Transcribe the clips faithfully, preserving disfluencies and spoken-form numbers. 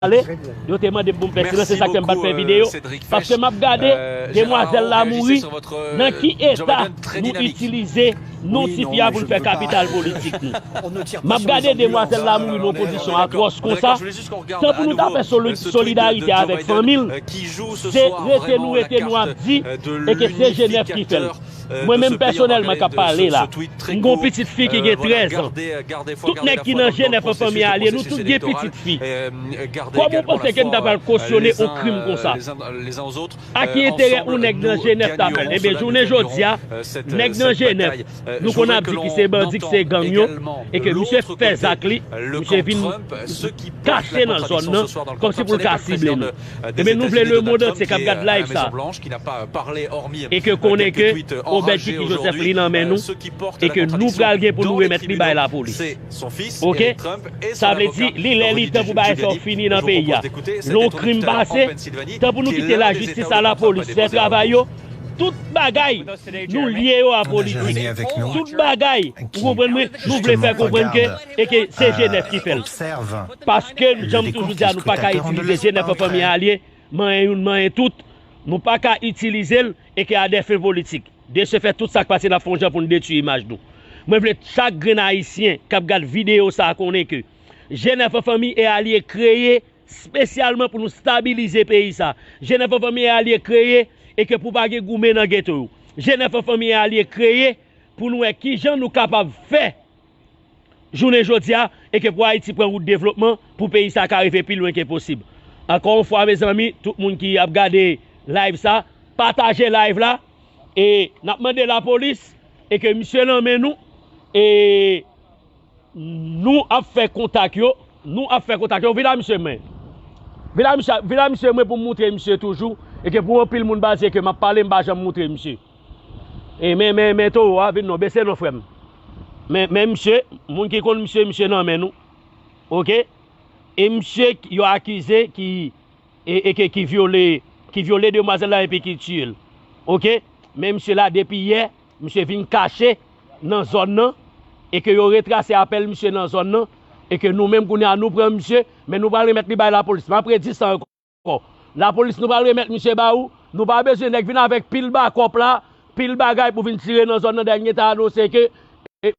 pale, yo te mande m pou m fè silans, se sa k fè m pa t fè videyo. Paske m ap gade demwazèl la mouri, nan ki eta nou itilize non tifi a pou n fè kapital politik nou. M ap gade demwazèl la mouri nan yon kondisyon atwòs konsa, tan pou nou ta fè soli-, solidarite avèk fanmi l, se rete nou, rete nou ap di, e ke se G nèf ki fè l. Mwen menm pèsonèlman k ap pale la, m gon pitit fi ki gen trèz an. Tout nèg ki nan G nèf an Fanmi Alye, nou tout gen pitit fi. Kòman w panse ke n ta pral kosyone yon krim konsa? A ki enterè yon nèg nan G nèf ta fè l? Ebyen, jounen jodi a, nèg nan G nèf, nou konn ap di ki se bandi, ki se gang yo, e ke misye fè zak li, misye vin kache nan zòn nan, kòmsi pou l ka sible nou. Ebyen, nou vle lemonn antye k ap gad live sa, e ke konnen ke Obed Kiki Joseph li nan men nou, e ke nou pral gen pou nou remèt li bay lapolis. Oke? Sa vle di, li lè li tan pou bagay sa yo fini nan peyi a. Lè yon krim pase, tan pou nou kite lajistis a lapolis fè travay yo, tout bagay nou lye yo a politik. Tout bagay, ou konprann mwen, nou vle fè konprann ke, e ke se G nèf ki fè l. Paske, jan m toujou di a, nou pa ka itilize G nèf an Fanmi Alye, manyen youn, manyen tout. Nou pa ka itilize l e ke a dè fen politik. De se fè, tout sa k pase, n ap fè yon jan pou n detwi imaj nou. Mwen vle chak grenn Ayisyen k ap gad videyo sa a konnen ke G nèf an Fanmi Alye kreye espesyalman pou nou stabilize peyi sa. G nèf an Fanmi Alye kreye e ke pou pa gen goumen nan geto yo. G nèf an Fanmi Alye kreye pou nou wè kijan nou kapab fè jounen jodi a, e ke pou Ayiti pran wout devlopman, pou peyi sa ka rive pi lwen ke posib. Ankò yon fwa, mezanmi, tout moun ki ap gade live sa, pataje live la, e n ap mande lapolis, e ke misye nan men nou, e nou ap fè kontak yo, nou ap fè kontak yo, vin la misye mwen. Vin la misye, vin la misye mwen pou m moutre misye toujou, e ke pou anpil moun baze ke m ap pale, m pa janm moutre misye. E men, men, men towo a vin non, bese non frè m. Men, men misye, moun ki konn misye, misye nan men nou. Oke? E misye yo akize ki, e, e ke, ki vyole, ki vyole demwazèl la epi ki tiye l. Oke? Men misye la depi yè, misye vin kache nan zòn nan, e ke yo retrase apèl misye nan zòn nan, e ke nou menm kounye a nou pran misye, men nou pral remèt li bay lapolis. M ap redi sa ankò. Lapolis, nou pral remèt misye ba ou. Nou pa bezwen nèg vin avèk pil bakòp la, pil bagay pou vin tire nan zòn nan. Dènye ta anonse ke, e,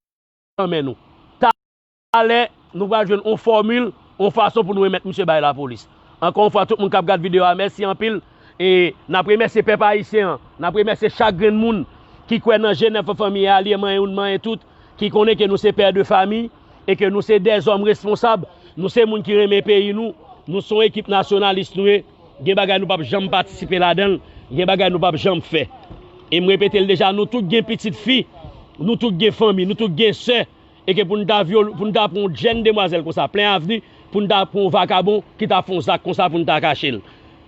nan men nou. Talè, nou pral jwenn on fòmil, on fason pou nou remèt misye bay lapolis. Ankò yon fwa, tout moun k ap gad videyo a, mèsi anpil. E n ap remèsye pèp ayisyen an, n ap remèsye chak grenn moun ki kwè nan G nèf an Fanmi Alye, manyen youn, manyen tout, ki konnen ke nou se pè de fami e ke nou se dèzòm responsab, nou se moun ki renmen peyi nou, nou se yon ekip nasyonalis nou ye, gen bagay nou p ap janm patisipe ladan l, gen bagay nou p ap janm fè. E m repete l deja, nou tout gen pitit fi, nou tout gen fanmi, nou tout gen sè, e ke pou n ta vyole, pou n ta pran yon jèn demwazèl konsa, plen avni, pou n ta pran yon vakabon ki ta fè yon zak konsa pou n ta kache l.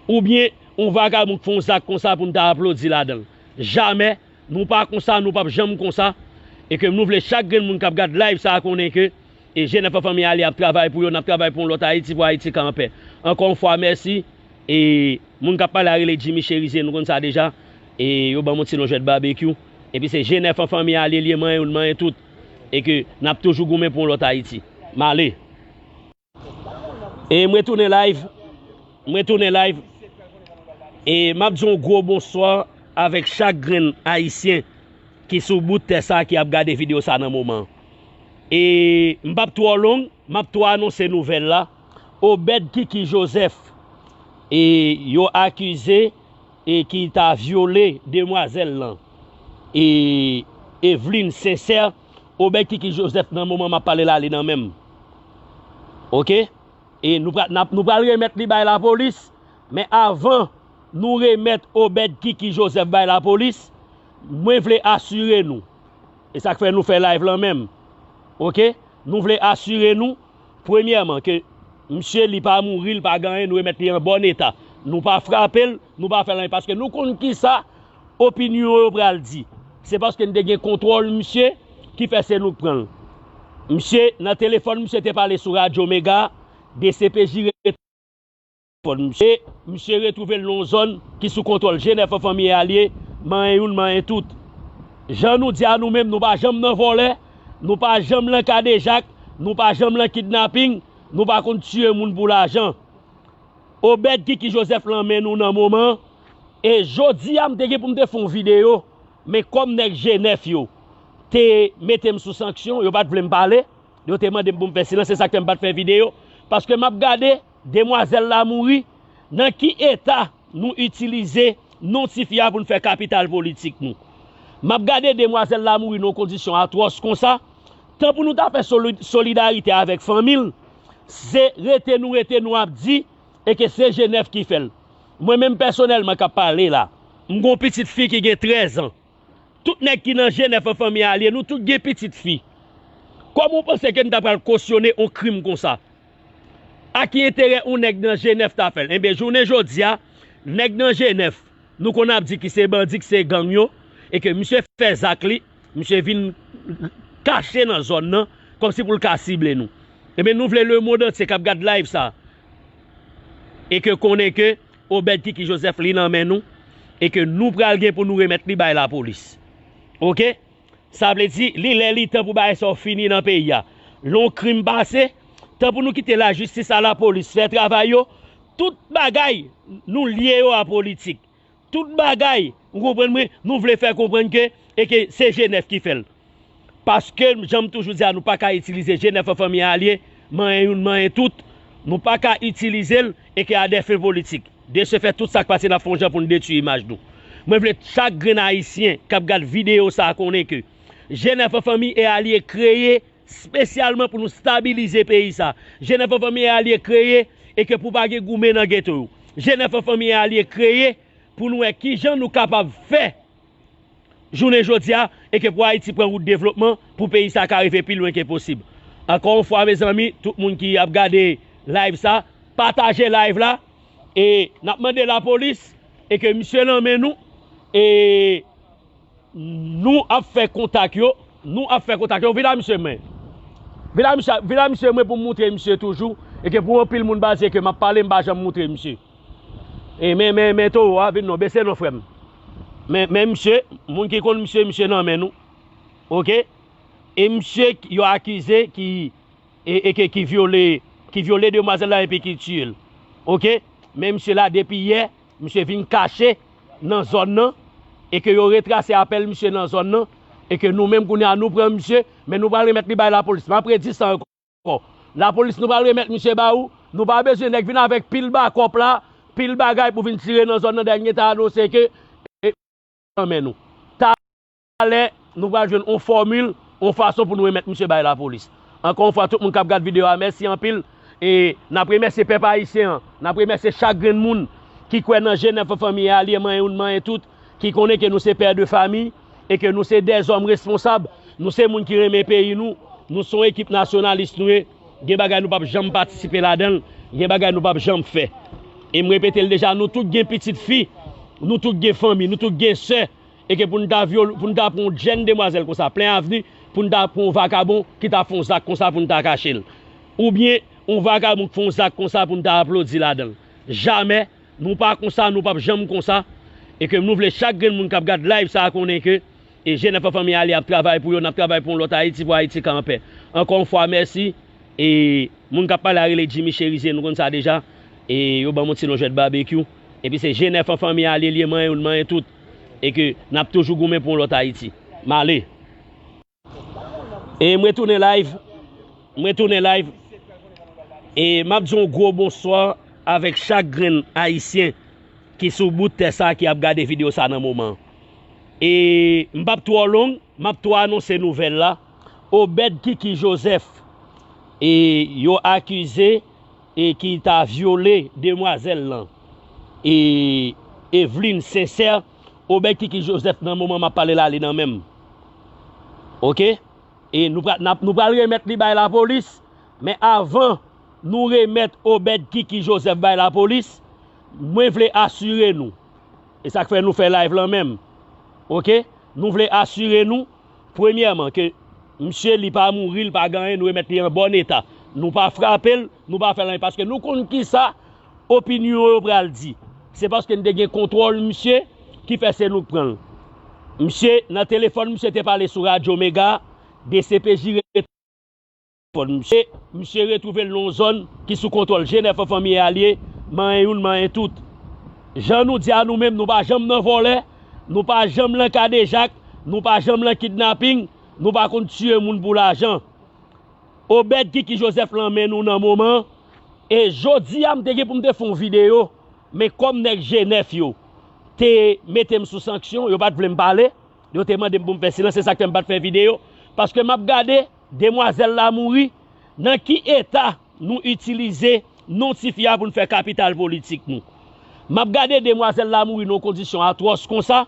Oubyen, yon vakabon k fè yon zak konsa pou n ta aplodi ladan l. Jamè, nou pa konsa, nou p ap janm konsa. E ke nou vle chak grenn moun k ap gad live sa a konnen ke, e, G nèf an Fanmi Alye ap travay pou yo, n ap travay pou yon lòt Ayiti, pou Ayiti ka anpè. Ankò yon fwa, mèsi. E moun k ap pale a rele Jimmy Cherizier, nou konn sa deja. E yo ban m yon ti non jwèt babekyou. Epi se G nèf an Fanmi Alye li ye, manyen youn, manyen tout. E ke n ap toujou goumen pou yon lòt Ayiti. M ale. E mwen tounen live. Mwen tounen live. E m ap di yon gwo bonswa avèk chak grenn Ayisyen ki sou bout tè sa ki ap gade videyo sa nan moman. E m p ap twò long, m ap twò anonse nouvèl la. Obed Kiki Joseph, e yo akize, e ki ta vyole demwazèl lan, e Eveline Sincère, Obed Kiki Joseph nan moman m ap pale la, li nan men m. Oke? E nou pra-, n ap, nou pral remèt li bay lapolis, men avan nou remèt Obed Kiki Joseph bay lapolis, mwen vle asire nou, e sa k fè nou fè live lan menm. Oke? Nou vle asire nou, premyèman, ke misye li pa mouri, li pa gen anyen, nou remèt li an bòn eta. Nou pa frape l, nou pa fè l anyen, paske nou konn kisa opinyon yo pral di. Se paske n te gen kontwòl misye ki fè se nou k pran l. Misye, nan telefòn, misye te pale sou Radyo Mega, D C P J telefòn misye. Misye retwouve l nan yon zòn ki sou kontwòl G nèf an Fanmi Alye, manyen youn, manyen tout. Jan nou di a nou menm, nou pa janm nan vòlè, nou pa janm nan kadejak, nou pa janm nan kidnaping, nou pa konn tiye moun pou lajan. Obed Kiki Joseph lan men nou nan moman. E jodi a, m te gen pou m te fè yon videyo, men kòm nèg G nèf yo te mete m sou sanksyon, yo pa t vle m pale, yo te mande m pou m fè silans, se sa k fè m pa t fè videyo. Paske m ap gade, demwazèl la mouri, nan ki eta nou itilize non tifi a pou n fè kapital politik nou. M ap gade demwazèl la mouri nan yon kondisyon atwòs konsa, tan pou nou ta fè soli-, solidarite avèk fanmi l, se rete nou rete nou ap di, e ke se G nèf ki fè l. Mwen menm pèsonèlman k ap pale la, m gon pitit fi ki gen trèz an. Tout nèg ki nan G nèf an fanmi Alye, nou tout gen pitit fi. Kòman w panse ke n ta pral kosyone yon krim konsa? A ki enterè yon nèg nan G nèf ta fè l? Enben, jounen jodi a, nèg nan G nèf, nou konn ap di ki se bandi, ki se gang yo, e ke misye fè zak li, misye vin kache nan zòn nan, kòmsi pou l ka sible nou. Enben, nou vle lemonn antye k ap gad live sa, e ke konnen ke Obed Kiki Joseph li nan men nou, e ke nou pral gen pou nou remèt li bay lapolis. Oke? Sa vle di, li lè li tan pou bagay sa yo fini nan peyi a. Lè yon krim pase, tan pou nou kite lajistis a lapolis fè travay yo, tout bagay nou lye yo a politik. Tout bagay, ou konprann mwen, nou vle fè konprann ke, e ke se G nèf ki fè l. Paske, jan m toujou di a, nou pa ka itilize G nèf an fanmi Alye, manyen youn, manyen tout. Nou pa ka itilize l, e ke a dè fen politik. De se fè, tout sa k pase, n ap fè yon jan pou n detwi imaj nou. Mwen vle chak grenn Ayisyen k ap gad videyo sa a konnen ke G nèf an fanmi e Alye kreye espesyalman pou nou stabilize peyi sa. G nèf an fanmi e Alye kreye e ke pou pa gen goumen nan geto yo. G nèf an fanmi e Alye kreye pou nou wè kijan nou kapab fè jounen jodi a, e ke pou Ayiti pran wout devlopman, pou peyi sa ka rive pi lwen ke posib. Ankò yon fwa, mezanmi, tout moun ki ap gade live sa, pataje live la, e n ap mande lapolis, e ke misye nan men nou, e nou ap fè kontak yo, nou ap fè kontak yo, vin la misye mwen. Vin la misye, vin la misye mwen pou m moutre misye toujou, e ke pou anpil moun pa di ke m ap pale, m pa janm moutre misye. E men, men, men towo a, vin non, bese non frè m. Men, men misye, moun ki konn misye, misye nan men nou. Oke? E misye yo akize ki, e, e ke, ki vyole, ki vyole demwazèl la epi ki tiye l. Oke? Men misye la depi yè, misye vin kache nan zòn nan, e ke yo retrase apèl misye nan zòn nan, e ke nou menm kounye a nou pran misye, men nou pral remèt li bay lapolis. M ap redi sa ankò. Lapolis, nou pral remèt misye ba ou. Nou pa bezwen nèg vin avèk pil bakòp la, pil bagay pou vin tire nan zòn nan, dènye ta anonse ke, e, nan men nou. Talè, nou pral jwenn yon fòmil, yon fason pou nou remèt misye bay lapolis. Ankò yon fwa, tout moun k ap gad videyo a, mèsi anpil. E n ap remèsye pèp ayisyen an, n ap remèsye chak grenn moun ki kwè nan G nèf an fanmi Alye, manyen youn, manyen tout, ki konnen ke nou se pè de fami e ke nou se dèzòm responsab, nou se moun ki renmen peyi nou, nou se yon ekip nasyonalis nou ye, gen bagay nou p ap janm patisipe ladan l, gen bagay nou p ap janm fè. E m repete l deja, nou tout gen pitit fi, nou tout gen fanmi, nou tout gen sè, e ke pou n ta vyole, pou n ta pran yon jèn demwazèl konsa, plen avni, pou n ta pran yon vakabon ki ta fè yon zak konsa pou n ta kache l. Oubyen, yon vakabon k fè yon zak konsa pou n ta aplodi ladan l. Jamè, nou pa konsa, nou p ap janm konsa. E ke nou vle chak grenn moun k ap gad live sa a konnen ke, e, G nèf an fanmi Alye ap travay pou yo, n ap travay pou yon lòt Ayiti, pou Ayiti ka anpè. Ankò yon fwa, mèsi. E moun k ap pale a rele Jimmy Cherizier, nou konn sa deja. E yo ban m yon ti non jwèt babekyou. Epi se G nèf an fanmi Alye li ye, manyen youn, manyen tout. E ke n ap toujou goumen pou yon lòt Ayiti. M ale. E mwen tounen live. Mwen tounen live. E m ap di yon gwo bonswa avèk chak grenn Ayisyen ki sou bout tè sa ki ap gade videyo sa nan moman. E m p ap twò long, m ap twò anonse nouvèl la. Obed Kiki Joseph, e yo akize, e ki ta vyole demwazèl lan, e Evelyne Sincère, Obed Kiki Joseph nan moman m ap pale la, li nan men m. Oke? E nou pral, n ap, nou pral remèt li bay lapolis, men avan nou remèt Obed Kiki Joseph bay lapolis, mwen vle asire nou, e sa k fè nou fè live lan menm. Oke? Nou vle asire nou, premyèman, ke misye li pa mouri, li pa gen anyen, nou remèt li an bòn eta. Nou pa frape l, nou pa fè l anyen, paske nou konn kisa opinyon yo pral di. Se paske n te gen kontwòl misye ki fè se nou k pran l. Misye, nan telefòn, misye te pale sou Radyo Mega, D C P J telefòn misye, misye retwouve l nan yon zòn ki sou kontwòl G nèf an fanmi Alye, manyen youn, manyen tout. Jan nou di a nou menm, nou pa janm nan vòlè, nou pa janm nan kadejak, nou pa janm nan kidnaping, nou pa konn tiye moun pou lajan. Obed Kiki Joseph lan men nou nan moman. E jodi a, m te gen pou m te fè yon videyo, men kòm nèg G nèf yo te mete m sou sanksyon, yo pa t vle m pale, yo te mande m pou m fè silans, se sa k fè m pa t fè videyo. Paske m ap gade, demwazèl la mouri, nan ki eta nou itilize non tifi a pou n fè kapital politik nou. M ap gade demwazèl la mouri nan yon kondisyon atwòs konsa,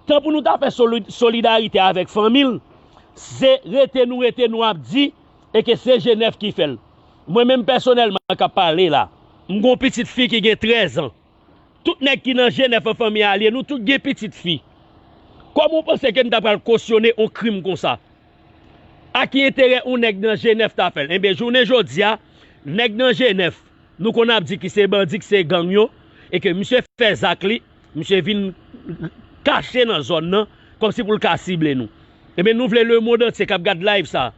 tan pou nou ta fè soli-, solidarite avèk fanmi l, se rete nou rete nou ap di, e ke se G nèf ki fè l. Mwen menm pèsonèlman k ap pale la, m gen yon pitit fi ki gen trèz an. Tout nèg ki nan G nèf an fanmi Alye, nou tout gen pitit fi. Kòman w panse ke n ta pral kosyone yon krim konsa? A ki enterè yon nèg nan G nèf ta fè l? Enben, jounen jodi a, nèg nan G nèf, nou konn ap di ki se bandi, ki se gang yo, e ke misye fè zak li, misye vin kache nan zòn nan, kòmsi pou l ka sible nou. Enben, nou vle lemonn antye k ap gad live sa,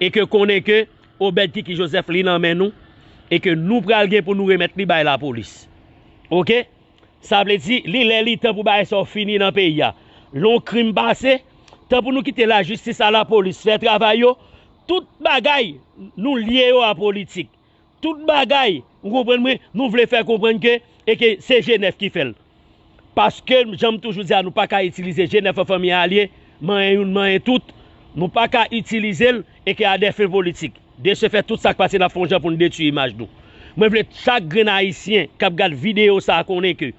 e ke konnen ke Obed Kiki Joseph li nan men nou, e ke nou pral gen pou nou remèt li bay lapolis. Oke? Sa vle di, li lè li tan pou bagay sa yo fini nan peyi a. Lè yon krim pase, tan pou nou kite lajistis a lapolis fè travay yo, tout bagay nou lye yo a politik. Tout bagay, ou konprann mwen, nou vle fè konprann ke, e ke se G nèf ki fè l. Paske, jan m toujou di a, nou pa ka itilize G nèf an fanmi Alye, manyen youn, manyen tout. Nou pa ka itilize l e ke a dè fen politik. De se fè, tout sa k pase, n ap fè yon jan pou n detwi imaj nou. Mwen vle chak grenn Ayisyen k ap gad videyo sa a konnen ke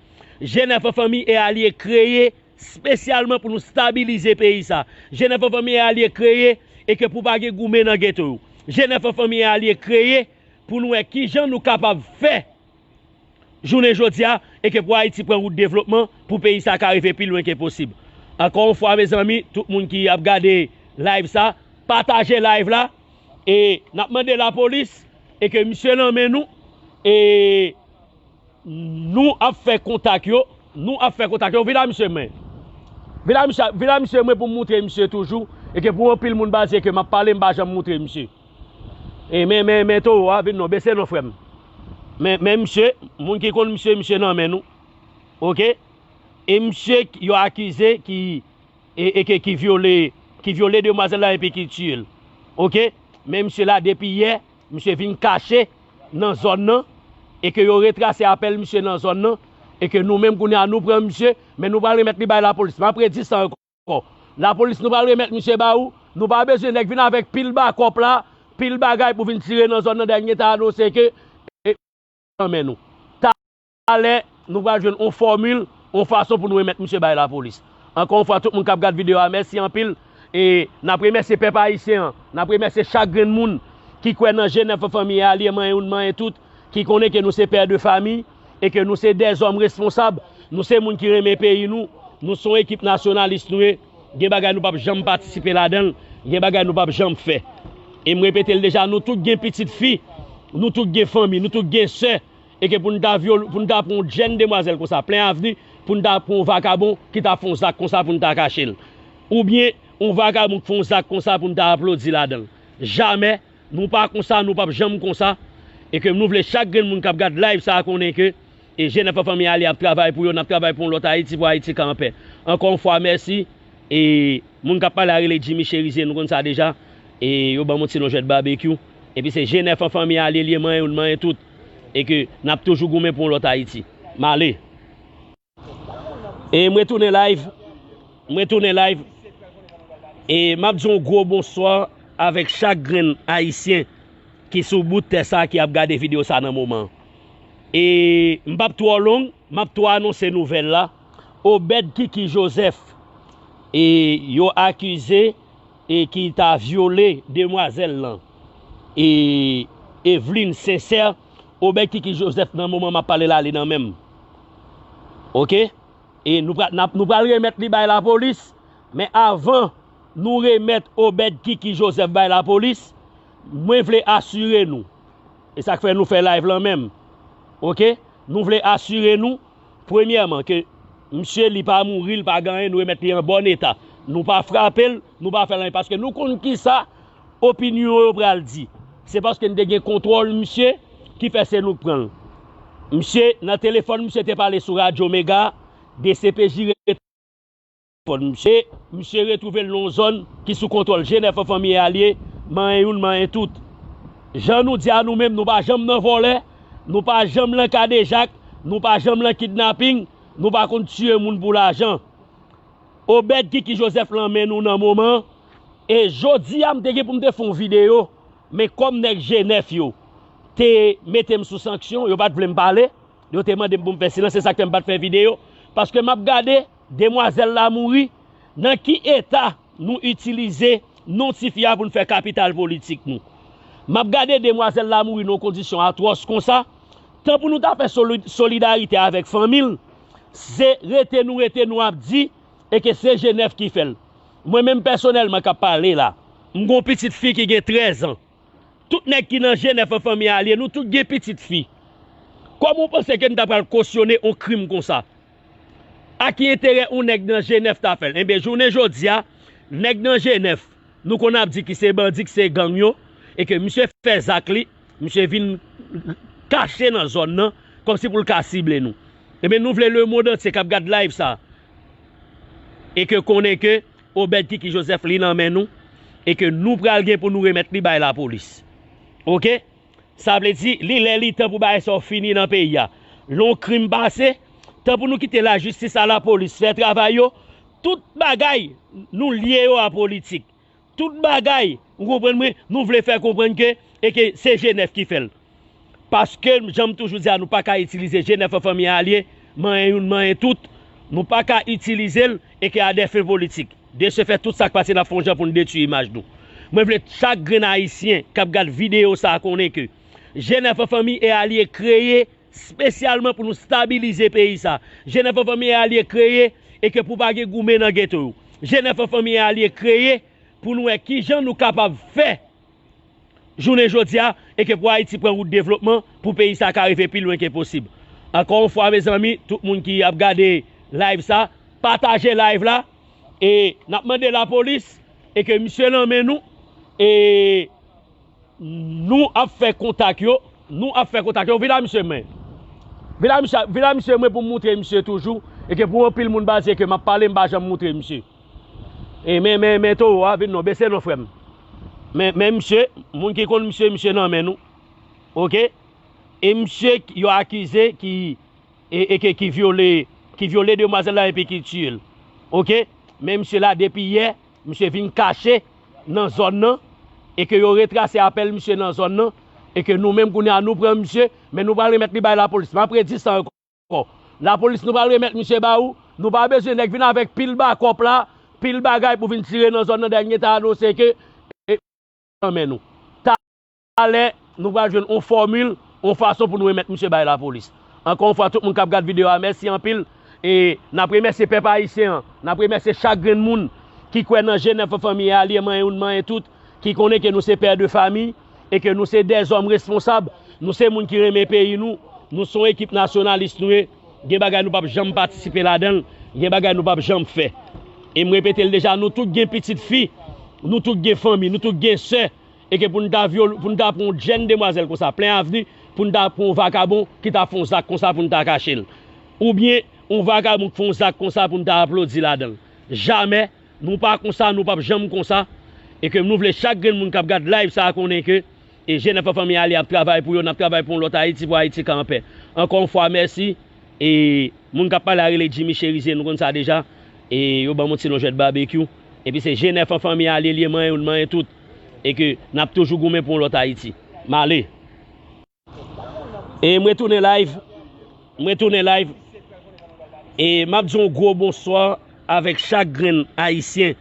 G nèf an fanmi e Alye kreye espesyalman pou nou stabilize peyi sa. G nèf an fanmi e Alye kreye e ke pou pa gen goumen nan geto yo. G nèf an fanmi e Alye kreye pou nou wè kijan nou kapab fè jounen jodi a, e ke pou Ayiti pran wout devlopman, pou peyi sa ka rive pi lwen ke posib. Ankò yon fwa, mezanmi, tout moun ki ap gade live sa, pataje live la, e n ap mande lapolis, e ke misye nan men nou, e nou ap fè kontak yo, nou ap fè kontak yo, vin la misye mwen. Vin la misye, vin la misye mwen pou m moutre misye toujou, e ke pou anpil moun pa di ke m ap pale, m pa janm moutre misye. E men, men, men towo a, vin non, bese non, frè m. Men, men misye, moun ki konn misye, misye nan men nou. Oke? E misye k-, yo akize ki, e, e ke, ki vyole, ki vyole demwazèl la epi ki tiye l. Oke? Men misye la, depi yè, misye vin kache nan zòn nan, e ke yo retrase apèl misye nan zòn nan, e ke nou menm kounye a, nou pran misye, men nou pral remèt li bay lapolis. M ap redi sa ankò. Lapolis, nou pral remèt misye ba ou. Nou pa bezwen nèg vin avèk pil bakòp la, pil bagay pou vin tire nan zòn nan. Dènye ta anonse ke, e, nan men nou. Talè, nou pral jwenn on fòmil, on fason pou nou remèt misye bay lapolis. Ankò yon fwa, tout moun k ap gad videyo a, mèsi anpil. E n ap remèsye pèp ayisyen an, n ap remèsye chak grenn moun ki kwè nan G nèf an fanmi Alye, manyen youn, manyen tout, ki konnen ke nou se pè de fami e ke nou se dèzòm responsab, nou se moun ki renmen peyi nou, nou se yon ekip nasyonalis nou ye, gen bagay nou p ap janm patisipe ladan l, gen bagay nou p ap janm fè. E m repete l deja, nou tout gen pitit fi, nou tout gen fanmi, nou tout gen sè, e ke pou n ta vyole, pou n ta pran yon jèn demwazèl konsa, plen avni, pou n ta pran yon vakabon ki ta fè yon zak konsa pou n ta kache l. Oubyen, yon vakabon k fè yon zak konsa pou n ta aplodi ladan l. Jamè, nou pa konsa, nou p ap janm konsa. E ke nou vle chak grenn moun k ap gad live sa a konnen ke, e, G nèf an fanmi Alye ap travay pou yo, n ap travay pou yon lòt Ayiti, pou Ayiti ka anpè. Ankò yon fwa, mèsi. E moun k ap pale a rele Jimmy Cherizier, nou konn sa deja. E yo ban m yon ti non jwèt babekyou. Epi se G nèf an fanmi Alye li ye, manyen youn, manyen tout. E ke n ap toujou goumen pou yon lòt Ayiti. M ale. E mwen tounen live. Mwen tounen live. E m ap di yon gwo bonswa avèk chak grenn Ayisyen ki sou bout tè sa ki ap gade videyo sa nan moman an. E m p ap twò long, m ap tou anonse nouvèl la. Obed Kiki Joseph, e yo akize, e ki ta vyole demwazèl lan, e Eveline Sincère, Obed Kiki Joseph nan moman m ap pale la, li nan men m. Oke? E nou pral, n ap, nou pral remèt li bay lapolis, men avan nou remèt Obed Kiki Joseph bay lapolis, mwen vle asire nou, e sa k fè nou fè live lan menm, oke? Nou vle asire nou, premyèman, ke misye li pa mouri, li pa gen anyen, nou remèt li an bòn eta. Nou pa frape l, nou pa fè l anyen, paske nou konn kisa opinyon yo pral di. Se paske n te gen kontwòl misye ki fè se nou k pran l. Misye, nan telefòn, misye te pale sou Radyo Mega, D C P J retwouve telefòn misye. Misye retwouve l nan yon zòn ki sou kontwòl G nèf an fanmi e alye, manyen youn, manyen tout. Jan nou di a nou menm, nou pa janm nan vòlè, nou pa janm nan kadejak, nou pa janm nan kidnaping, nou pa konn tiye moun pou lajan. Obed Kiki Joseph lan men nou nan moman. E jodi a, m te gen pou m te fè yon videyo, men kòm nèg G nèf yo te mete m sou sanksyon, yo pa t vle m pale, yo te mande m pou m fè silans, se sa k fè m pa t fè videyo, paske m ap gade demwazèl la mouri, nan ki eta nou itilize non tifi a pou n fè kapital politik nou. M ap gade demwazèl la mouri nan yon kondisyon atwòs konsa, tan pou nou ta fè soli-, solidarite avèk fanmi l, se rete nou rete nou ap di, e ke se G nèf ki fè l. Mwen menm pèsonèlman k ap pale la, m gon pitit fi ki gen trèz an. Tout nèg ki nan G nèf an fanmi a alye, nou tout gen pitit fi. Kòman w panse ke n ta pral kosyone yon krim konsa? A ki enterè yon nèg nan G nèf ta fè l? Enben, jounen jodi a, nèg nan G nèf, nou konn ap di ki se bandi, ki se gang yo, e ke misye fè zak li, misye vin kache nan zòn nan, kòmsi pou l ka sible nou. Enben, nou vle lemonn antye k ap gad live sa, e ke konnen ke Obed Kiki Joseph li nan men nou, e ke nou pral gen pou nou remèt li bay lapolis. Oke? Sa vle di, li lè li tan pou bagay sa yo fini nan peyi a. Lè yon krim pase, tan pou nou kite lajistis a lapolis fè travay yo, tout bagay nou lye yo a politik. Tout bagay, ou konprann mwen, nou vle fè konprann ke, e ke se G nèf ki fè l. Paske, jan m toujou di a, nou pa ka itilize G nèf an fanmi a alye, manyen youn, manyen tout. Nou pa ka itilize l, e ke a dè fen politik. De se fèt, tout sa k pase, n ap fè yon jan pou n detwi imaj nou. Mwen vle chak grenn Ayisyen k ap gad videyo sa a konnen ke G nèf an fanmi e alye kreye espesyalman pou nou stabilize peyi sa. G nèf an fanmi e alye kreye e ke pou pa gen goumen nan geto yo. G nèf an fanmi e alye kreye pou nou wè kijan nou kapab fè jounen jodi a e ke pou Ayiti pran wout devlopman, pou peyi sa ka rive pi lwen ke posib. Ankò yon fwa, mezanmi, tout moun ki ap gade live sa, pataje live la, e n ap mande lapolis e ke misye nan men nou, e nou ap fè kontak yo, nou ap fè kontak yo. Vin la, misye, men. Vin la, misye, vin la, misye, mwen, pou m moutre misye toujou, e ke pou anpil moun pa di ke m ap pale, m pa janm moutre misye. E men, men, men towo a, vin non, bese non, frè m. Men, men misye, moun ki konn misye, misye nan men nou. Oke? E misye yo akize ki, e, e ke, ki vyole, ki vyole demwazèl la epi ki tiye l. Oke? Men misye la, depi yè, misye vin kache nan zòn nan, e ke yo retrase apèl misye nan zòn nan, e ke nou menm kounye a nou pran misye, men nou pral remèt li bay lapolis. M ap redi sa ankò. Lapolis, nou pral remèt misye ba ou. Nou pa bezwen nèg vin avèk pil bakòp la, pil bagay pou vin tire nan zòn nan, dènye ta anonse ke, e, nan men nou. Talè, nou pral jwenn yon fòmil, yon fason pou nou remèt misye bay lapolis. Ankò yon fwa, tout moun k ap gad videyo a, mèsi anpil. E n ap remèsye pèp ayisyen an, n ap remèsye chak grenn moun ki kwè nan G nèf an fanmi e alye, manyen youn, manyen tout, ki konnen ke nou se pè de fami e ke nou se dèzòm responsab, nou se moun ki renmen peyi nou, nou se yon ekip nasyonalis nou ye, gen bagay nou p ap janm patisipe ladan l, gen bagay nou p ap janm fè. E m repete l deja, nou tout gen pitit fi, nou tout gen fanmi, nou tout gen sè, e ke pou n ta vyole, pou n ta pran yon jèn demwazèl konsa, plen avni, pou n ta pran yon vakabon ki ta fè yon zak konsa pou n ta kache l. Oubyen, yon vakabon k fè yon zak konsa pou n ta aplodi ladan l. Jamè, nou pa konsa, nou p ap janm konsa. E ke nou vle chak grenn moun k ap gad live sa a konnen ke, e, G nèf an fanmi a alye ap travay pou yo, n ap travay pou yon lòt Ayiti, pou Ayiti ka anpè. Ankò yon fwa, mèsi. E moun k ap pale a rele Jimmy Cherizier, nou konn sa deja. E yo ban m yon ti non jwèt babekyou. Epi se G nèf an fanmi a alye, li ye manyen youn, manyen tout. E ke n ap toujou goumen pou yon lòt Ayiti. M ale. E mwen tounen live. Mwen tounen live. E m ap di yon gwo bonswa avèk chak grenn Ayisyen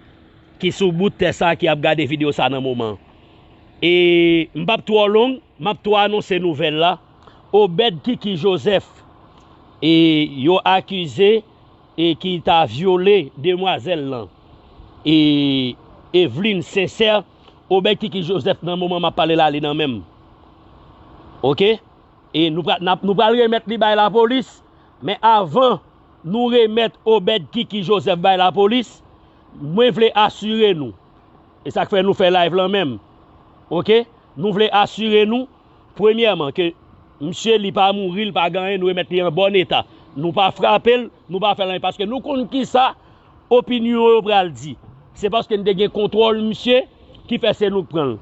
ki sou bout tè sa ki ap gade videyo sa nan moman. E m p ap twò long, m ap tou anonse nouvèl la. Obed Kiki Joseph, e yo akize e ki ta vyole demwazèl lan, e Eveline Sincère, Obed Kiki Joseph nan moman m ap pale la, li nan men m. Oke? E nou pral, n ap, nou pral remèt li bay lapolis, men avan nou remèt Obed Kiki Joseph bay lapolis, mwen vle asire nou, e sa k fè nou fè live lan menm, oke? Nou vle asire nou, premyèman, ke Misye, li pa mouri, li pa gen anyen, nou remèt li an bòn eta. Nou pa frape l, nou pa fè l anyen, paske nou konn kisa opinyon yo pral di. Se paske n te gen kontwòl misye ki fè se nou k pran l.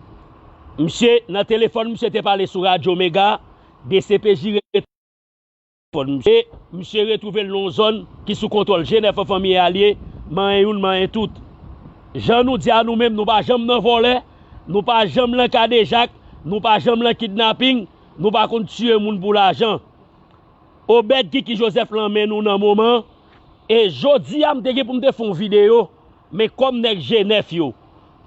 Misye, nan telefòn, misye te pale sou Radyo Mega, D C P J rete telefòn misye. Misye retwouve l nan yon zòn ki sou kontwòl G nèf an fanmi e alye, manyen youn, manyen tout. Jan nou di a nou menm, nou pa janm nan vòlè, nou pa janm nan kadejak, nou pa janm nan kidnaping, nou pa konn tiye moun pou lajan. Obed Kiki Joseph lan men nou nan moman. E jodi a, m te gen pou m te fè yon videyo, men kòm nèg G nèf yo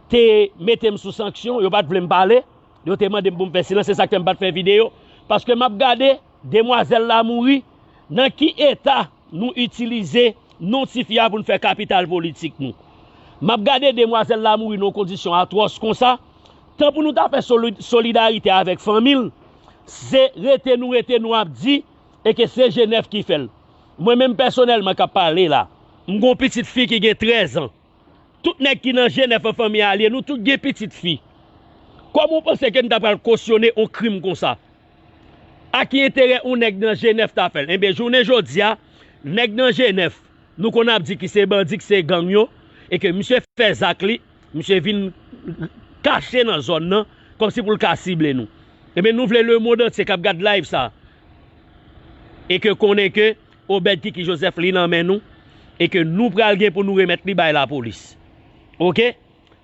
te mete m sou sanksyon, yo pa t vle m pale, yo te mande m pou m fè silans, se sa k fè m pa t fè videyo. Paske m ap gade, demwazèl la mouri, nan ki eta nou itilize non tifi a pou n fè kapital politik nou. M ap gade demwazèl la mouri nan yon kondisyon atwòs konsa, tan pou nou ta fè soli-, solidarite avèk fanmi l, se rete nou rete nou ap di, e ke se G nèf ki fè l. Mwen menm pèsonèlman k ap pale la, m gon pitit fi ki gen trèz an. Tout nèg ki nan G nèf an fanmi a alye, nou tout gen pitit fi. Kòman w panse ke n ta pral kosyone yon krim konsa? A ki enterè yon nèg nan G nèf ta fè l? Enben, jounen jodi a, nèg nan G nèf, nou konn ap di ki se bandi, ki se gang yo, e ke misye fè zak li, misye vin kache nan zòn nan, kòmsi pou l ka sible nou. Enben, nou vle lemonn antye k ap gad live sa, e ke konnen ke Obed Kiki Joseph li nan men nou, e ke nou pral gen pou nou remèt li bay lapolis. Oke?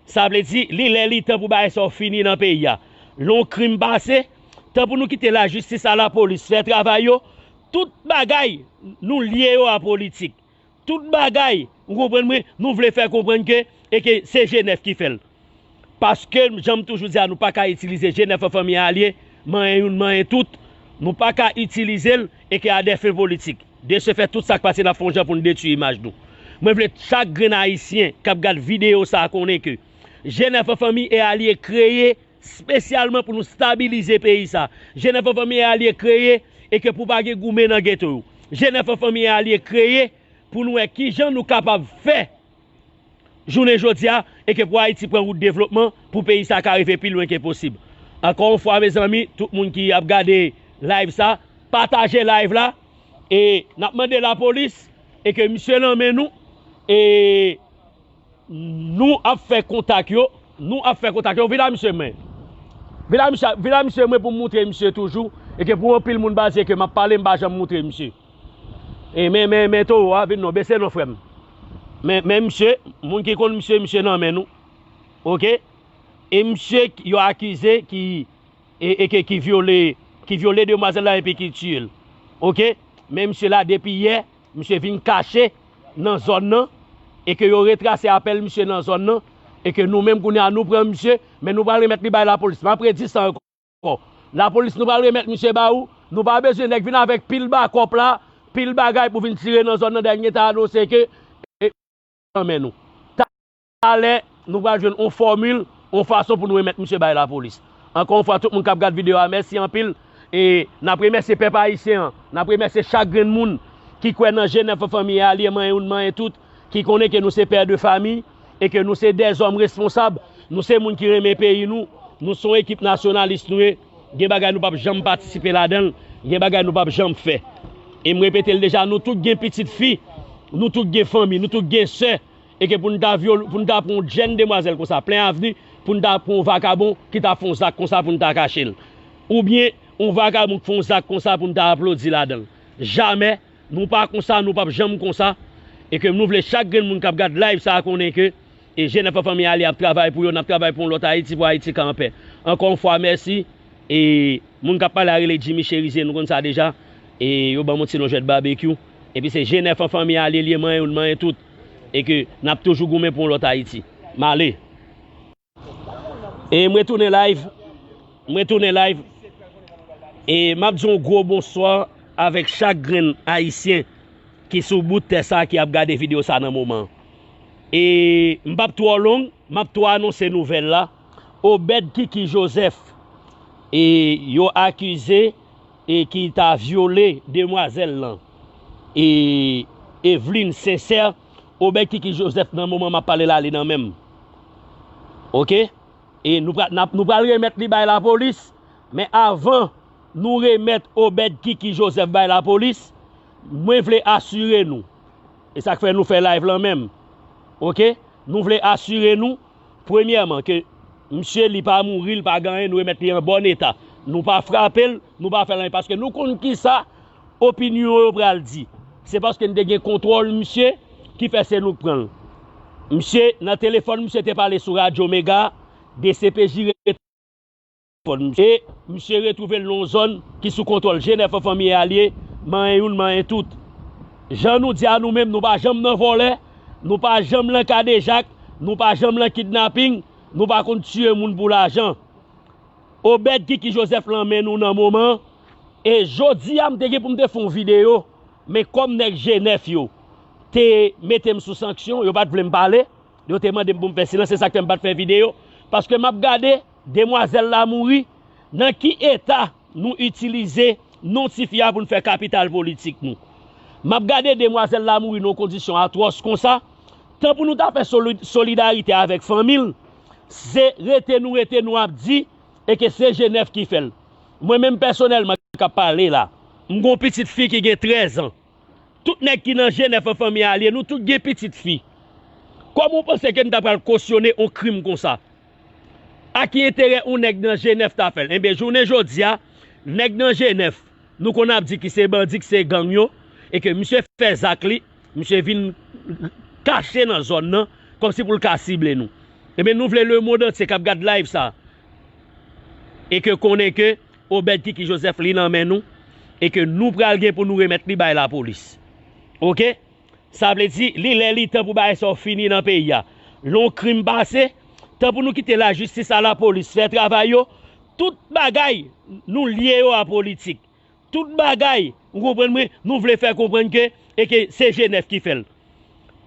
Sa vle di, li lè li tan pou bagay sa yo fini nan peyi a. Lè yon krim pase, tan pou nou kite lajistis a lapolis fè travay yo, tout bagay nou lye yo a politik. Tout bagay, ou konprann mwen, nou vle fè konprann ke, e ke se G nèf ki fè l. Paske, jan m toujou di a, nou pa ka itilize G nèf an fanmi a alye, manyen youn, manyen tout. Nou pa ka itilize l e ke a dè fen politik. De se fè, tout sa k pase, n ap fè yon jan pou n detwi imaj nou. Mwen vle chak grenn Ayisyen k ap gad videyo sa a konnen ke G nèf an fanmi e alye kreye espesyalman pou nou stabilize peyi sa. G nèf an fanmi e alye kreye e ke pou pa gen goumen nan geto yo. G nèf an fanmi e alye kreye pou nou wè kijan nou kapab fè jounen jodi a, e ke pou Ayiti pran wout devlopman, pou peyi sa ka rive pi lwen ke posib. Ankò yon fwa, mezanmi, tout moun ki ap gade live sa, pataje live la, e n ap mande lapolis, e ke misye nan men nou, e nou ap fè kontak yo, nou ap fè kontak yo, vin a misye mwen. Vin a misye, vin a misye mwen pou m moutre misye toujou, e ke pou anpil moun baze ke m ap pale, m pa janm moutre misye. E men, men, men towo a vin non, bese non frè m. Men, men misye, moun ki konn misye, misye nan men nou. Oke? E misye k-, yo akize ki, e, e ke ki vyole, ki vyole demwazèl la epi ki tiye l. Oke? Men misye la depi yè, misye vin kache nan zòn nan, e ke yo retrase apèl misye nan zòn nan, e ke nou menm kounye a nou pran misye, men nou pral remèt li bay lapolis. M ap redi sa ankò. Lapolis, nou pral remèt misye ba ou. Nou pa bezwen nèg vin avèk pil bakòp la, pil bagay pou vin tire nan zòn nan, dènye ta anonse ke, e, nan men nou. Talè, nou pral jwenn on fòmil, on fason pou nou remèt misye bay lapolis. Ankò yon fwa, tout moun k ap gad videyo a, mèsi anpil. E n ap remèsye pèp ayisyen an, n ap remèsye chak grenn moun ki kwè nan G nèf an fanmi e alye, manyen youn, manyen tout, ki konnen ke nou se pè de fami, e ke nou se dèzòm responsab, nou se moun ki renmen peyi nou, nou se yon ekip nasyonalis nou ye, gen bagay nou p ap janm patisipe ladan l, gen bagay nou p ap janm fè. E m repete l deja, nou tout gen pitit fi, nou tout gen fanmi, nou tout gen sè, e ke pou n ta vyole, pou n ta pran yon jèn demwazèl konsa, plen avni, pou n ta pran yon vakabon ki ta fè yon zak konsa pou n ta kache l. Oubyen, yon vakabon k fè yon zak konsa pou n ta aplodi ladan l. Jamè, nou pa konsa, nou p ap janm konsa. E ke nou vle chak grenn moun k ap gad live sa a konnen ke, e G nèf an fanmi a alye ap travay pou yo, n ap travay pou yon lòt Ayiti, pou Ayiti ka anpè. Ankò yon fwa, mèsi. E moun k ap pale a rele Jimmy Cherizier, nou konn sa deja. E yo ban m yon ti non jwèt babekyou. Epi se G nèf an fanmi a alye, manyen youn, manyen tout. E ke n ap toujou goumen pou yon lòt Ayiti. M ale. E mwen tounen live. Mwen tounen live. E m ap di yon gwo bonswa avèk chak grenn Ayisyen ki sou bout tè sa ki ap gade videyo sa nan moman. E m p ap twò long, m ap tou anonse nouvèl la. Obed Kiki Joseph, e yo akize e ki ta vyole demwazèl lan, e Eveline Sincère, Obed Kiki Joseph nan moman m ap pale la, li nan men m. Oke? E nou pral, n ap, nou pral remèt li bay lapolis, men avan, nou remèt Obed Kiki Joseph bay lapolis, mwen vle asire nou. E sa k fè nou fè live lan menm. Oke? Nou vle asire nou, premyèman, ke misye li pa mouri, li pa gen anyen, nou remèt li an bòn eta. Nou pa frape l, nou pa fè l anyen, paske nou konn kisa opinyon yo pral di. Se paske n te gen kontwòl misye ki fè se nou k pran l. Misye, nan telefòn, misye te pale sou Radyo Mega, D C P J ret telefòn misye. E misye retwouve l nan yon zòn ki sou kontwòl G nèf an fanmi e alye, manyen youn, manyen tout. Jan nou di a nou menm, nou pa janm nan vòlè, nou pa janm nan kadejak, nou pa janm nan kidnaping, nou pa konn tiye moun pou lajan. Obed Kiki Joseph lan men nou nan moman an. E jodi a, m te gen pou m te fè yon videyo, men kòm nèg G nèf yo te mete m sou sanksyon, yo pa t vle m pale, yo te mande m pou m fè silans, se sa k fè m pa t fè videyo. Paske m ap gade, demwazèl la mouri, nan ki eta nou itilize non tifi a pou n fè kapital politik nou. M ap gade demwazèl la mouri nan yon kondisyon atwòs konsa, tan pou nou ta fè soli-, solidarite avèk fanmi l, se rete nou rete nou ap di, e ke se G nèf ki fè l. Mwen menm pèsonèlman k ap pale la, m gon pitit fi ki gen trèz an. Tout nèg ki nan G nèf an fanmi a alye, nou tout gen pitit fi. Kòman w panse ke n ta pral kosyone yon krim konsa? A ki enterè yon nèg nan G nèf ta fè l? Enben, jounen jodi a, nèg nan G nèf, nou konn ap di ki se bandi, ki se gang yo, e ke misye fè zak li, misye vin kache nan zòn nan, kòmsi pou l ka sible nou. Enben, nou vle lemonn antye k ap gad live sa, e ke konnen ke Obed Kiki Joseph li nan men nou, e ke nou pral gen pou nou remèt li bay lapolis. Oke? Sa vle di, li lè li tan pou bagay sa yo fini nan peyi a. Lè yon krim pase, tan pou nou kite lajistis a lapolis fè travay yo, tout bagay nou lye yo a politik. Tout bagay, ou konprann mwen, nou vle fè konprann ke, e ke se G nèf ki fè l.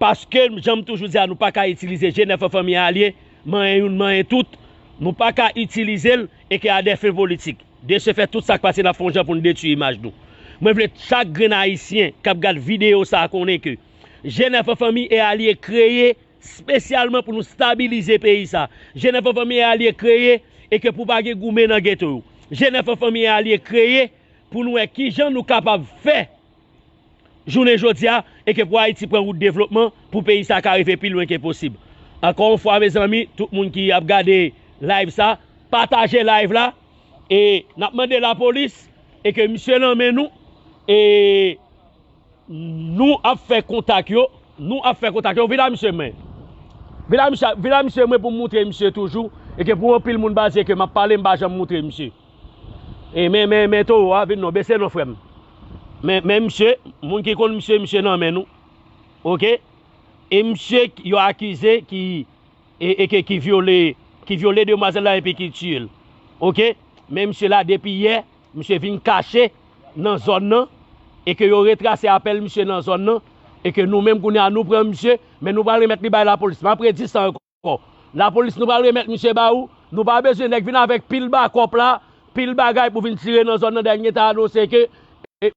Paske, jan m toujou di a, nou pa ka itilize G nèf an fanmi a alye, manyen youn, manyen tout. Nou pa ka itilize l, e ke a dè fen politik. De se fè, tout sa k pase, n ap fè yon jan pou n detwi imaj nou. Mwen vle chak grenn Ayisyen k ap gad videyo sa a konnen ke G nèf an fanmi e alye kreye espesyalman pou nou stabilize peyi sa. G nèf an fanmi e alye kreye e ke pou pa gen goumen nan geto yo. G nèf an fanmi e alye kreye pou nou wè kijan nou kapab fè jounen jodi a, e ke pou Ayiti pran wout devlopman, pou peyi sa ka rive pi lwen ke posib. Ankò yon fwa, mezanmi, tout moun ki ap gade live sa, pataje live la, e n ap mande lapolis, e ke misye nan men nou, e nou ap fè kontak yo, nou ap fè kontak yo, vin a misye mwen. Vin a misye, vin a misye mwen pou m moutre misye toujou, e ke pou anpil moun baze ke m ap pale, m pa janm moutre misye. E men, men, men towo a, vin non, bese non, frè m. Men, men misye, moun ki konn misye, misye nan men nou. Oke? E misye k-, yo akize ki, e, e ke, ki vyole, ki vyole demwazèl la epi ki tiye l. Oke? Men misye la, depi yè, misye vin kache nan zòn nan, e ke yo retrase apèl misye nan zòn nan, e ke nou menm kounye a, nou pran misye, men nou pral remèt li bay lapolis. M ap redi sa ankò. Lapolis, nou pral remèt misye ba ou. Nou pa bezwen nèg vin avèk pil bakòp la, pil bagay pou vin tire nan zòn nan, dènye ta anonse ke, e,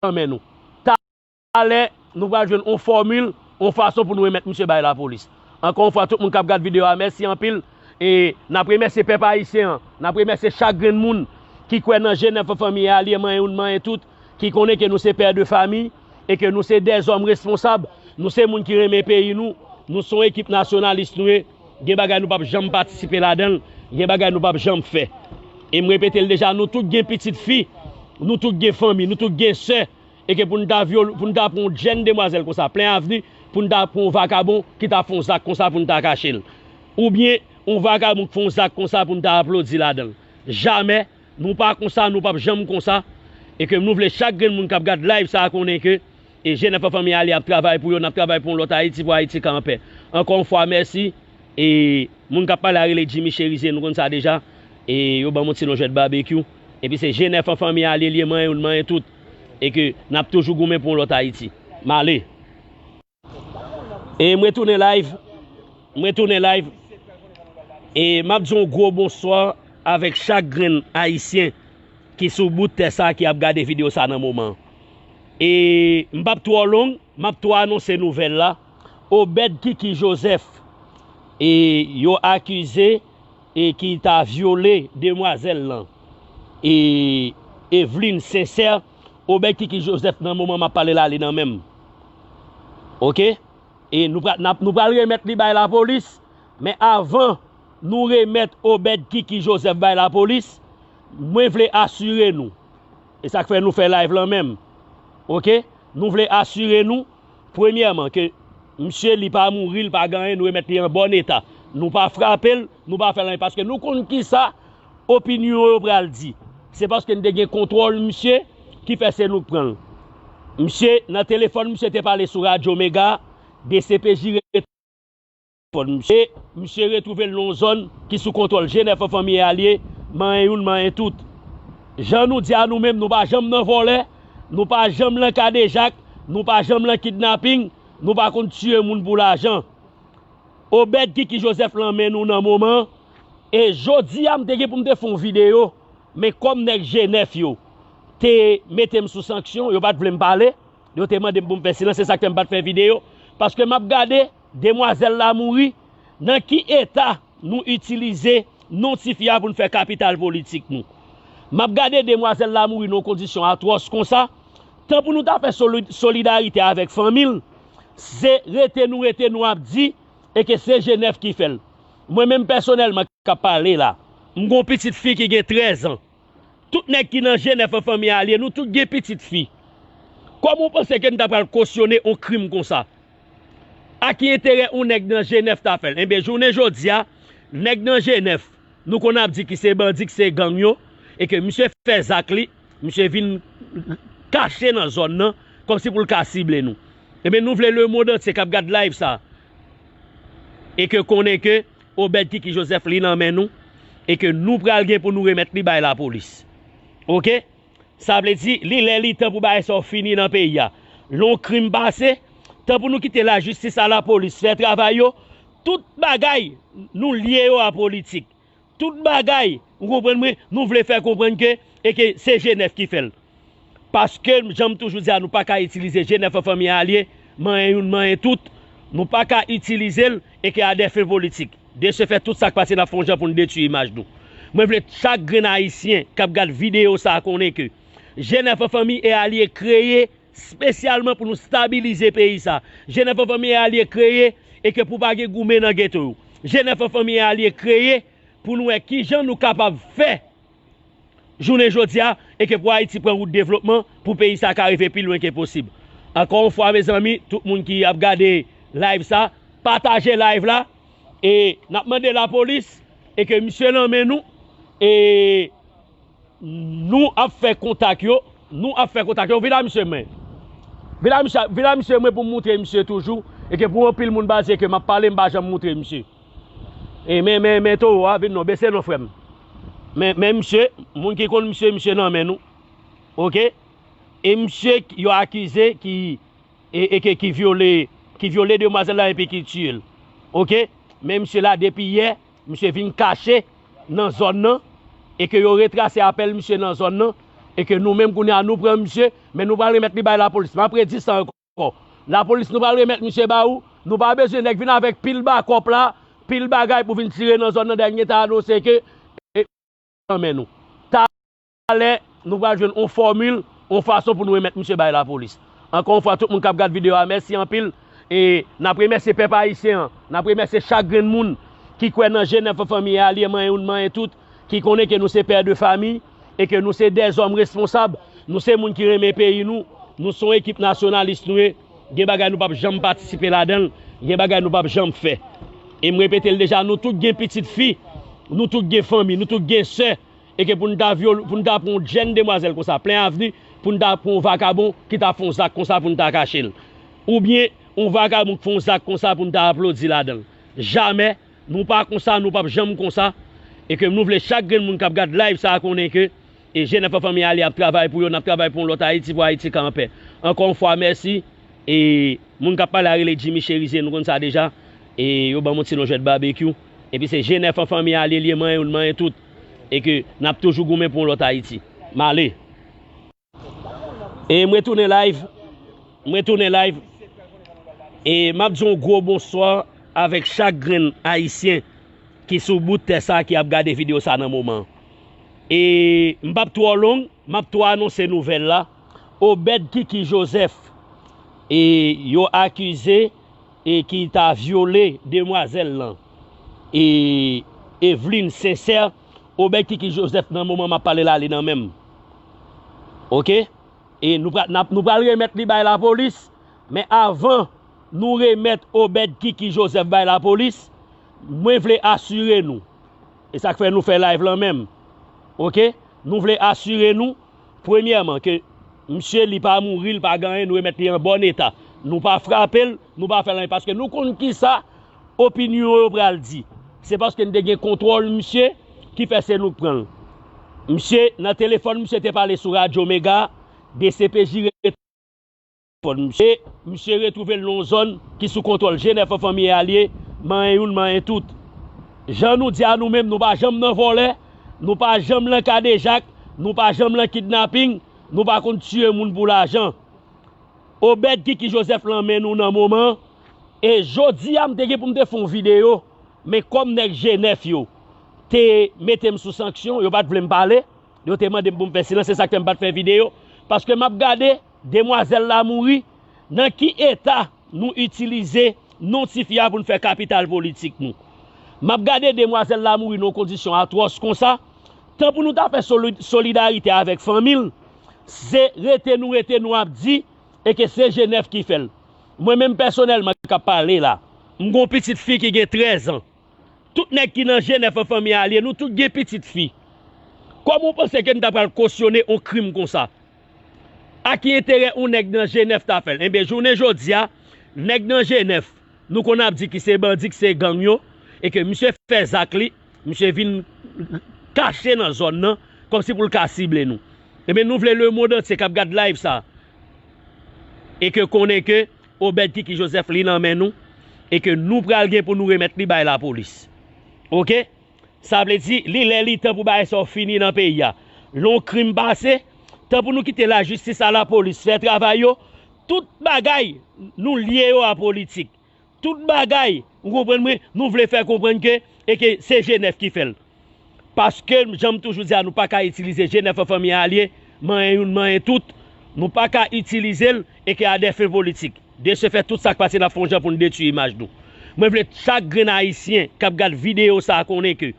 nan men nou. Talè, nou pral jwenn on fòmil, on fason pou nou remèt misye bay lapolis. Ankò yon fwa, tout moun k ap gad videyo a, mèsi anpil. E n ap remèsye pèp ayisyen an, n ap remèsye chak grenn moun ki kwè nan G nèf an fanmi e alye, manyen youn, manyen tout, ki konnen ke nou se pè de fami, e ke nou se dèzòm responsab, nou se moun ki renmen peyi nou, nou se yon ekip nasyonalis nou ye, gen bagay nou p ap janm patisipe ladan l, gen bagay nou p ap janm fè. E m repete l deja, nou tout gen pitit fi, nou tout gen fanmi, nou tout gen sè, e ke pou n ta vyole, pou n ta pran yon jèn demwazèl konsa, plen avni, pou n ta pran yon vakabon ki ta fè yon zak konsa pou n ta kache l. Oubyen, yon vakabon k fè yon zak konsa pou n ta aplodi ladan l. Jamè, nou pa konsa, nou p ap janm konsa. E ke nou vle chak grenn moun k ap gad live sa a konnen ke, e, G nèf an fanmi a alye ap travay pou yo, n ap travay pou yon lòt Ayiti, pou Ayiti ka anpè. Ankò yon fwa, mèsi. E moun k ap pale a rele Jimmy Cherizier, nou konn sa deja. E yo ban m yon ti non jwèt babekyou. Epi se G nèf an fanmi a alye, manyen youn, manyen tout. E ke n ap toujou goumen pou yon lòt Ayiti. M ale. E mwen tounen live. Mwen tounen live. E m ap di yon gwo bonswa avèk chak grenn Ayisyen ki sou bout tè sa ki ap gade videyo sa nan moman an. E m p ap twò long, m ap twò anonse nouvèl la. Obed Kiki Joseph, e yo akize e ki ta vyole demwazèl lan. E Eveline Sincère, Obed Kiki Joseph nan moman m ap pale la, li nan men m. Oke? E nou pra- n ap- nou pral remèt li bay lapolis, men avan nou remèt Obed Kiki Joseph bay lapolis, mwen vle asire nou, e sa k fè nou fè live lan menm, oke? Nou vle asire nou, premyèman, ke misye li pa mouri, li pa gen anyen, nou remèt li an bòn eta. Nou pa frape l, nou pa fè l anyen, paske nou konn kisa opinyon yo pral di. Se paske n te gen kontwòl misye ki fè se nou k pran l. Misye, nan telefòn, misye te pale sou Radyo Mega, D C P J retwouve telefòn misye. Misye retwouve l nan yon zòn ki sou kontwòl G nèf an fanmi e alye, manyen youn, manyen tout. Jan nou di a nou menm, nou pa janm nan vòlè, nou pa janm nan kadejak, nou pa janm nan kidnaping, nou pa konn tiye moun pou lajan. Obed Kiki Joseph lan men nou nan moman an. E jodi a, m te gen pou m te fè yon videyo, men kòm nèg G nèf yo te mete m sou sanksyon, yo pa t vle m pale, yo te mande m pou m fè silans, se sa k fè m pa t fè videyo. Paske m ap gade, demwazèl la mouri, nan ki eta nou itilize non tifi a pou n fè kapital politik nou? M ap gade demwazèl la mouri nan yon kondisyon atwòs konsa, tan pou nou ta fè soli- solidarite avèk fanmi l, se rete nou rete nou ap di, e ke se G nèf ki fè l. Mwen menm pèsonèlman k ap pale la, m gen yon pitit fi ki gen trèz an. Tout nèg ki nan G nèf an fanmi a alye, nou tout gen pitit fi. Kòman w panse ke n ta pral kosyone yon krim konsa? A ki enterè yon nèg nan G nèf ta fè l? Enben, jounen jodi a, nèg nan G nèf, nou konn ap di ki se bandi, ki se gang yo, e ke misye fè zak li, misye vin kache nan zòn nan, kòmsi pou l ka sible nou. Enben, nou vle lemonn antye k ap gad live sa, e ke konnen ke Obed Kiki Joseph li nan men nou, e ke nou pral gen pou nou remèt li bay lapolis. Oke? Sa vle di, li lè li tan pou bagay sa yo fini nan peyi a. Lè yon krim pase, tan pou nou kite lajistis a lapolis fè travay yo, tout bagay nou lye yo a politik. Tout bagay, ou konprann mwen, nou vle fè konprann ke, e ke se G nèf ki fè l. Paske, jan m toujou di a, nou pa ka itilize G nèf an fanmi a alye, manyen youn, manyen tout, nou pa ka itilize l, e ke a dè fen politik. De se fèt, tout sa k pase, n ap fè yon jan pou n detwi imaj nou. Mwen vle chak grenn Ayisyen k ap gad videyo sa a konnen ke G nèf an fanmi e alye kreye espesyalman pou nou stabilize peyi sa. G nèf an fanmi e alye kreye e ke pou pa gen goumen nan geto yo. G nèf an fanmi e alye kreye pou nou wè kijan nou kapab fè jounen jodi a, e ke pou Ayiti pran wout devlopman, pou peyi sa ka rive pi lwen ke posib. Ankò yon fwa, mezanmi, tout moun ki ap gade live sa, pataje live la, e n ap mande lapolis, e ke misye nan men nou, e nou ap fè kontak yo, nou ap fè kontak yo, vin la misye mwen. Vin la misye, vin la misye mwen pou m moutre misye toujou, e ke pou anpil moun pa di ke m ap pale, m pa janm moutre misye. E men, men, men towo a, vin non, bese non frè m. Men, men misye, moun ki konn misye, misye nan men nou. Oke? E misye k- yo akize ki, e, e ke ki vyole, ki vyole demwazèl la epi ki tiye l. Oke? Men misye la depi yè, misye vin kache nan zòn nan, e ke yo retrase apèl misye nan zòn nan, e ke nou menm kounye a nou pran misye, men nou pral remèt li bay lapolis. M ap redi sa ankò. Lapolis, nou pral remèt misye ba ou. Nou pa bezwen nèg vin avèk pil bakòp la, pil bagay pou vin tire nan zòn nan, dènye ta anonse ke, e, nan men nou. Talè, nou pral jwenn yon fòmil, yon fason pou nou remèt misye bay lapolis. Ankò yon fwa, tout moun k ap gad videyo a, mèsi anpil. E n ap remèsye pèp ayisyen an, n ap remèsye chak grenn moun ki kwè nan G nèf an fanmi e alye, manyen youn, manyen tout, ki konnen ke nou se pè de fami, e ke nou se dèzòm responsab, nou se moun ki renmen peyi nou, nou se yon ekip nasyonalis nou ye, gen bagay nou p ap janm patisipe ladan l, gen bagay nou p ap janm fè. E m repete l deja, nou tout gen pitit fi, nou tout gen fanmi, nou tout gen sè, e ke pou n ta vyole, pou n ta pran yon jèn demwazèl konsa, plen avni, pou n ta pran yon vakabon ki ta fè yon zak konsa pou n ta kache l. Oubyen, yon vakabon k fè yon zak konsa pou n ta aplodi ladan l. Jamè, nou pa konsa, nou p ap janm konsa. E ke nou vle chak grenn moun k ap gad live sa a konnen ke, e, G nèf an fanmi a alye ap travay pou yo, n ap travay pou yon lòt Ayiti, pou Ayiti ka anpè. Ankò yon fwa, mèsi. E moun k ap pale a rele Jimmy Cherizier, nou konn sa deja. E yo ban m yon ti non jwèt babekyou. Epi se G nèf an fanmi a alye, manyen youn, manyen tout. E ke n ap toujou goumen pou yon lòt Ayiti. M ale. E mwen tounen live. Mwen tounen live. E m ap di yon gwo bonswa avèk chak grenn ayisyen ki sou bout tè sa ki ap gade videyo sa nan moman an. E m p ap twò long, M ap tou anonse nouvèl la. Obed Kiki Joseph, e yo akize e ki ta vyole demwazèl lan, e Eveline Sincère. Obed Kiki Joseph, nan moman m ap pale la, li nan men m. Oke? E nou pra- n ap- nou pral remèt li bay lapolis, men avan nou remèt Obed Kiki Joseph bay lapolis, mwen vle asire nou, e sa k fè nou fè live lan menm. Oke? Nou vle asire nou, premyèman, ke misye, li pa mouri, li pa gen anyen, nou remèt li an bòn eta. Nou pa frape l, nou pa fè l anyen, paske nou konn kisa opinyon yo pral di. Se paske n te gen kontwòl misye ki fè se nou k pran l. Misye, nan telefòn, misye te pale sou Radyo Mega, D C P J telefòn misye. Misye retwouve l nan yon zòn ki sou kontwòl G nèf an fanmi e alye, manyen youn, manyen tout. Jan nou di a nou menm, nou pa janm nan vòlè, nou pa janm nan kadejak, nou pa janm nan kidnaping, nou pa konn tiye moun pou lajan. Obed Kiki Joseph lan men nou nan moman an. E jodi a, m te gen pou m te fè yon videyo, men kòm nèg G nèf yo te mete m sou sanksyon, yo pa t vle m pale, yo te mande m pou m fè silans, se sa k fè m pa t fè videyo. Paske m ap gade, demwazèl la mouri, nan ki eta nou itilize non tifi a pou n fè kapital politik nou? M ap gade demwazèl la mouri nan yon kondisyon atwòs konsa, tan pou nou ta fè soli- solidarite avèk fanmi l, se rete nou rete nou ap di, e ke se G nèf ki fè l. Mwen menm pèsonèlman k ap pale la, m gon pitit fi ki gen trèz an. Tout nèg ki nan G nèf an fanmi alye, nou tout gen pitit fi. Kòman w panse ke n ta pral kosyone yon krim konsa? A ki enterè yon nèg nan G nèf ta fè l? Enben, jounen jodi a, nèg nan G nèf, nou konn ap di ki se bandi, ki se gang yo, e ke misye fè zak li, misye vin kache nan zòn nan, kòmsi pou l ka sible nou. Enben, nou vle lemonn antye k ap gad live sa, e ke konnen ke Obed Kiki Joseph li nan men nou, e ke nou pral gen pou nou remèt li bay lapolis. Oke? Sa vle di, li lè li tan pou bagay sa yo fini nan peyi a. Lè yon krim pase, tan pou nou kite lajistis a lapolis fè travay yo, tout bagay nou lye yo a politik. Tout bagay, ou konprann mwen, nou vle fè konprann ke, e ke se G nèf ki fè l. Paske, jan m toujou di a, nou pa ka itilize G nèf an fanmi alye, manyen youn, manyen tout. Nou pa ka itilize l, e ke a dè fen politik. De se fè, tout sa k pase, n ap fè yon jan pou n detwi imaj nou. Mwen vle chak grenn Ayisyen k ap gad videyo sa a konnen ke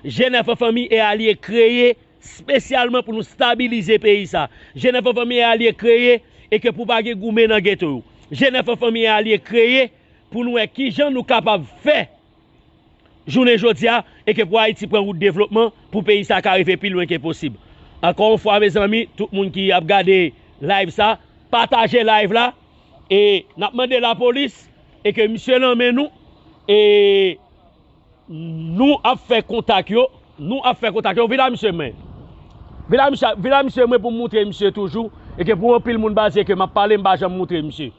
G nèf an fanmi e alye kreye espesyalman pou nou stabilize peyi sa. G nèf an fanmi e alye kreye e ke pou pa gen goumen nan geto yo. G nèf an fanmi e alye kreye pou nou wè kijan nou kapab fè jounen jodi a, e ke pou Ayiti pran wout devlopman, pou peyi sa ka rive pi lwen ke posib. Ankò yon fwa, mezanmi, tout moun ki ap gade live sa, pataje live la, e n ap mande lapolis, e ke misye nan men nou, e nou ap fè kontak yo, nou ap fè kontak yo, vin a misye mwen. Vin a misye, vin a misye mwen pou m moutre misye toujou, e ke pou anpil moun baze ke m ap pale, m pa janm moutre misye.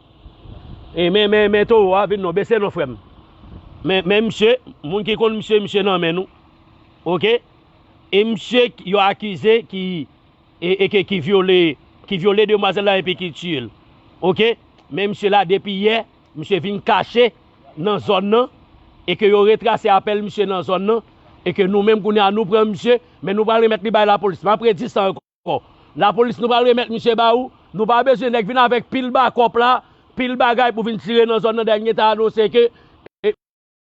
E men, men, men towo a, vin non, bese non, frè m. Men, men misye, moun ki konn misye, misye nan men nou. Oke? E misye k- yo akize ki, e, e ke, ki vyole, ki vyole demwazèl la epi ki tiye l. Oke? Men misye la, depi yè, misye vin kache nan zòn nan, e ke yo retrase apèl misye nan zòn nan, e ke nou menm kounye a nou pran misye, men nou pral remèt li bay lapolis. M ap redi sa ankò. Lapolis, nou pral remèt misye ba ou. Nou pa bezwen nèg vin avèk pil bakòp la, pil bagay pou vin tire nan zòn nan, dènye ta anonse ke, e,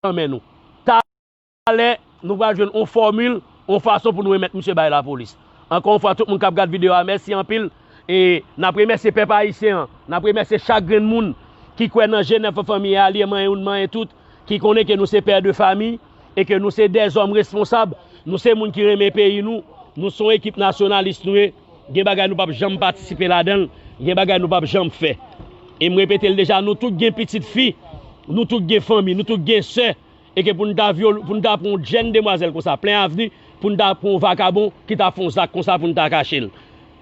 nan men nou. Talè, nou pral jwenn yon fòmil, yon fason pou nou remèt misye bay lapolis. Ankò yon fwa, tout moun k ap gad videyo a, mèsi anpil. E n ap remèsye pèp ayisyen an, n ap remèsye chak grenn moun ki kwè nan G nèf an fanmi e alye, manyen youn, manyen tout, ki konnen ke nou se pè de fami, e ke nou se dèzòm responsab, nou se moun ki renmen peyi nou, nou se yon ekip nasyonalis nou ye, gen bagay nou p ap janm patisipe ladan l, gen bagay nou p ap janm fè. E m repete l deja, nou tout gen pitit fi, nou tout gen fanmi, nou tout gen sè, e ke pou n ta vyole, pou n ta pran yon jèn demwazèl konsa, plen avni, pou n ta pran yon vakabon ki ta fè yon zak konsa pou n ta kache l.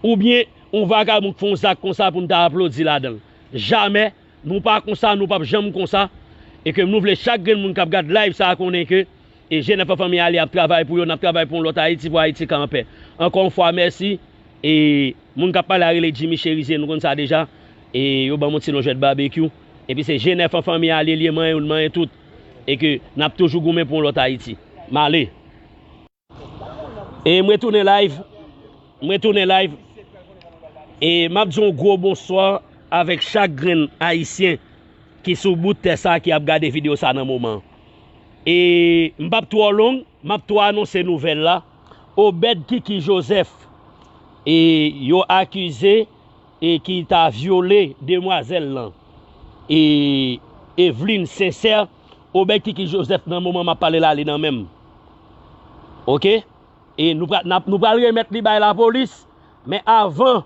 Oubyen, yon vakabon k fè yon zak konsa pou n ta aplodi ladan l. Jamè, nou pa konsa, nou p ap janm konsa. E ke nou vle chak grenn moun k ap gad live sa a konnen ke, e, G nèf an fanmi alye ap travay pou yo, n ap travay pou yon lòt Ayiti, pou Ayiti ka anpè. Ankò yon fwa, mèsi. E moun k ap pale a rele Jimmy Cherizier, nou konn sa deja. E yo ban m yon ti non jwèt babekyou. Epi se G nèf an fanmi alye li ye, manyen youn, manyen tout. E ke n ap toujou goumen pou yon lòt Ayiti. M ale. E m retounen live. M retounen live. E m ap di yon gwo bonswa avèk chak grenn Ayisyen ki sou bout tè sa ki ap gade videyo sa nan moman. E m p ap twò long, m ap twò anonse nouvèl la. Obed Kiki Joseph, e yo akize e ki ta vyole demwazèl lan, e Eveline Sincère, Obed Kiki Joseph nan moman m ap pale la, li nan men m. Oke? E nou pral, n ap, nou pral remèt li bay lapolis, men avan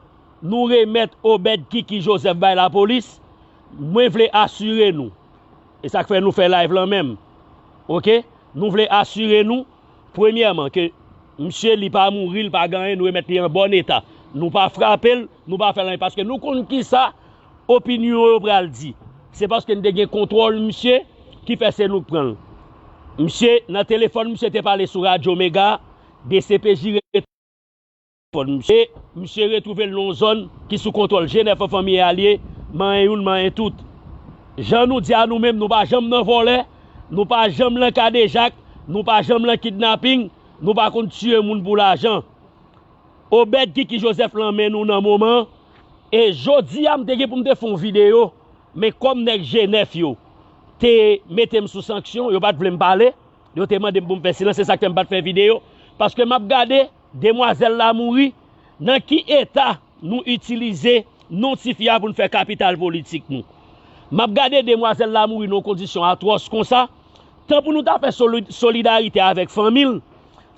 nou remèt Obed Kiki Joseph bay lapolis, mwen vle asire nou, e sa k fè nou fè live lan menm, oke? Nou vle asire nou, premyèman, ke misye, li pa mouri, li pa gen anyen, nou remèt li an bòn eta. Nou pa frape l, nou pa fè l anyen, paske nou konn kisa opinyon yo pral di. Se paske n te gen kontwòl misye ki fè se nou k pran l. Misye, nan telefòn, misye te pale sou Radyo Mega, D C P J retwouve telefòn misye. Misye retwouve l nan yon zòn ki sou kontwòl G nèf an fanmi e alye, manyen youn, manyen tout. Jan nou di a nou menm, nou pa janm nan vòlè, nou pa janm nan kadejak, nou pa janm nan kidnaping, nou pa konn tiye moun pou lajan. Obed Kiki Joseph lan men nou nan moman, e jodi a m te gen pou m te fè yon videyo, men kòm nèg G nèf yo te mete m sou sanksyon, yo pa t vle m pale, yo te mande m pou m fè silans, se sa k fè m pa t fè videyo, paske m ap gade demwazèl la mouri, nan ki eta nou itilize non tifi a pou n fè kapital politik nou. M ap gade demwazèl la mouri nan yon kondisyon atwòs konsa, tan pou nou ta fè soli-, solidarite avèk fanmi l,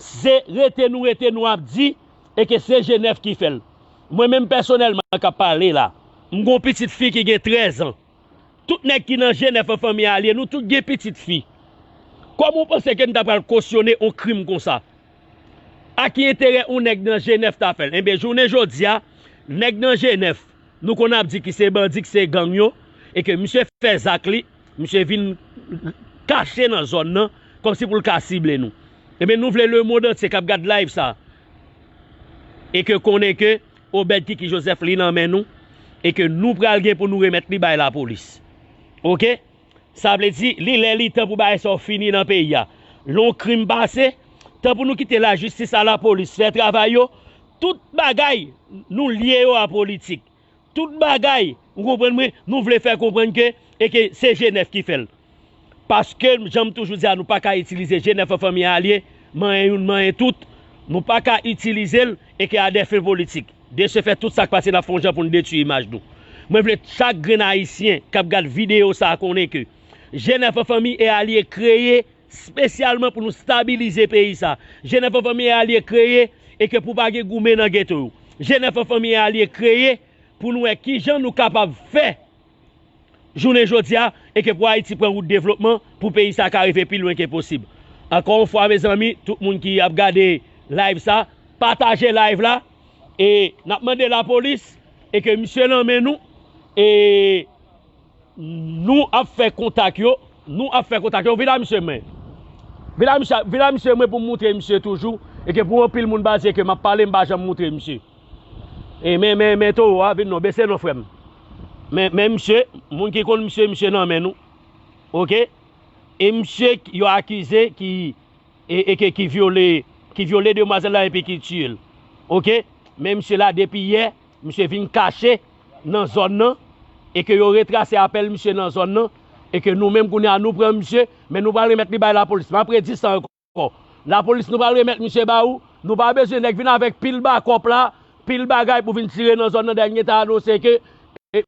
se rete nou rete nou ap di, e ke se G nèf ki fè l. Mwen menm pèsonèlman k ap pale la, m gen yon pitit fi ki gen trèz an. Tout nèg ki nan G nèf an fanmi alye, nou tout gen pitit fi. Kòman w panse ke n ta pral kosyone yon krim konsa? A ki enterè yon nèg nan G nèf ta fè l? Enben, jounen jodi a, nèg nan G nèf, nou konn ap di ki se bandi, ki se gang yo, e ke misye fè zak li, misye vin kache nan zòn nan, kòmsi pou l ka sible nou. Enben, nou vle lemonn antye k ap gad live sa, e ke konnen ke Obed Kiki Joseph li nan men nou, e ke nou pral gen pou nou remèt li bay lapolis. Oke? Sa vle di, li lè li tan pou bagay sa yo fini nan peyi a. Lè yon krim pase, tan pou nou kite lajistis a lapolis fè travay yo, tout bagay nou lye yo a politik. Tout bagay, ou konprann mwen, nou vle fè konprann ke, e ke se G nèf ki fè l. Paske, jan m toujou di a, nou pa ka itilize G nèf an fanmi alye, manyen youn, manyen tout, nou pa ka itilize l, e ke a dè fen politik. De se fè, tout sa k pase, n ap fè yon jan pou n detwi imaj nou. Mwen vle chak grenn Ayisyen k ap gad videyo sa a konnen ke G nèf an fanmi e alye kreye espesyalman pou nou stabilize peyi sa. G nèf an fanmi e alye kreye e ke pou pa gen goumen nan geto yo. G nèf an fanmi e alye kreye pou nou wè kijan nou kapab fè jounen jodi a, e ke pou Ayiti pran wout devlopman, pou peyi sa ka rive pi lwen ke posib. Ankò yon fwa, mezanmi, tout moun ki ap gade live sa, pataje live la, e n ap mande lapolis, e ke misye nan men nou, e nou ap fè kontak yo, nou ap fè kontak yo, vin a misye mwen. Vin a misye, vin a misye mwen pou m moutre misye toujou, e ke pou anpil moun pa di ke m ap pale, m pa janm moutre misye. E men, men, men towo a, vin non, bese non, frè m. Men, men misye, moun ki konn misye, misye nan men nou. Oke? E misye k-, yo akize ki, e, e ke ki vyole, ki vyole demwazèl la epi ki tiye l. Oke? Men misye la depi yè, misye vin kache nan zòn nan, e ke yo retrase apèl misye nan zòn nan, e ke nou menm kounye a nou pran misye, men nou pral remèt li bay lapolis. M ap redi sa ankò. Lapolis, nou pral remèt misye ba ou. Nou pa bezwen nèg vin avèk pil bakòp la, pil bagay pou vin tire nan zòn nan, dènye ta anonse ke, e,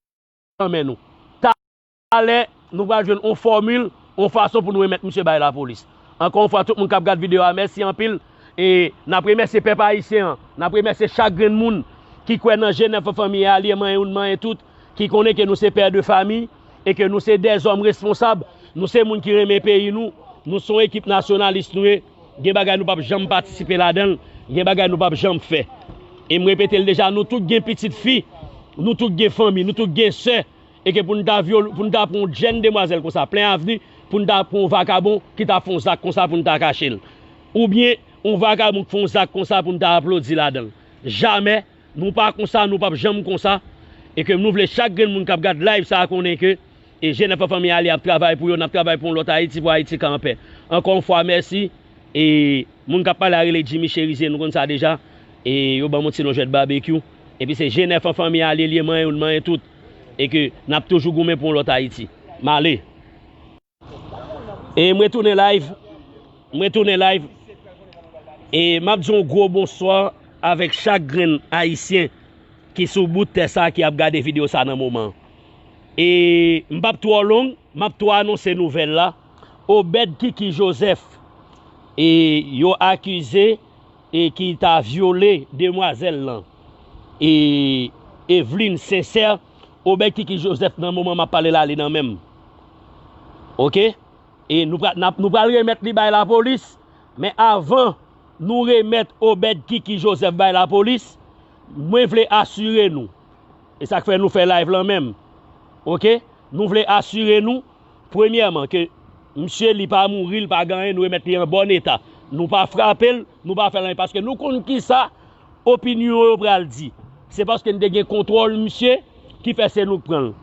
nan men nou. Talè, nou pral jwenn on fòmil, on fason pou nou remèt misye bay lapolis. Ankò yon fwa, tout moun k ap gad videyo a, mèsi anpil. E n ap remèsye pèp ayisyen an, n ap remèsye chak grenn moun ki kwè nan G nèf an fanmi alye, manyen youn, manyen tout, ki konnen ke nou se pè de fami e ke nou se dèzòm responsab, nou se moun ki renmen peyi nou, nou se yon ekip nasyonalis nou ye, gen bagay nou p ap janm patisipe ladan l, gen bagay nou p ap janm fè. E m repete l deja, nou tout gen pitit fi, nou tout gen fanmi, nou tout gen sè, e ke pou n ta vyole, pou n ta pran yon jèn demwazèl konsa, plen avni, pou n ta pran yon vakabon ki ta fè yon zak konsa pou n ta kache l. Oubyen, yon vakabon k fè yon zak konsa pou n ta aplodi ladan l. Jamè, nou pa konsa, nou p ap janm konsa. E ke nou vle chak grenn moun k ap gad live sa a konnen ke, e G nèf an fanmi alye ap travay pou yo, n ap travay pou yon lòt Ayiti, pou Ayiti ka anpè. Ankò yon fwa, mèsi. E moun k ap pale a rele Jimmy Cherizier, nou konn sa deja. E yo ban m yon ti non jwèt babekyou. Epi se G nèf an fanmi alye li ye, manyen youn, manyen tout. E ke n ap toujou goumen pou yon lòt Ayiti. M ale. E mwen tounen live. Mwen tounen live. E m ap di yon gwo bonswa avèk chak grenn Ayisyen ki sou bout tè sa ki ap gade videyo sa nan moman. E m p ap twò long, m ap tou anonse nouvèl la. Obed Kiki Joseph, e yo akize e ki ta vyole demwazèl lan, e Eveline Sincère, Obed Kiki Joseph nan moman m ap pale la, li nan men m. Oke? E nou pra-, n ap, nou pral remèt li bay lapolis, men avan nou remèt Obed Kiki Joseph bay lapolis, mwen vle asire nou, e sa k fè nou fè live lan menm, oke? Nou vle asire nou, premyèman, ke misye li pa mouri, li pa gen anyen, nou remèt li an bòn eta. Nou pa frape l, nou pa fè l anyen, paske nou konn kisa opinyon yo pral di. Se paske n te gen kontwòl misye ki fè se nou k pran l.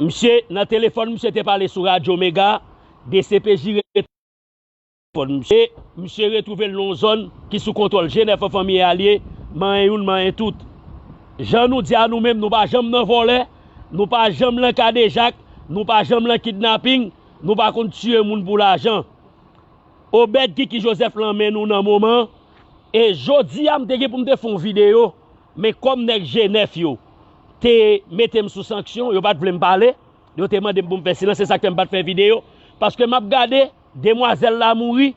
Misye, nan telefòn, misye te pale sou Radyo Mega, D C P J ret- telefòn misye. Misye retwouve l nan yon zòn ki sou kontwòl G nèf an fanmi alye, manyen youn, manyen tout. Jan nou di a nou menm, nou pa janm nan vòlè, nou pa janm nan kadejak, nou pa janm nan kidnaping, nou pa konn tiye moun pou lajan. Obed Kiki Joseph lan men nou nan moman, e jodi a m te gen pou m te fè yon videyo, men kòm nèg G nèf yo te mete m sou sanksyon, yo pa t vle m pale, yo te mande m pou m fè silans, se sa k fè m pa t fè videyo, paske m ap gade demwazèl la mouri,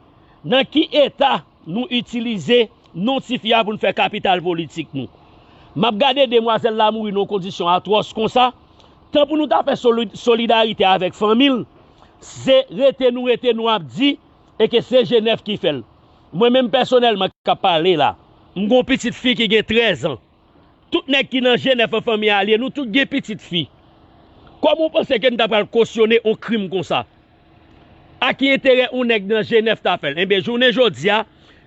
nan ki eta nou itilize non tifi a pou n fè kapital politik nou. M ap gade demwazèl la mouri nan yon kondisyon atwòs konsa, tan pou nou ta fè soli-, solidarite avèk fanmi l, se rete nou rete nou ap di, e ke se G nèf ki fè l. Mwen menm pèsonèlman k ap pale la, m gon pitit fi ki gen trèz an. Tout nèg ki nan G nèf an fanmi alye, nou tout gen pitit fi. Kòman w panse ke n ta pral kosyone yon krim konsa? A ki enterè yon nèg nan G nèf ta fè l? Enben, jounen jodi a,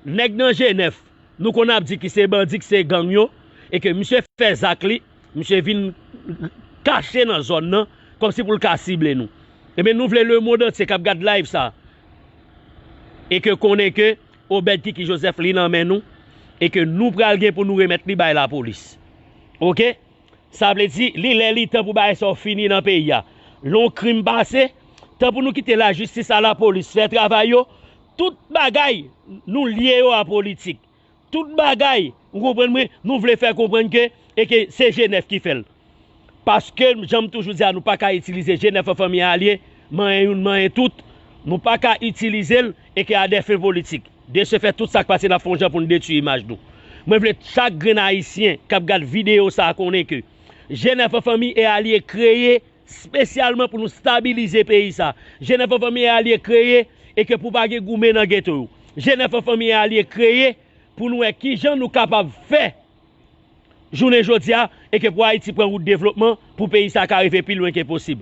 nèg nan G nèf, nou konn ap di ki se bandi, ki se gang yo, e ke misye fè zak li, misye vin kache nan zòn nan, kòmsi pou l ka sible nou. Enben, nou vle lemonn antye k ap gad live sa, e ke konnen ke Obed Kiki Joseph li nan men nou, e ke nou pral gen pou nou remèt li bay lapolis. Oke? Sa vle di, li lè li tan pou bagay sa yo fini nan peyi a. Lè yon krim pase, tan pou nou kite lajistis a lapolis fè travay yo, tout bagay nou lye yo a politik. Tout bagay, ou konprann mwen, nou vle fè konprann ke, e ke se G nèf ki fè l. Paske, jan m toujou di a, nou pa ka itilize G nèf an fanmi alye, manyen youn, manyen tout, nou pa ka itilize l, e ke a dè fen politik. De se fè, tout sa k pase, n ap fè yon jan pou n detwi imaj nou. Mwen vle chak grenn Ayisyen k ap gad videyo sa a konnen ke G nèf an fanmi e alye kreye espesyalman pou nou stabilize peyi sa. G nèf an fanmi e alye kreye e ke pou pa gen goumen nan geto yo. G nèf an fanmi e alye kreye pou nou wè kijan nou kapab fè jounen jodi a, e ke pou Ayiti pran wout devlopman, pou peyi sa ka rive pi lwen ke posib.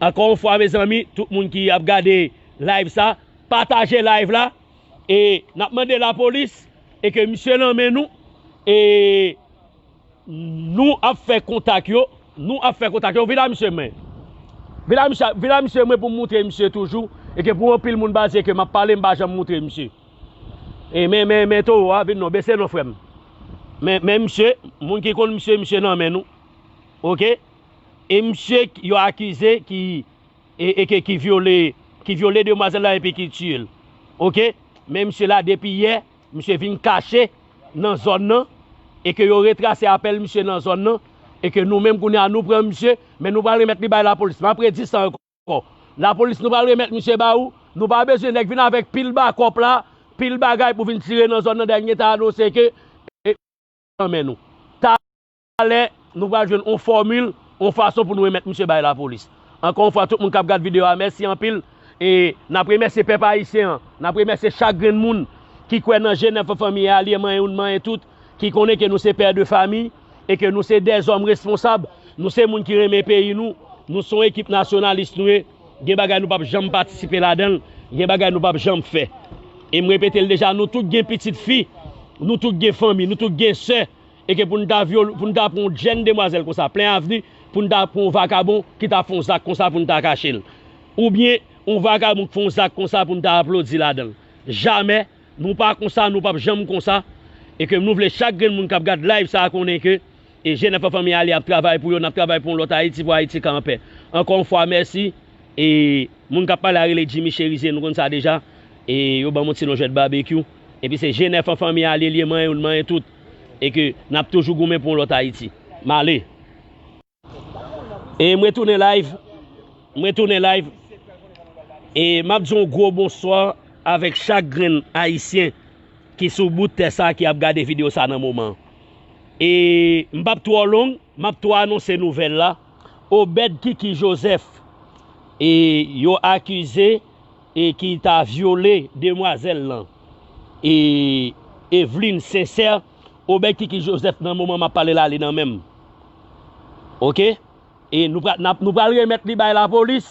Ankò yon fwa, mezanmi, tout moun ki ap gade live sa, pataje live la, e n ap mande lapolis, e ke misye nan men nou, e nou ap fè kontak yo, nou ap fè kontak yo, vin a misye mwen. Vin a misye, vin a misye mwen pou m moutre misye toujou, e ke pou anpil moun baze ke m ap pale, m pa janm moutre misye. E men, men, men towo a, vin non, bese non, frè m. Men, men misye, moun ki konn misye, misye nan men nou. Oke? E misye k-, yo akize ki, e, e ke, ki vyole, ki vyole demwazèl la epi ki tiye l. Oke? Men misye la, depi yè, misye vin kache nan zòn nan, e ke yo retrase apèl misye nan zòn nan, e ke nou menm kounye a nou pran misye, men nou pral remèt li bay lapolis. M ap redi sa ankò. Lapolis, nou pral remèt misye ba ou. Nou pa bezwen nèg vin avèk pil bakòp la, pil bagay pou vin tire nan zòn nan, dènye ta anonse ke, e, nan men nou. Talè, nou pral jwenn yon fòmil, yon fason pou nou remèt misye bay lapolis. Ankò yon fwa, tout moun k ap gad videyo a, mèsi anpil. E n ap remèsye pèp ayisyen an, n ap remèsye chak grenn moun ki kwè nan G nèf an fanmi alye, manyen youn, manyen tout, ki konnen ke nou se pè de fami, e ke nou se dèzòm responsab, nou se moun ki renmen peyi nou, nou se yon ekip nasyonalis nou ye, gen bagay nou p ap janm patisipe ladan l, gen bagay nou p ap janm fè. E m repete l deja, nou tout gen pitit fi, nou tout gen fanmi, nou tout gen sè, e ke pou n ta vyole, pou n ta pran yon jèn demwazèl konsa, plen avni, pou n ta pran yon vakabon ki ta fè yon zak konsa pou n ta kache l. Oubyen, yon vakabon k fè yon zak konsa pou n ta aplodi ladan l. Jamè, nou pa konsa, nou p ap janm konsa. E ke nou vle chak grenn moun k ap gad live sa a konnen ke E G nèf an fanmi alye ap travay pou yo, n ap travay pou yon lòt Ayiti, pou Ayiti ka anpè. Ankò yon fwa, mèsi. E moun k ap pale a rele Jimmy Cherizier, nou konn sa deja. E yo ban m yon ti non jwèt babekyou. Epi se G nèf an fanmi alye, li ye manyen youn, manyen tout. E ke n ap toujou goumen pou yon lòt Ayiti. M ale. E mwen tounen live. Mwen tounen live. E m ap di yon gwo bonswa avèk chak grenn Ayisyen ki sou bout tè sa ki ap gade videyo sa nan moman. E m p ap twò long, m ap tou anonse nouvèl la. Obed Kiki Joseph, e yo akize e ki ta vyole demwazèl lan, e Eveline Sincère, Obed Kiki Joseph nan moman m ap pale la, li nan men m. Oke? E nou pra-, n ap, nou pral remèt li bay lapolis,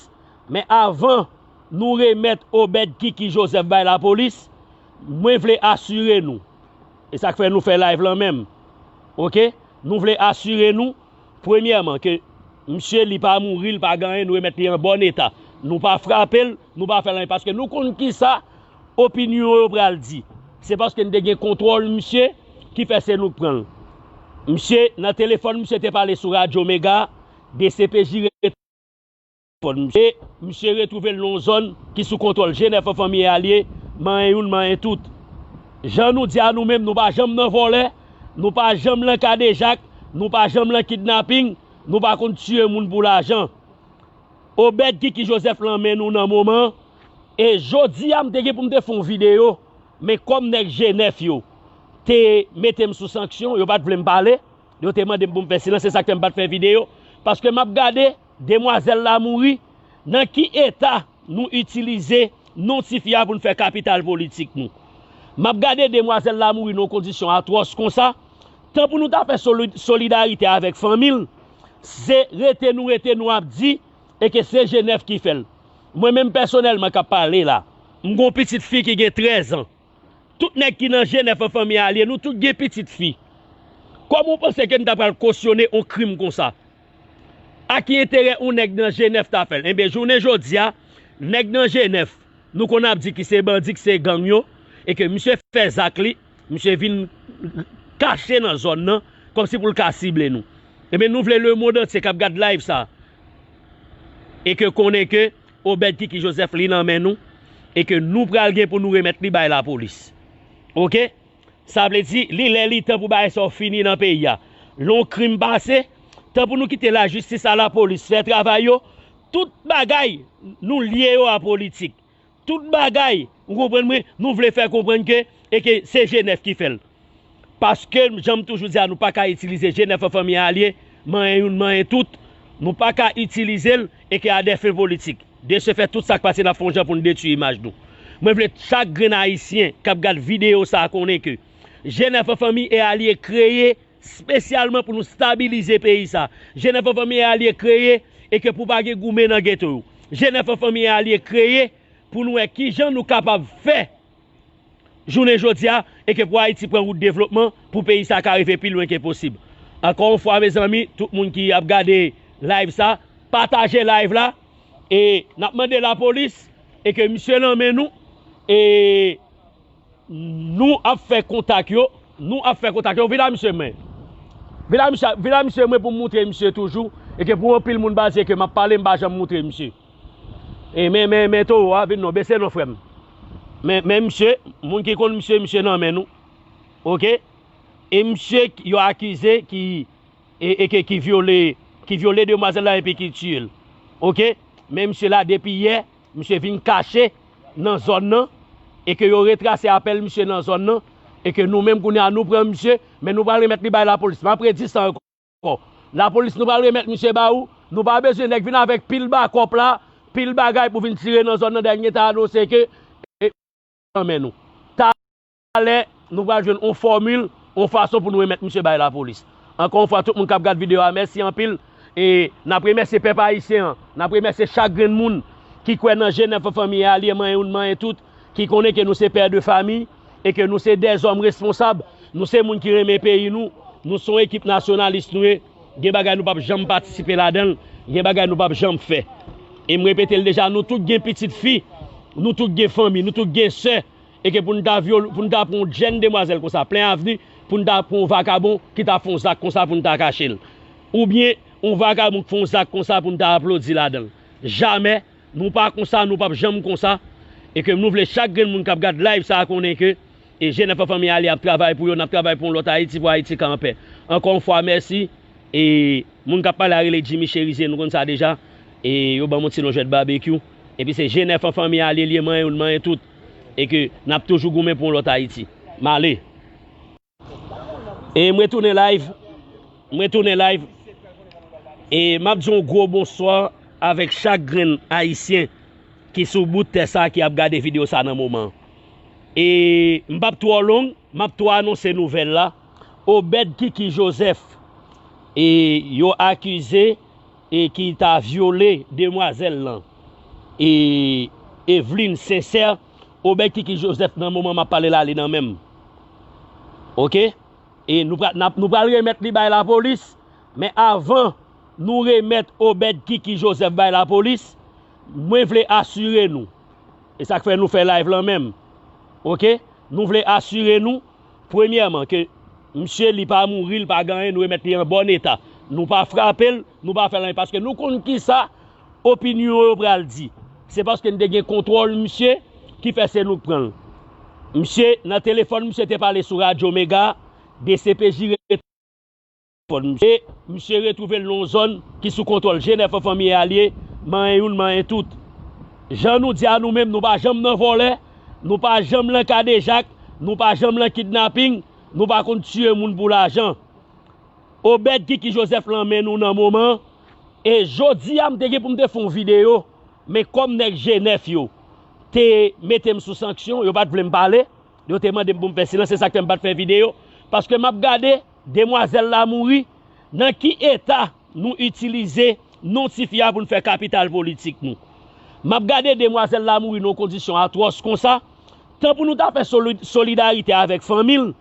men avan nou remèt Obed Kiki Joseph bay lapolis, mwen vle asire nou, e sa k fè nou fè live lan menm, oke? Nou vle asire nou, premyèman, ke misye li pa mouri, li pa gen anyen, nou remèt li an bòn eta. Nou pa frape l, nou pa fè l anyen, paske nou konn kisa opinyon yo pral di. Se paske n te gen kontwòl misye ki fè se nou k pran l. Misye, nan telefòn, misye te pale sou Radyo Mega, D C P J rete telefòn misye. Misye retwouve l nan yon zòn ki sou kontwòl G nèf an fanmi alye, manyen youn, manyen tout. Jan nou di a nou menm, nou pa janm nan vòlè, nou pa janm nan kadejak, nou pa janm nan kidnaping, nou pa konn tiye moun pou lajan. Obed Kiki Joseph lan men nou nan moman. E jodi a, m te gen pou m te fè yon videyo, men kòm nèg G nèf yo te mete m sou sanksyon, yo pa t vle m pale, yo te mande m pou m fè silans, se sa k fè m pa t fè videyo. Paske m ap gade, demwazèl la mouri, nan ki eta nou itilize non tifi a pou n fè kapital politik nou. M ap gade demwazèl la mouri nan yon kondisyon atwòs konsa, tan pou nou ta fè soli-, solidarite avèk fanmi l, se rete nou rete nou ap di, e ke se G nèf ki fè l. Mwen menm pèsonèlman k ap pale la, m gon pitit fi ki gen trèz an. Tout nèg ki nan G nèf an fanmi alye, nou tout gen pitit fi. Kòman w panse ke n ta pral kosyone yon krim konsa? A ki enterè yon nèg nan G nèf ta fè l? Enben, jounen jodi a, nèg nan G nèf, nou konn ap di ki se bandi, ki se gang yo, e ke misye fè zak li, misye vin kache nan zòn nan, kòmsi pou l ka sible nou. Enben, nou vle lemonn antye k ap gad live sa, e ke konnen ke Obed Kiki Joseph li nan men nou, e ke nou pral gen pou nou remèt li bay lapolis. Oke? Sa vle di, li lè li tan pou bagay sa yo fini nan peyi a. Lè yon krim pase, tan pou nou kite lajistis a lapolis fè travay yo, tout bagay nou lye yo a politik. Tout bagay, ou konprann mwen, nou vle fè konprann ke, e ke se G nèf ki fè l. Paske, jan m toujou di a, nou pa ka itilize G nèf an fanmi alye, manyen youn, manyen tout, nou pa ka itilize l, e ke a dè fen politik. De se fè, tout sa k pase, n ap fè yon jan pou n detwi imaj nou. Mwen vle chak grenn Ayisyen k ap gad videyo sa a konnen ke G nèf an fanmi e alye kreye espesyalman pou nou stabilize peyi sa. G nèf an fanmi e alye kreye e ke pou pa gen goumen nan geto yo. G nèf an fanmi e alye kreye pou nou wè kijan nou kapab fè jounen jodi a, e ke pou Ayiti pran wout devlopman, pou peyi sa ka rive pi lwen ke posib. Ankò yon fwa, mezanmi, tout moun ki ap gade live sa, pataje live la, e n ap mande lapolis, e ke misye nan men nou, e nou ap fè kontak yo, nou ap fè kontak yo, vin a misye mwen. Vin a misye, vin a misye mwen pou m moutre misye toujou, e ke pou anpil moun pa di ke m ap pale, m pa janm moutre misye. E men, men, men towo a, vin non, bese non, frè m. Men, men misye, moun ki konn misye, misye nan men nou. Oke? E misye k-, yo akize ki, e, e ke, ki vyole, ki vyole demwazèl la epi ki tiye l. Oke? Men misye la, depi yè, misye vin kache nan zòn nan, e ke yo retrase apèl misye nan zòn nan, e ke nou menm kounye a nou pran misye, men nou pral remèt li bay lapolis. M ap redi sa ankò. Lapolis, nou pral remèt misye ba ou. Nou pa bezwen nèg vin avèk pil bakòp la, pil bagay pou vin tire nan zòn nan, dènye ta anonse ke, e, nan men nou. Talè, nou pral jwenn yon fòmil, yon fason pou nou remèt misye bay lapolis. Ankò yon fwa, tout moun k ap gad videyo a, mèsi anpil. E n ap remèsye pèp ayisyen an, n ap remèsye chak grenn moun ki kwè nan G nèf an fanmi e alye, manyen youn, manyen tout, ki konnen ke nou se pè de fami, e ke nou se dèzòm responsab, nou se moun ki renmen peyi nou, nou se yon ekip nasyonalis nou ye, gen bagay nou p ap janm patisipe ladan l, gen bagay nou p ap janm fè. E m repete l deja, nou tout gen pitit fi, nou tout gen fanmi, nou tout gen sè, e ke pou n ta vyole, pou n ta pran yon jèn demwazèl konsa, plen avni, pou n ta pran yon vakabon ki ta fè yon zak konsa pou n ta kache l. Oubyen yon vakabon ki fè yon zak konsa pou n ta aplodi ladan l. Jamè, nou pa konsa, nou p ap janm konsa. E ke nou vle chak grenn moun k ap gad live sa a konnen ke e G nèf an fanmi alye ap travay pou yo, n ap travay pou yon lòt Ayiti, pou Ayiti ka anpè. Ankò yon fwa, mèsi. E moun k ap pale a rele Jimmy Cherizier, nou konn sa deja. E yo ban m yon ti non jwèt babekyou. Epi se G nèf an fanmi alye l ye, manyen youn, manyen tout. E ke n ap toujou goumen pou yon lòt Ayiti. M ale. E m retounen live. M retounen live. E m ap di yon gwo bonswa avèk chak grenn Ayisyen ki sou bout tè sa a ki ap gade videyo sa a nan moman an. E m p ap twò long, m ap twò anonse nouvèl la. Obed Kiki Joseph, e yo akize e ki ta vyole demwazèl lan, e Eveline Sincère, Obed Kiki Joseph nan moman m ap pale la, li nan men m. Oke? E nou pral, n ap, nou pral remèt li bay lapolis, men avan nou remèt Obed Kiki Joseph bay lapolis, mwen vle asire nou, e sa k fè nou fè live lan menm, oke? Nou vle asire nou, premyèman, ke misye li pa mouri, li pa gen anyen, nou remèt li an bòn eta. Nou pa frape l, nou pa fè l anyen, paske nou konn kisa opinyon yo pral di. Se paske n te gen kontwòl misye ki fè se nou k pran l. Misye, nan telefòn, misye te pale sou Radyo Mega, D C P J rete telefòn misye. Misye retwouve l nan yon zòn ki sou kontwòl G nèf an fanmi alye, manyen youn, manyen tout. Jan nou di a nou menm, nou pa janm nan vòlè, nou pa janm nan kadejak, nou pa janm nan kidnaping, nou pa konn tiye moun pou lajan. Obed Kiki Joseph lan men nou nan moman an. E jodi a, m te gen pou m te fè yon videyo, men kòm nèg G nèf yo te mete m sou sanksyon, yo pa t vle m pale, yo te mande m pou m fè silans, se sa k fè m pa t fè videyo. Paske m ap gade, demwazèl la mouri, nan ki eta nou itilize non tifi a pou n fè kapital politik nou. M ap gade demwazèl la mouri nan yon kondisyon atwòs konsa, tan pou nou ta fè soli-, solidarite avèk fanmi l,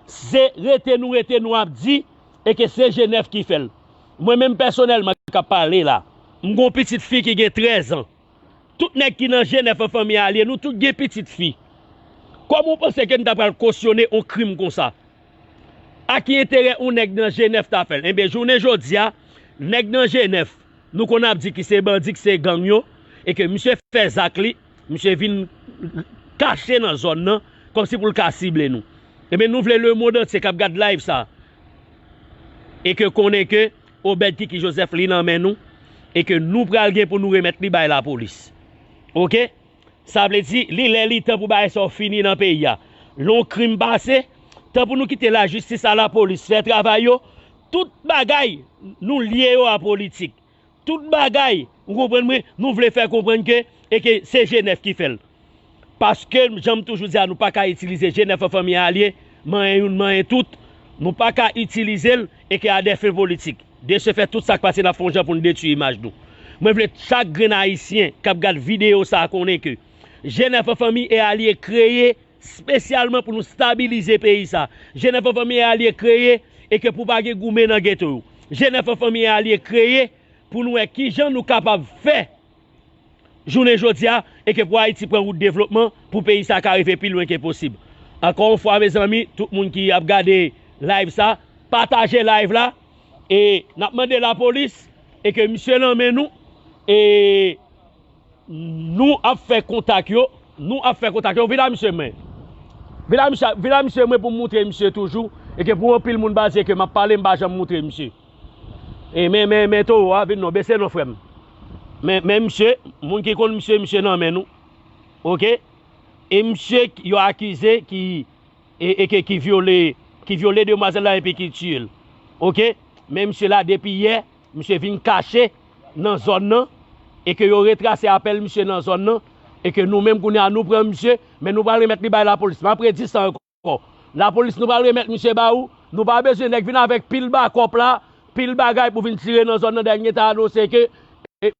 se rete nou rete nou ap di, e ke se G nèf ki fè l. Mwen menm pèsonèlman k ap pale la, m gen yon pitit fi ki gen trèz an. Tout nèg ki nan G nèf an fanmi alye, nou tout gen pitit fi. Kòman w panse ke n ta pral kosyone yon krim konsa? A ki enterè yon nèg nan G nèf ta fè l? Enben, jounen jodi a, nèg nan G nèf, nou konn ap di ki se bandi, ki se gang yo, e ke misye fè zak li, misye vin kache nan zòn nan, kòmsi pou l ka sible nou. Enben, nou vle lemonn antye k ap gad live sa, e ke konnen ke Obed Kiki Joseph li nan men nou, e ke nou pral gen pou nou remèt li bay lapolis. Oke? Sa vle di, li lè li tan pou bagay sa yo fini nan peyi a. Lè yon krim pase, tan pou nou kite lajistis a lapolis fè travay yo, tout bagay nou lye yo a politik. Tout bagay, ou konprann mwen, nou vle fè konprann ke, e ke se G nèf ki fè l. Paske, jan m toujou di a, nou pa ka itilize G nèf an fanmi alye, manyen youn, manyen tout. Nou pa ka itilize l, e ke a dè fen politik. De se fè, tout sa k pase, n ap fè yon jan pou n detwi imaj nou. Mwen vle chak grenn Ayisyen k ap gad videyo sa a konnen ke G nèf an fanmi e alye kreye espesyalman pou nou stabilize peyi sa. G nèf an fanmi e alye kreye e ke pou pa gen goumen nan geto yo. G nèf an fanmi e alye kreye pou nou wè kijan nou kapab fè jounen jodi a, e ke pou Ayiti pran wout devlopman, pou peyi sa ka rive pi lwen ke posib. Ankò yon fwa, mezanmi, tout moun ki ap gade live sa, pataje live la, e n ap mande lapolis, e ke misye nan men nou, e nou ap fè kontak yo, nou ap fè kontak yo, vin a misye mwen. Vin a misye, vin a misye mwen pou m moutre misye toujou, e ke pou anpil moun pa di ke m ap pale, m pa janm moutre misye. E men, men, men towo a, vin non, bese non, frè m. Men, men misye, moun ki konn misye, misye nan men nou. Oke? E misye k-, yo akize ki, e, e ke, ki vyole, ki vyole demwazèl la epi ki tiye l. Oke? Men misye la, depi yè, misye vin kache nan zòn nan, e ke yo retrase apèl misye nan zòn nan, e ke nou menm kounye a, nou pran misye, men nou pral remèt li bay lapolis. M ap redi sa ankò. Lapolis, nou pral remèt misye ba ou. Nou pa bezwen nèg vin avèk pil bakòp la, pil bagay pou vin tire nan zòn nan. Dènye ta anonse ke, e,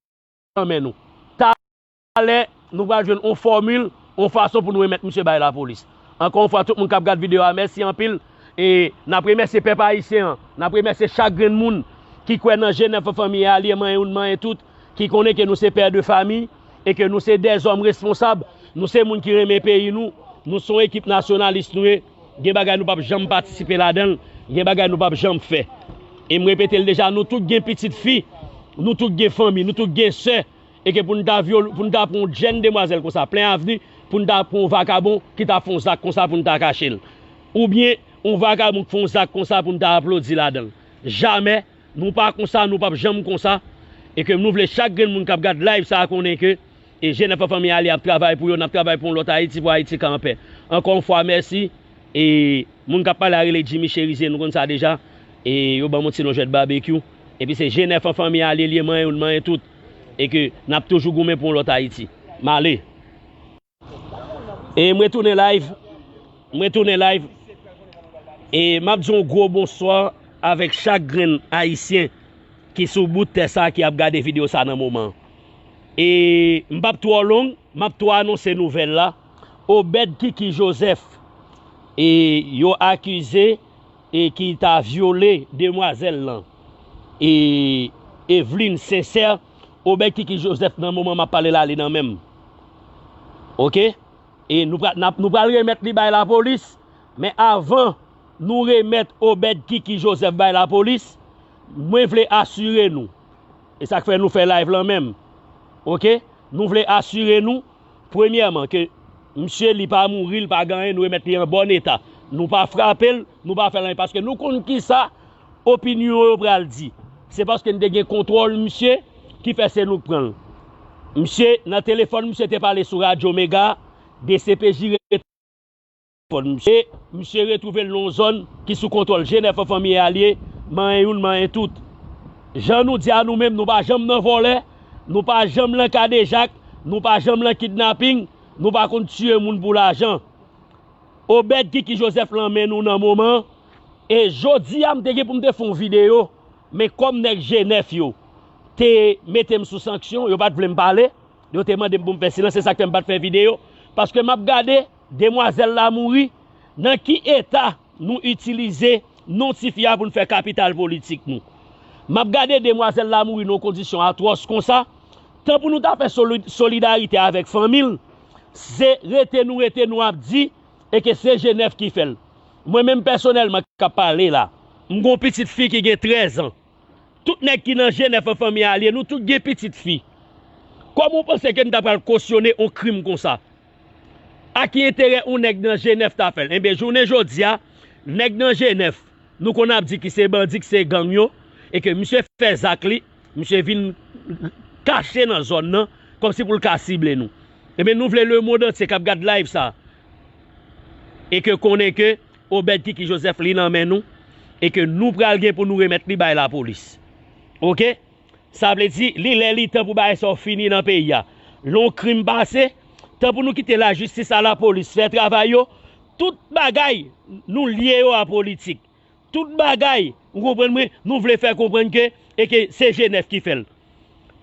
nan men nou. Talè, nou pral jwenn yon fòmil, yon fason pou nou remèt misye bay lapolis. Ankò yon fwa, tout moun k ap gad videyo a, mèsi anpil. E n ap remèsye pèp ayisyen an, n ap remèsye chak grenn moun ki kwè nan G nèf an fanmi e alye, manyen youn, manyen tout, ki konnen ke nou se pè de fami, e ke nou se dèzòm responsab, nou se moun ki renmen peyi nou, nou se yon ekip nasyonalis nou ye, Gen bagay nou p ap janm patisipe ladan l, gen bagay nou p ap janm fè. E m repete l deja, nou tout gen pitit fi, nou tout gen fanmi, nou tout gen sè, e ke pou n ta vyole, pou n ta pran yon jèn demwazèl konsa, plen avni, pou n ta pran yon vakabon ki ta fè yon zak konsa pou n ta kache l. Oubyen, yon vakabon ki fè yon zak konsa pou n ta aplodi ladan l. Jamè, nou pa konsa, nou p ap janm konsa. E ke nou vle chak grenn moun k ap gad live sa a konnen ke e G nèf an fanmi alye ap travay pou yo, n ap travay pou yon lòt Ayiti, pou Ayiti ka anpè. Ankò yon fwa, mèsi. E moun k ap pale a rele Jimmy Cherizier, nou konn sa deja. E yo ban m yon ti non jwèt babekyou. Epi se G nèf an fanmi alye, li ye manyen youn, manyen tout. E ke n ap toujou goumen pou yon lòt Ayiti. M ale. E mwen tounen live. Mwen tounen live. E m ap di yon gwo bonswa avèk chak grenn Ayisyen ki sou bout tè sa ki ap gade videyo sa nan moman. E m p ap twò long, m ap twò anonse nouvèl la. Obed Kiki Joseph, e yo akize e ki ta vyole demwazèl lan, e Eveline Sincère, Obed Kiki Joseph nan moman m ap pale la, li nan men m. Oke? E nou pral, n ap, nou pral remèt li bay lapolis, men avan nou remèt Obed Kiki Joseph bay lapolis, mwen vle asire nou, e sa k fè nou fè live lan menm, oke? Nou vle asire nou, premyèman, ke misye li pa mouri, li pa gen anyen, nou remèt li an bòn eta. Nou pa frape l, nou pa fè l anyen, paske nou konn kisa opinyon yo pral di. Se paske n te gen kontwòl misye ki fè se nou k pran l. Misye, nan telefòn, misye te pale sou Radyo Mega, D C P J telefòn misye. Misye retwouve l nan yon zòn ki sou kontwòl G nèf an fanmi alye, manyen youn, manyen tout. Jan nou di a nou menm, nou pa janm nan vòlè, nou pa janm nan kadejak, nou pa janm nan kidnaping, nou pa konn tiye moun pou lajan. Obed Kiki Joseph lan men nou nan moman, e jodi a m te gen pou m te fè yon videyo, men kòm nèg G nèf yo te mete m sou sanksyon, yo pa t vle m pale, yo te mande m pou m fè silans, se sa k fè m pa t fè videyo, paske m ap gade demwazèl la mouri, nan ki eta nou itilize non tifi a pou n fè kapital politik nou. M ap gade demwazèl la mouri nan yon kondisyon atwòs konsa, tan pou nou ta fè soli-, solidarite avèk fanmi l, se rete nou rete nou ap di, e ke se G nèf ki fè l. Mwen menm pèsonèlman k ap pale la, m gen yon pitit fi ki gen trèz an. Tout nèg ki nan G nèf an fanmi alye, nou tout gen pitit fi. Kòman w panse ke n ta pral kosyone yon krim konsa? A ki enterè yon nèg nan G nèf ta fè l? Enben, jounen jodi a, nèg nan G nèf, nou konn ap di ki se bandi, ki se gang yo, e ke misye fè zak li, misye vin kache nan zòn nan, kòmsi pou l ka sible nou. Enben, nou vle lemonn antye k ap gad live sa, e ke konnen ke Obed Kiki Joseph li nan men nou, e ke nou pral gen pou nou remèt li bay lapolis. Oke? Sa vle di, li lè li tan pou bagay sa yo fini nan peyi a. Lè yon krim pase, tan pou nou kite lajistis a lapolis fè travay yo, tout bagay nou lye yo a politik. Tout bagay, ou konprann mwen, nou vle fè konprann ke, e ke se G nèf ki fè l.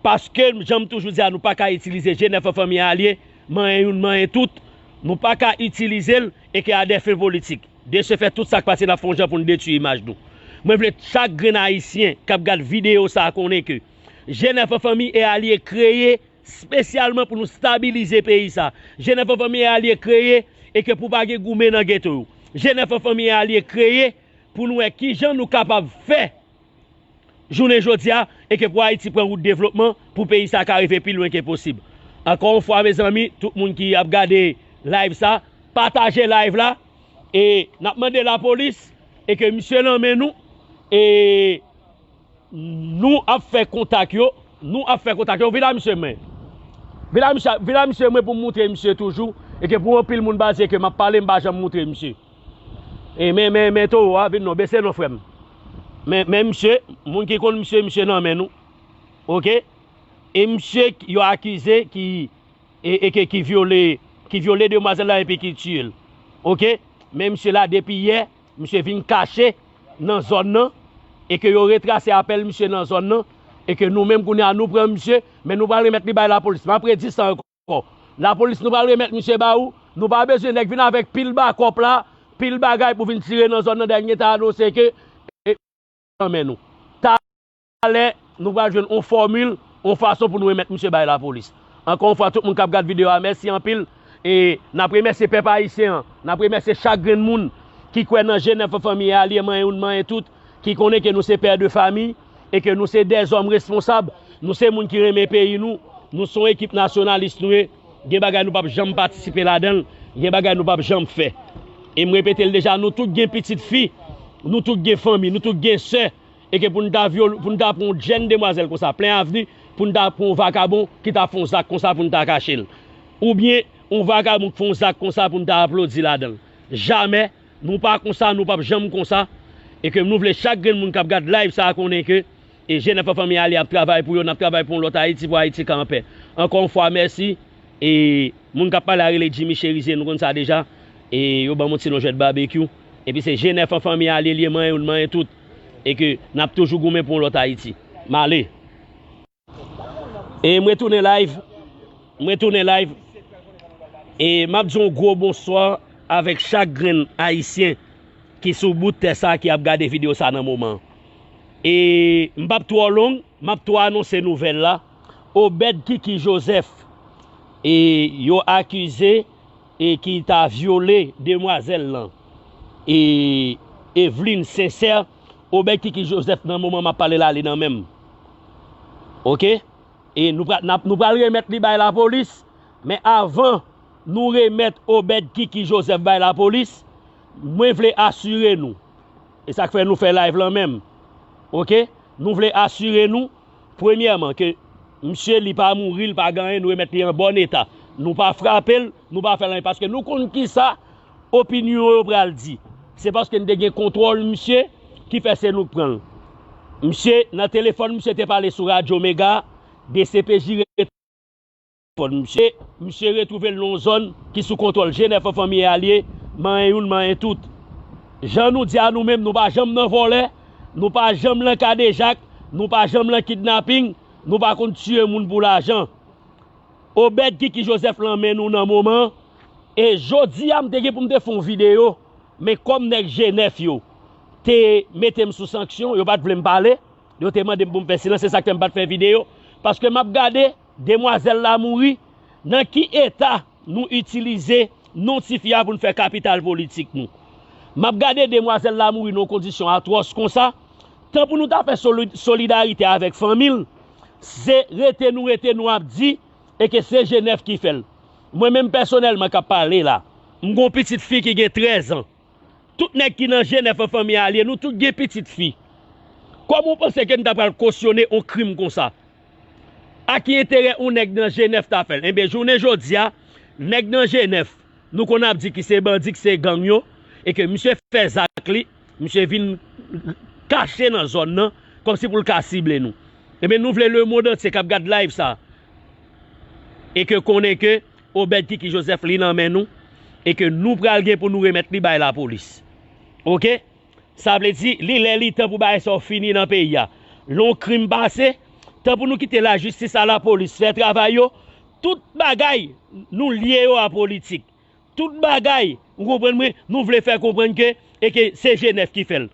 Paske, jan m toujou di a, nou pa ka itilize G nèf an fanmi alye, manyen youn, manyen tout. Nou pa ka itilize l, e ke a dè fen politik. De se fè, tout sa k pase, n ap fè yon jan pou n detwi imaj nou. Mwen vle chak grenn Ayisyen k ap gad videyo sa a konnen ke G nèf an fanmi e alye kreye espesyalman pou nou stabilize peyi sa. G nèf an fanmi e alye kreye e ke pou pa gen goumen nan geto yo. G nèf an fanmi e alye kreye pou nou wè kijan nou kapab fè jounen jodi a e ke pou Ayiti pran wout devlopman, pou peyi sa ka rive pi lwen ke posib. Ankò yon fwa, mezanmi, tout moun ki ap gade live sa, pataje live la e n ap mande lapolis e ke misye nan men nou e nou ap fè kontak yo, nou ap fè kontak yo. Vin la misye men. Vin la misye, vin la misye men pou m moutre misye toujou. E ke pou anpil moun baze ke m ap pale, m pa janm moutre misye. E men, men, men towo a, vin non, bese non frè m. Men, men misye, moun ki konn misye, misye nan men nou. Oke? E misye yo akize ki e, e ke, ki vyole, ki vyole demwazèl la epi ki tiye l. Oke? Men misye la depi yè, misye vin kache nan zòn nan, e ke yo retrase apèl misye nan zòn nan, e ke nou menm kounye a nou pran misye, men nou pral remèt li bay lapolis. M ap redi sa ankò. Lapolis, nou pral remèt misye ba ou. Nou pa bezwen nèg vin avèk pil bakòp la, pil bagay pou vin tire nan zòn nan, dènye ta anonse ke, e, nan men nou. Talè, nou pral jwenn yon fòmil, yon fason pou nou remèt misye bay lapolis. Ankò yon fwa, tout moun k ap gad videyo a, mèsi anpil. E n ap remèsye pèp ayisyen an, n ap remèsye chak grenn moun ki kwè nan G nèf an fanmi e alye, manyen youn, manyen tout, ki konnen ke nou se pè de fami e ke nou se dèzòm responsab, nou se moun ki renmen peyi nou, nou se yon ekip nasyonalis nou ye, gen bagay nou p ap janm patisipe ladan l, gen bagay nou p ap janm fè. E m repete l deja, nou tout gen pitit fi, nou tout gen fanmi, nou tout gen sè, e ke pou n ta vyole, pou n ta pran yon jèn demwazèl konsa, plen avni, pou n ta pran yon vakabon ki ta fè yon zak konsa pou n ta kache l. Oubyen, yon vakabon k fè yon zak konsa pou n ta aplodi ladan l. Jamè, nou pa konsa, nou p ap janm konsa. E ke nou vle chak grenn moun k ap gad live sa a konnen ke e G nèf an fanmi e alye ap travay pou yo, n ap travay pou yon lòt Ayiti, pou Ayiti ka anpè. Ankò yon fwa, mèsi. E moun k ap pale a rele Jimmy Cherizier, nou konn sa deja. E yo ban m yon ti non jwèt babekyou. Epi se G nèf an fanmi e alye l ye, manyen youn, manyen tout. E ke n ap toujou goumen pou yon lòt Ayiti. M ale. E mwen tounen live. Mwen tounen live. E m ap di yon gwo bonswa avèk chak grenn Ayisyen ki sou bout tè sa ki ap gade videyo sa nan moman. E m p ap twò long, m ap tou anonse nouvèl la. Obed Kiki Joseph, e yo akize e ki ta vyole demwazèl lan, e Eveline Sincère, Obed Kiki Joseph nan moman m ap pale la, li nan men m. Oke? E nou pra-, n ap, nou pral remèt li bay lapolis, men avan nou remèt Obed Kiki Joseph bay lapolis, mwen vle asire nou, e sa k fè nou fè live lan menm. Oke? Nou vle asire nou, premyèman, ke misye li pa mouri, li pa gen anyen, nou remèt li an bòn eta. Nou pa frape l, nou pa fè l anyen, paske nou konn kisa opinyon yo pral di. Se paske n te gen kontwòl misye ki fè se nou k pran l. Misye, nan telefòn, misye te pale sou Radyo Mega, D C P J telefòn misye, misye retwouve l nan yon zòn ki sou kontwòl G nèf an fanmi e alye, manyen youn, manyen tout. Jan nou di a nou menm, nou pa janm nan vòlè, nou pa janm nan kadejak, nou pa janm nan kidnaping, nou pa konn tiye moun pou lajan. Obed Kiki Joseph lan men nou nan moman, e jodi a m te gen pou m te fè yon videyo, men kòm nèg G nèf yo te mete m sou sanksyon, yo pa t vle m pale, yo te mande m pou m fè silans, se sa k fè m pa t fè videyo, paske m ap gade demwazèl la mouri, nan ki eta nou itilize non tifi a pou n fè kapital politik nou. M ap gade demwazèl la mouri nan yon kondisyon atwòs konsa, tan pou nou ta fè soli-, solidarite avèk fanmi l, se rete nou rete nou ap di, e ke se G nèf ki fè l. Mwen menm pèsonèlman k ap pale la, m gen yon pitit fi ki gen trèz an. Tout nèg ki nan G nèf an fanmi e alye, nou tout gen pitit fi. Kòman w panse ke n ta pral kosyone yon krim konsa? A ki enterè yon nèg nan G nèf ta fè l? Enben, jounen jodi a, nèg nan G nèf, nou konn ap di ki se bandi, ki se gang yo, e ke misye fè zak li, misye vin kache nan zòn nan, kòmsi pou l ka sible nou. Enben, nou vle lemonn antye k ap gad live sa, e ke konnen ke Obed Kiki Joseph li nan men nou, e ke nou pral gen pou nou remèt li bay lapolis. Oke? Sa vle di, li lè li tan pou bagay sa yo fini nan peyi a. Lè yon krim pase, tan pou nou kite lajistis a lapolis fè travay yo, tout bagay nou lye yo a politik. Tout bagay, ou konprann mwen, nou vle fè konprann ke, e ke se G nèf ki fè l.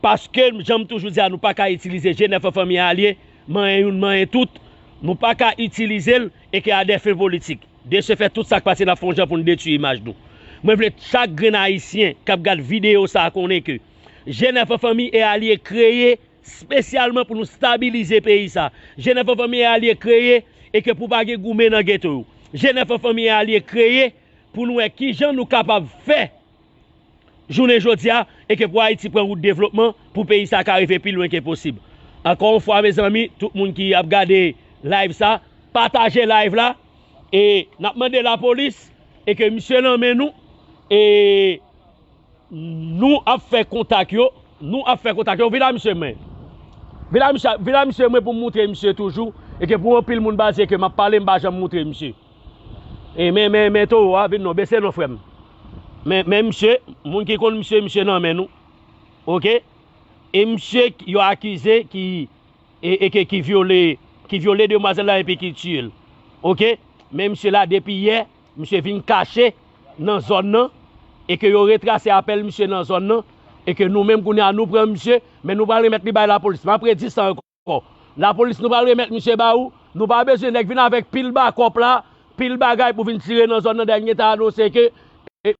Paske, jan m toujou di a, nou pa ka itilize G nèf an fanmi e alye, manyen youn, manyen tout. Nou pa ka itilize l, e ke a dè fen politik. De se fè, tout sa k pase, n ap fè yon jan pou n detwi imaj nou. Mwen vle chak grenn Ayisyen k ap gad videyo sa a konnen ke G nèf an fanmi e alye kreye espesyalman pou nou stabilize peyi sa. G nèf an fanmi e alye kreye e ke pou pa gen goumen nan geto yo. G nèf an fanmi e alye kreye pou nou wè kijan nou kapab fè jounen jodi a, e ke pou Ayiti pran wout devlopman, pou peyi sa ka rive pi lwen ke posib. Ankò yon fwa, mezanmi, tout moun ki ap gade live sa, pataje live la, e n ap mande lapolis, e ke misye nan men nou, e nou ap fè kontak yo, nou ap fè kontak yo, vin la misye mwen. Vin la misye, vin la misye mwen pou m moutre misye toujou, e ke pou anpil moun baze ke m ap pale, m pa janm moutre misye. E men, men, men towo a, vin non, bese non frè m. Men, men misye, moun ki konn misye, misye nan men nou. Oke? E misye yo akize ki, e, e ke, ki vyole, ki vyole demwazèl la epi ki tiye l. Oke? Men misye la depi yè, misye vin kache nan zòn nan, e ke yo retrase apèl misye nan zòn nan, e ke nou menm kounye a nou pran misye, men nou pral remèt li bay lapolis. M ap redi sa ankò. Lapolis, nou pral remèt misye ba ou. Nou pa bezwen nèg vin avèk pil bakòp la, pil bagay pou vin tire nan zòn nan, dènye ta anonse ke, e,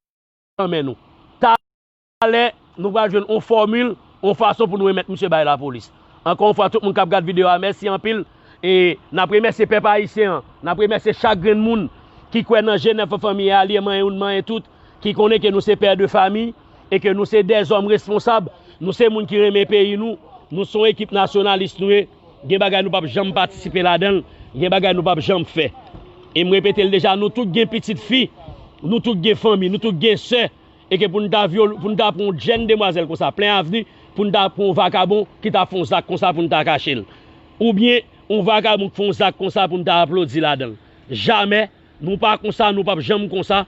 nan men nou. Ta talè, nou pral jwenn yon fòmil, yon fason pou nou remèt misye bay lapolis. Ankò yon fwa, tout moun k ap gad videyo a, mèsi anpil. E n ap remèsye pèp ayisyen an, n ap remèsye chak grenn moun ki kwè nan G nèf an fanmi e alye, manyen youn, manyen tout, ki konnen ke nou se pè de fami e ke nou se dèzòm responsab, nou se moun ki renmen peyi nou, nou se yon ekip nasyonalis nou ye, gen bagay nou p ap janm patisipe ladan l, gen bagay nou p ap janm fè. E m repete l deja, nou tout gen pitit fi, nou tout gen fanmi, nou tout gen sè, e ke pou n ta vyole, pou n ta pran yon jèn demwazèl konsa, plen avni, pou n ta pran yon vakabon ki ta fè yon zak konsa pou n ta kache l. Oubyen, yon vakabon k fè yon zak konsa pou n ta aplodi ladan l. Jamè, nou pa konsa, nou p ap janm konsa.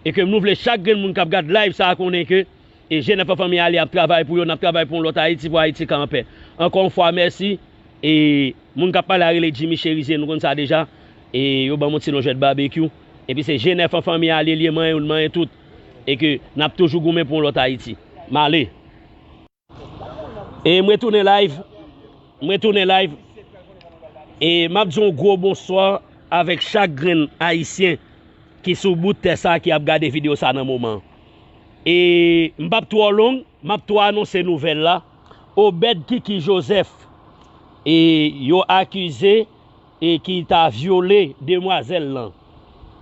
E ke nou vle chak grenn moun k ap gad live sa a konnen ke e G nèf an fanmi e alye ap travay pou yo, n ap travay pou yon lòt Ayiti, pou Ayiti ka anpè. Ankò yon fwa, mèsi. E moun k ap pale a rele Jimmy Cherizier, nou konn sa deja. E yo ban m yon ti non jwèt babekyou. Epi se G nèf an fanmi e alye, li ye manyen youn, manyen tout. E ke n ap toujou goumen pou yon lòt Ayiti. M ale. E m retounen live. M retounen live. E m ap di yon gwo bonswa avèk chak grenn ayisyen ki sou bout tè sa a ki ap gade videyo sa a nan moman an. E m p ap twò long, m ap tou anonse nouvèl la. Obed Kiki Joseph, e yo akize e ki ta vyole demwazèl lan,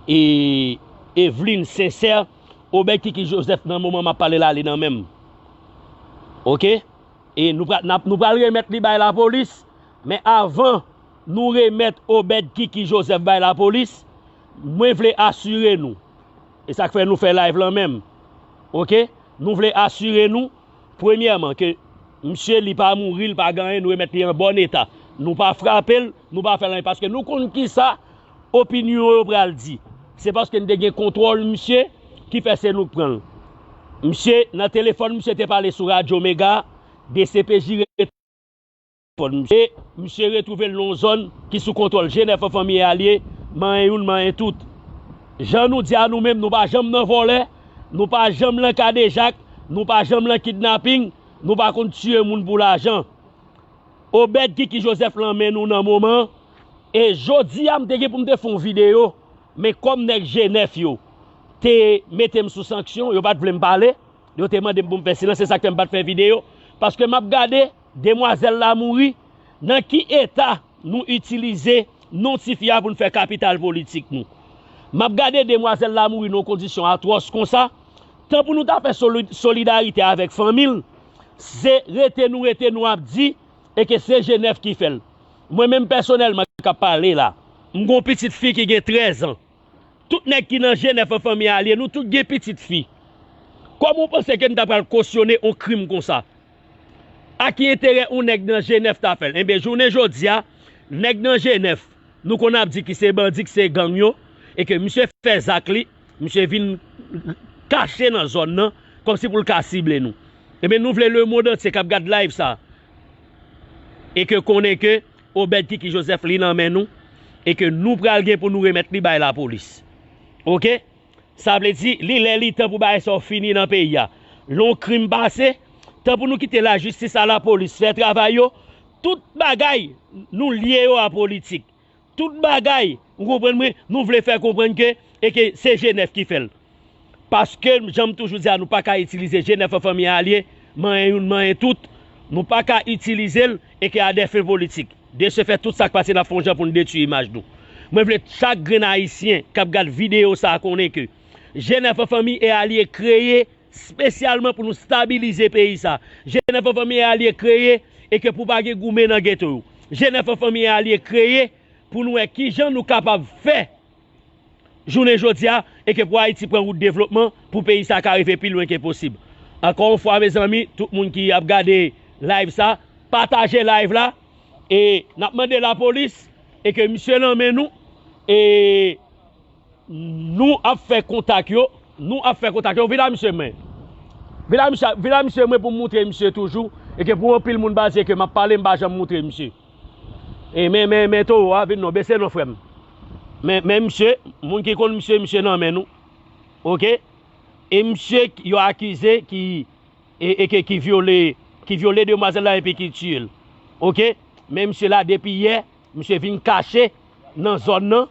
e Eveline Sincère, Obed Kiki Joseph nan moman m ap pale la, li nan men m. Oke? E nou pral, n ap, nou pral remèt li bay lapolis, men avan nou remèt Obed Kiki Joseph bay lapolis, mwen vle asire nou. E sa k fè nou fè live lan menm. Oke? Nou vle asire nou, premyèman, ke misye li pa mouri, li pa gen anyen, nou remèt li an bòn eta. Nou pa frape l, nou pa fè l anyen, paske nou konn kisa opinyon yo pral di. Se paske n te gen kontwòl misye ki fè se nou k pran l. Misye, nan telefòn, misye te pale sou Radyo Mega, D C P J telefòn misye. Misye retwouve l nan yon zòn ki sou kontwòl G nèf an fanmi e alye, manyen youn, manyen tout. Jan nou di a nou menm, nou pa janm nan vòlè, nou pa janm nan kadejak, nou pa janm nan kidnaping, nou pa konn tiye moun pou lajan. Obed Kiki Joseph lan men nou nan moman an. E jodi a, m te gen pou m te fè yon videyo, men kòm nèg G nèf yo te mete m sou sanksyon, yo pa t vle m pale, yo te mande m pou m fè silans, se sa k fè m pa t fè videyo. Paske m ap gade, demwazèl la mouri, nan ki eta nou itilize non tifi a pou n fè kapital politik nou. M ap gade demwazèl la mouri nan yon kondisyon atwòs konsa, tan pou nou ta fè soli-, solidarite avèk fanmi l, se rete nou rete nou ap di, e ke se G nèf ki fè l. Mwen menm pèsonèlman k ap pale la, m gen yon pitit fi ki gen trèz an. Tout nèg ki nan G nèf an fanmi e alye, nou tout gen pitit fi. Kòman w panse ke n ta pral kosyone yon krim konsa? A ki enterè yon nèg nan G nèf ta fè l? Enben, jounen jodi a, nèg nan G nèf, nou konn ap di ki se bandi, ki se gang yo, e ke misye fè zak li, misye vin kache nan zòn nan, kòmsi pou l ka sible nou. Enben, nou vle lemonn antye k ap gad live sa, e ke konnen ke Obed Kiki Joseph li nan men nou, e ke nou pral gen pou nou remèt li bay lapolis. Oke? Sa vle di, li lè li tan pou bagay sa yo fini nan peyi a. Lè yon krim pase, tan pou nou kite lajistis a lapolis fè travay yo, tout bagay nou lye yo a politik. Tout bagay, ou konprann mwen, nou vle fè konprann ke, e ke se G nèf ki fè l. Paske, jan m toujou di a, nou pa ka itilize G nèf an fanmi e alye, manyen youn, manyen tout. Nou pa ka itilize l, e ke a dè fen politik. De se fè, tout sa k pase, n ap fè yon jan pou n detwi imaj nou. Mwen vle chak grenn ayisyen k ap gad videyo sa a konnen ke G nèf an fanmi e alye kreye espesyalman pou nou stabilize peyi sa. G nèf an fanmi e alye kreye e ke pou pa gen goumen nan geto yo. G nèf an fanmi e alye kreye pou nou wè kijan nou kapab fè jounen jodi a, e ke pou Ayiti pran wout devlopman, pou peyi sa ka rive pi lwen ke posib. Ankò yon fwa, mezanmi, tout moun ki ap gade live sa, pataje live la, e n ap mande lapolis, e ke misye nan men nou, e nou ap fè kontak yo, nou ap fè kontak yo, vin a misye mwen. Vin a misye, vin a misye mwen pou m moutre misye toujou, e ke pou anpil moun pa di ke m ap pale, m pa janm moutre misye. E men, men, men towo a vin non, bese non frè m. Men, men misye, moun ki konn misye, misye nan men nou. Oke? E misye k-, yo akize ki, e, e ke ki vyole, ki vyole demwazèl la epi ki tiye l. Oke? Men misye la depi yè, misye vin kache nan zòn nan,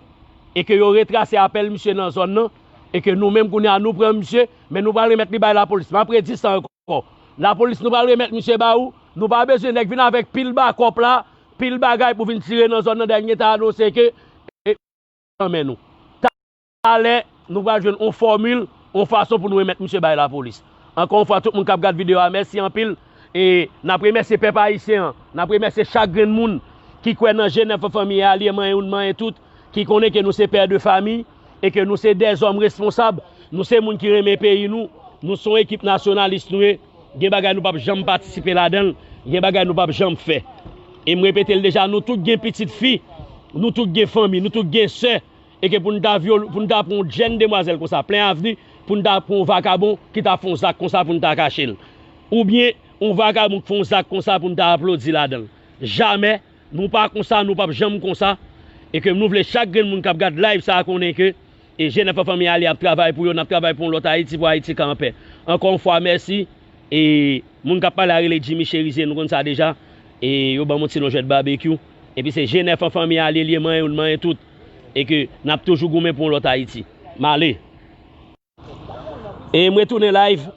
e ke yo retrase apèl misye nan zòn nan, e ke nou menm kounye a nou pran misye, men nou pral remèt li bay lapolis. M ap redi sa ankò. ankò. Lapolis, nou pral remèt misye ba ou. Nou pa bezwen nèg vin avèk pil bakòp la, pil bagay pou vin tire nan zòn nan. Dènye ta anonse ke e, nan men nou. Talè, nou pral jwenn yon fòmil, yon fason pou nou remèt misye bay lapolis. Ankò yon fwa, tout moun k ap gad videyo a, mèsi anpil. E n ap remèsye pèp ayisyen an, n ap remèsye chak grenn moun ki kwè nan G nèf an, Fanmi e Alye, manyen youn, manyen tout, ki konnen ke nou se pè de fami e ke nou se dèzòm responsab, nou se moun ki renmen peyi nou, nou se yon ekip nasyonalis nou ye, gen bagay nou p ap janm patisipe ladan l, gen bagay nou p ap janm fè. E m repete l deja, nou tout gen pitit fi, nou tout gen fanmi, nou tout gen sè, e ke pou n ta vyole, pou n ta pran yon jèn demwazèl konsa, plen avni, pou n ta pran yon vakabon ki ta fè yon zak konsa pou n ta kache l. Oubyen, yon vakabon ki fè yon zak konsa pou n ta aplodi ladan l. Jamè, nou pa konsa, nou p ap janm konsa. E ke nou vle chak grenn moun k ap gad live sa a konnen ke e G nèf an, Fanmi e Alye ap travay pou yo, n ap travay pou yon lòt Ayiti, pou Ayiti ka anpè. Ankò yon fwa, mèsi. E moun k ap pale a rele Jimmy Cherizier, nou konn sa deja. E yo ban m yon ti non jwèt babekyou. Epi se G nèf an, Fanmi e Alye, li ye, manyen youn, manyen tout. E ke n ap toujou goumen pou yon lòt Ayiti. M ale. E m retounen live.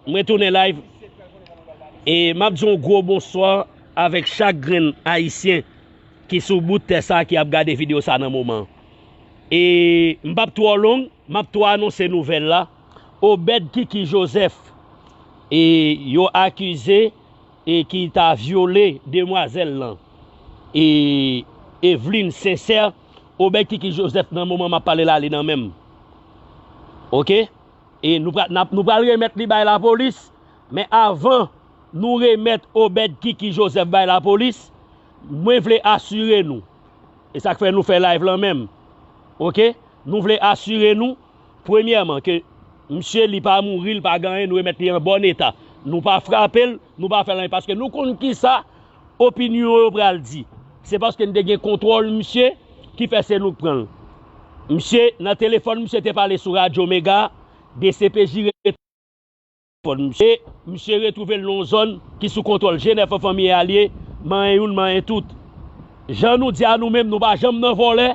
M retounen live. E m ap di yon gwo bonswa avèk chak grenn Ayisyen ki sou bout tè sa a ki ap gade videyo sa a nan moman an. E m p ap twò long, m ap tou anonse nouvèl la. Obed Kiki Joseph, e yo akize e ki ta vyole demwazèl lan, e Eveline Sincère, Obed Kiki Joseph nan moman m ap pale la, li nan men m. Oke? E nou pral, n ap, nou pral remèt li bay lapolis, men avan nou remèt Obed Kiki Joseph bay lapolis, mwen vle asire nou, e sa k fè nou fè live lan menm, oke? Nou vle asire nou, premyèman, ke misye li pa mouri, li pa gen anyen, nou remèt li an bòn eta. Nou pa frape l, nou pa fè l anyen, paske nou konn kisa opinyon yo pral di. Se paske n te gen kontwòl misye ki fè se nou k pran l. Misye, nan telefòn, misye te pale sou Radyo Mega, D C P J retwouve l nan yon zòn ki sou kontwòl G nèf an, Fanmi e Alye, manyen youn, manyen tout. Jan nou di a nou menm, nou pa janm nan vòlè,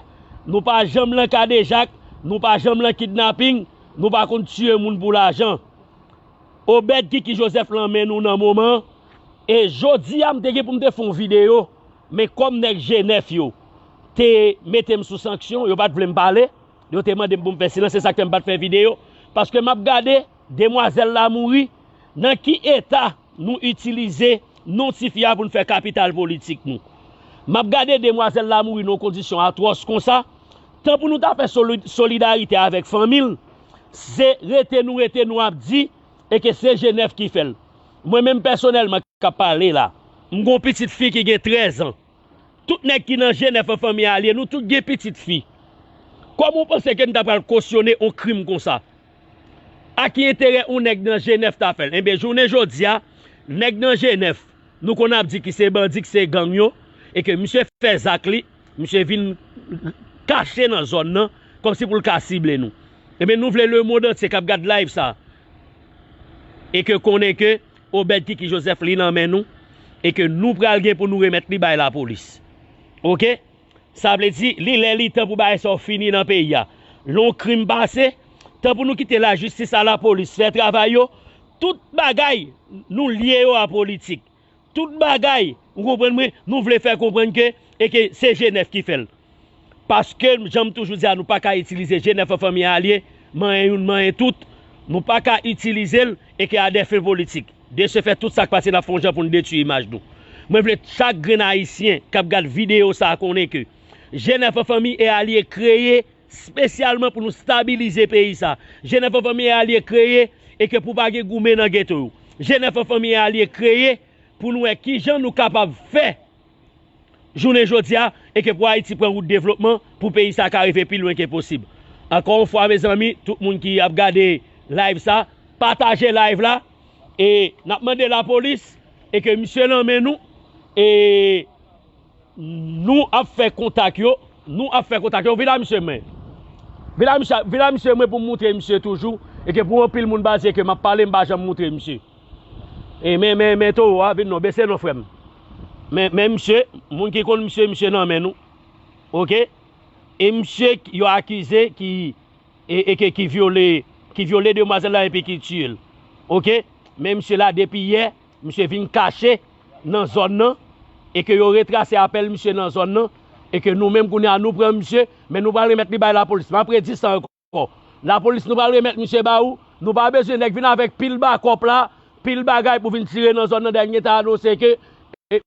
nou pa janm nan kadejak, nou pa janm nan kidnaping, nou pa konn tiye moun pou lajan. Obed Kiki Joseph lan men nou nan moman an. E jodi a, m te gen pou m te fè yon videyo, men kòm nèg G nèf yo te mete m sou sanksyon, yo pa t vle m pale, yo te mande m pou m fè silans, se sa k fè m pa t fè videyo. Paske m ap gade, demwazèl la mouri, nan ki eta nou itilize non tifi a pou n fè kapital politik nou. M ap gade demwazèl la mouri nan yon kondisyon atwòs konsa, tan pou nou ta fè soli-, solidarite avèk fanmi l, se rete nou rete nou ap di, e ke se G nèf ki fè l. Mwen menm pèsonèlman k ap pale la, m gen yon pitit fi ki gen trèz an. Tout nèg ki nan G nèf an, Fanmi e Alye, nou tout gen pitit fi. Kòman w panse ke n ta pral kosyone yon krim konsa? A ki enterè yon nèg nan G nèf ta fè l? Enben, jounen jodi a, nèg nan G nèf, nou konn ap di ki se bandi, ki se gang yo, e ke misye fè zak li, misye vin kache nan zòn nan, kòmsi pou l ka sible nou. Enben, nou vle lemonn antye k ap gad live sa, e ke konnen ke Obed Kiki Joseph li nan men nou, e ke nou pral gen pou nou remèt li bay lapolis. Oke? Sa vle di, li lè li tan pou bagay sa yo fini nan peyi a. Lè yon krim pase, tan pou nou kite lajistis a lapolis fè travay yo, tout bagay nou lye yo a politik. Tout bagay, ou konprann mwen, nou vle fè konprann ke, e ke se G nèf ki fè l. Paske, jan m toujou di a, nou pa ka itilize G nèf an, Fanmi e Alye, manyen youn, manyen tout. Nou pa ka itilize l, e ke a dè fen politik. De se fè, tout sa k pase, n ap fè yon jan pou n detwi imaj nou. Mwen vle chak grenn Ayisyen k ap gad videyo sa a konnen ke G nèf an, Fanmi e Alye kreye espesyalman pou nou stabilize peyi sa. G nèf an, Fanmi e Alye kreye, e ke pou pa gen goumen nan geto yo. G nèf an, Fanmi e Alye kreye pou nou wè kijan nou kapab fè jounen jodi a, e ke pou Ayiti pran wout devlopman, pou peyi sa ka rive pi lwen ke posib. Ankò yon fwa, mezanmi, tout moun ki ap gade live sa, pataje live la, e n ap mande lapolis, e ke misye nan men nou, e nou ap fè kontak yo, nou ap fè kontak yo, vin a misye men. Vin a misye, vin a misye men pou m moutre misye toujou, e ke pou anpil moun baze ke m ap pale, m pa janm moutre misye. E men, men, men towo a, vin non, bese non, frè m. Men, men misye, moun ki konn misye, misye nan men nou. Oke? E misye k-, yo akize ki, e, e ke, ki vyole, ki vyole demwazèl la epi ki tiye l. Oke? Men misye la depi yè, misye vin kache nan zòn nan, e ke yo retrase apèl misye nan zòn nan, e ke nou menm kounye a nou pran misye, men nou pral remèt li bay lapolis. M ap redi sa ankò. Lapolis, nou pral remèt misye ba ou. Nou pa bezwen nèg vin avèk pil bakòp la, pil bagay pou vin tire nan zòn nan, dènye ta anonse ke e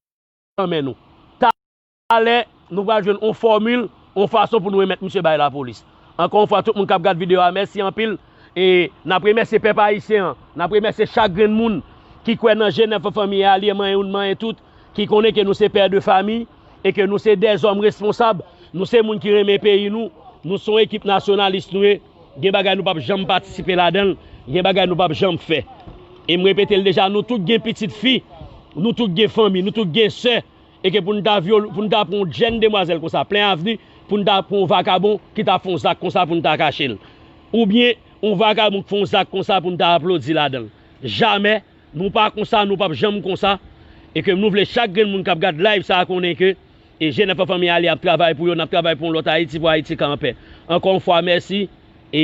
nan men nou. Talè, nou pral jwenn on fòmil, on fason pou nou remèt misye bay lapolis. Ankò yon fwa, tout moun k ap gad videyo a, mèsi anpil. E n ap remèsye pèp ayisyen an, n ap remèsye chak grenn moun ki kwè nan G nèf Fanmi Alye, manyen youn, manyen tout, ki konnen ke nou se pè de fami e ke nou se dèzòm responsab, nou se moun ki renmen peyi nou, nou se yon ekip nasyonalis nou ye, gen bagay nou p ap janm patisipe ladan l, gen bagay nou p ap janm fè. E m repete l deja, nou tout gen pitit fi, nou tout gen fanmi, nou tout gen sè, e ke pou n ta vyole, pou n ta pran yon jèn demwazèl konsa, plen avni, pou n ta pran yon vakabon ki ta fè yon zak konsa pou n ta kache l. Oubyen, yon vakabon ki fè yon zak konsa pou n ta aplodi ladan l. Jamè, nou pa konsa, nou p ap janm konsa. E ke nou vle chak grenn moun k ap gad live sa a konnen ke e G nèf Fanmi Alye ap travay pou yo, n ap travay pou yon lòt Ayiti, pou Ayiti ka anpè. Ankò yon fwa, mèsi. E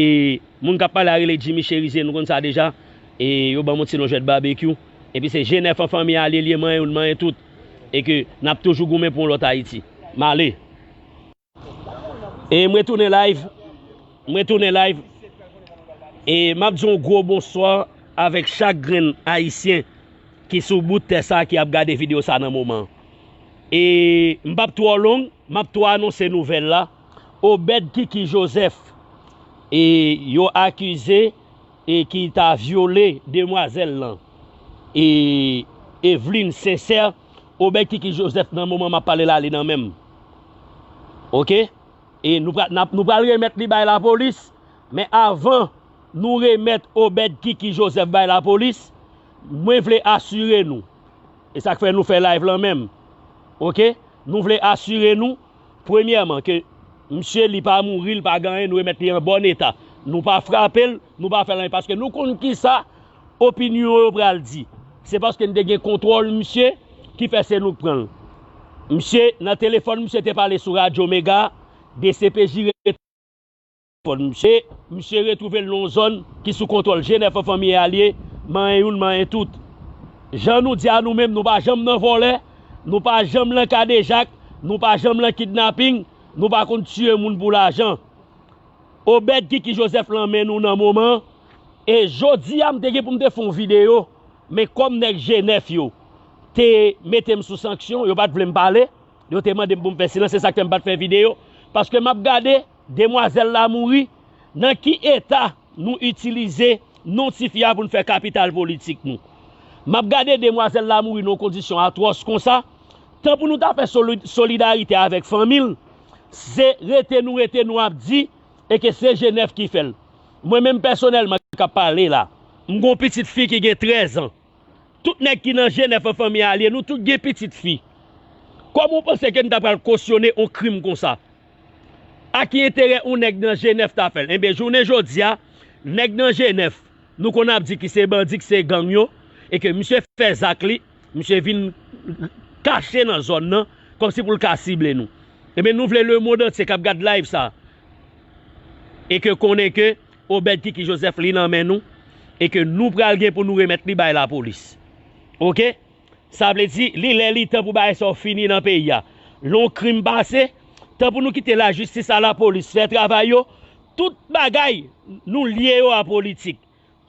moun k ap pale a rele Jimmy Cherizier, nou konn sa deja. E yo ban m yon ti non jwèt babekyou. Epi se G nèf Fanmi Alye li ye, manyen youn, manyen tout. E ke n ap toujou goumen pou yon lòt Ayiti. M ale. E mwen tounen live. Mwen tounen live. E m ap di yon gwo bonswa avèk chak grenn Ayisyen ki sou bout tè sa ki ap gade videyo sa nan moman. E m p ap twò long, m ap tou anonse nouvèl la. Obed Kiki Joseph, e yo akize e ki ta vyole demwazèl lan, e Eveline Sincère, Obed Kiki Joseph nan moman m ap pale la, li nan men m. Oke? E nou pral, n ap, nou pral remèt li bay lapolis, men avan nou remèt Obed Kiki Joseph bay lapolis, mwen vle asire nou, e sa k fè nou fè live lan menm. Oke? Nou vle asire nou, premyèman, ke misye li pa mouri, li pa gen anyen, nou remèt li an bòn eta. Nou pa frape l, nou pa fè l anyen, paske nou konn kisa opinyon yo pral di. Se paske n te gen kontwòl misye ki fè se nou k pran l. Misye, nan telefòn, misye te pale sou Radyo Mega, D C P J ret- fòn misye, misye retwouve l nan yon zòn ki sou kontwòl G nèf Fanmi Alye, manyen youn, manyen tout. Jan nou di a nou menm, nou pa janm nan vòlè, nou pa janm nan kadejak, nou pa janm nan kidnaping, nou pa konn tiye moun pou lajan. Obed Kiki Joseph lan men nou nan moman, e jodi a m te gen pou m te fè yon videyo, men kòm nèg G nèf yo te mete m sou sanksyon, yo pa t vle m pale, yo te mande m pou m fè silans, se sa k fè m pa t fè videyo, paske m ap gade demwazèl la mouri, nan ki eta nou itilize non tifi a pou n fè kapital politik nou. M ap gade demwazèl la mouri nan yon kondisyon atwòs konsa, tan pou nou ta fè soli-, solidarite avèk fanmi l, se rete nou rete nou ap di, e ke se G nèf ki fè l. Mwen menm pèsonèlman k ap pale la, m gen yon pitit fi ki gen trèz an. Tout nèg ki nan G nèf Fanmi Alye, nou tout gen pitit fi. Kòman w panse ke n ta pral kosyone yon krim konsa? A ki enterè yon nèg nan G nèf ta fè l? Enben, jounen jodi a, nèg nan G nèf, nou konn ap di ki se bandi, ki se gang yo, e ke misye fè zak li, misye vin kache nan zòn nan, kòmsi pou l ka sible nou. Enben, nou vle lemonn antye k ap gad live sa, e ke konnen ke Obed Kiki Joseph li nan men nou, e ke nou pral gen pou nou remèt li bay lapolis. Oke? Sa vle di, li lè li tan pou bagay sa yo fini nan peyi a. Lè yon krim pase, tan pou nou kite lajistis a lapolis fè travay yo, tout bagay nou lye yo a politik.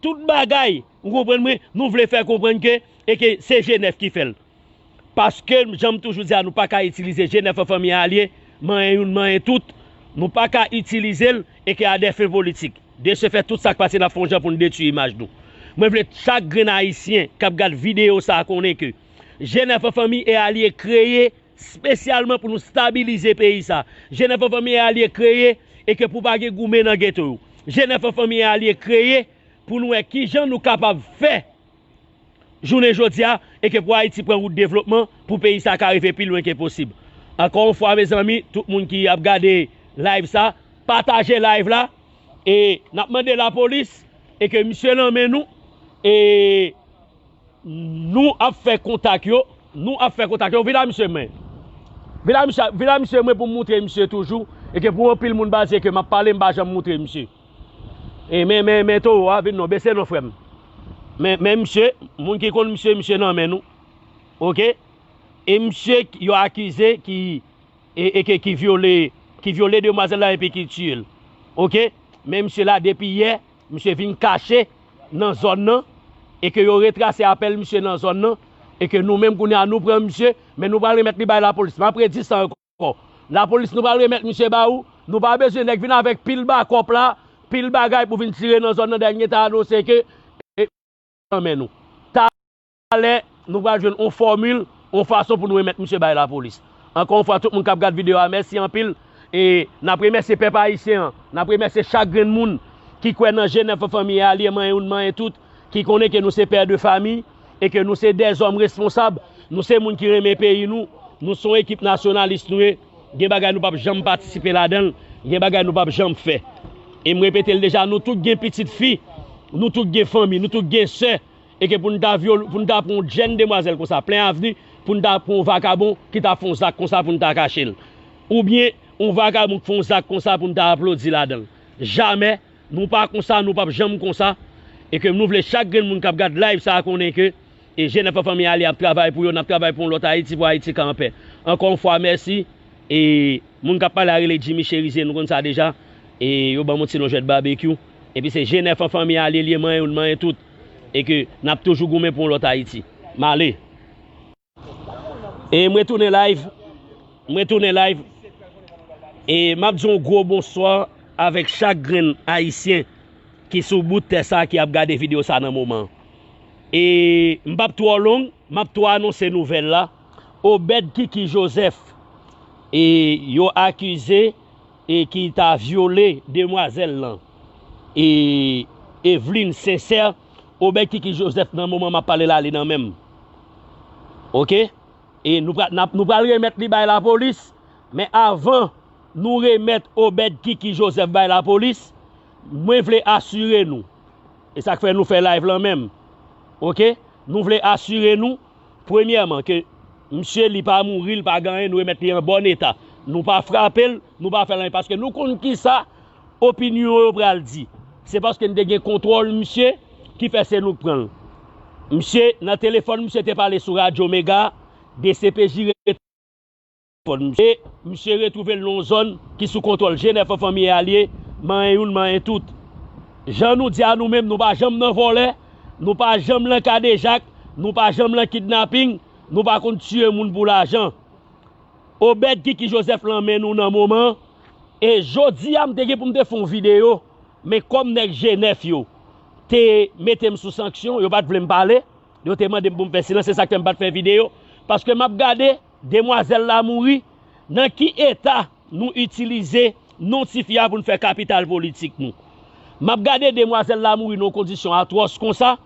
Tout bagay, ou konprann mwen, nou vle fè konprann ke, e ke se G nèf ki fè l. Paske, jan m toujou di a, nou pa ka itilize G nèf Fanmi Alye, manyen youn, manyen tout. Nou pa ka itilize l, e ke a dè fen politik. De se fè, tout sa k pase, n ap fè yon jan pou n detwi imaj nou. Mwen vle chak grenn Ayisyen k ap gad videyo sa a konnen ke G nèf Fanmi e Alye kreye espesyalman pou nou stabilize peyi sa. G nèf Fanmi e Alye kreye e ke pou pa gen goumen nan geto yo. G nèf Fanmi e Alye kreye pou nou wè kijan nou kapab fè jounen jodi a, e ke pou Ayiti pran wout devlopman, pou peyi sa ka rive pi lwen ke posib. Ankò yon fwa, mezanmi, tout moun ki ap gade live sa, pataje live la, e n ap mande lapolis, e ke misye nan men nou, e nou ap fè kontak yo, nou ap fè kontak yo, vin a misye mwen. Vin a misye, vin a misye mwen pou m moutre misye toujou, e ke pou anpil moun baze ke m ap pale, m pa janm moutre misye. E men, men, men towo a, vin non, bese non, frè m. Men, men misye, moun ki konn misye, misye nan men nou. Oke? E misye yo akize ki, e, e ke, ki vyole, ki vyole demwazèl la epi ki tiye l. Oke? Men misye la, depi yè, misye vin kache nan zòn nan, e ke yo retrase apèl misye nan zòn nan, e ke nou menm kounye a nou pran misye, men nou pral remèt li bay lapolis. M ap redi sa ankò. Lapolis, nou pral remèt misye ba ou. Nou pa bezwen nèg vin avèk pil bakòp la, pil bagay pou vin tire nan zòn nan. Dènye ta anonse ke, e, nan men nou. Talè, nou pral jwenn on fòmil, on fason pou nou remèt misye bay lapolis. Ankò yon fwa, tout moun k ap gad videyo a, mèsi anpil. E n ap remèsye pèp ayisyen an, n ap remèsye chak grenn moun ki kwè nan G nèf an, Fanmi Alye, manyen youn, manyen tout, ki konnen ke nou se pè de fami e ke nou se dèzòm responsab, nou se moun ki renmen peyi nou, nou se yon ekip nasyonalis nou ye. Gen bagay nou p ap janm patisipe ladan l, gen bagay nou p ap janm fè. E m repete l deja, nou tout gen pitit fi, nou tout gen fanmi, nou tout gen sè, e ke pou n ta vyole, pou n ta pran yon jèn demwazèl konsa, plen avni, pou n ta pran yon vakabon ki ta fè yon zak konsa pou n ta kache l. Oubyen, yon vakabon ki fè yon zak konsa pou n ta aplodi ladan l. Jamè, nou pa konsa, nou p ap janm konsa. E ke nou vle chak grenn moun k ap gad live sa a konnen ke, e, G nèf an, Fanmi Alye ap travay pou yo, n ap travay pou yon lòt Ayiti, pou Ayiti ka anpè. Ankò yon fwa, mèsi. E moun k ap pale a rele Jimmy Cherizier, nou konn sa deja. E yo ban m yon ti non jwèt babekyou. Epi se G nèf an, Fanmi Alye, li ye, manyen youn, manyen tout. E ke n ap toujou goumen pou yon lòt Ayiti. M ale. E mwen tounen live. Mwen tounen live. E m ap di yon gwo bonswa avèk chak grenn ayisyen ki sou bout tè sa ki ap gade videyo sa nan moman. E m p ap twò long, m ap tou anonse nouvèl la. Obed Kiki Joseph, e yo akize e ki ta vyole demwazèl lan, e Eveline Sincère, Obed Kiki Joseph nan moman m ap pale la, li nan men m. Oke? E nou pral, n ap, nou pral remèt li bay lapolis, men avan nou remèt Obed Kiki Joseph bay lapolis, mwen vle asire nou, e sa k fè nou fè live lan menm, oke? Nou vle asire nou, premyèman, ke misye li pa mouri, li pa gen anyen, nou remèt li an bòn eta. Nou pa frape l, nou pa fè l anyen, paske nou konn kisa opinyon yo pral di. Se paske n te gen kontwòl misye ki fè se nou k pran l. Misye, nan telefòn, misye te pale sou Radyo Mega, D C P J ret- fòn misye. E misye retwouve l nan yon zòn ki sou kontwòl G nèf an, Fanmi Alye, manyen youn, manyen tout. Jan nou di a nou menm, nou pa janm nan vòlè, nou pa janm nan kadejak, nou pa janm nan kidnaping, nou pa konn tiye moun pou lajan. Obed Kiki Joseph lan men nou nan moman, e jodi a m te gen pou m te fè yon videyo, men kòm nèg G nèf yo te mete m sou sanksyon, yo pa t vle m pale, yo te mande m pou m fè silans, se sa k fè m pa t fè videyo, paske m ap gade demwazèl la mouri, nan ki eta nou itilize non tifi a pou n fè kapital politik nou. M ap gade demwazèl la mouri nan yon kondisyon atwòs konsa,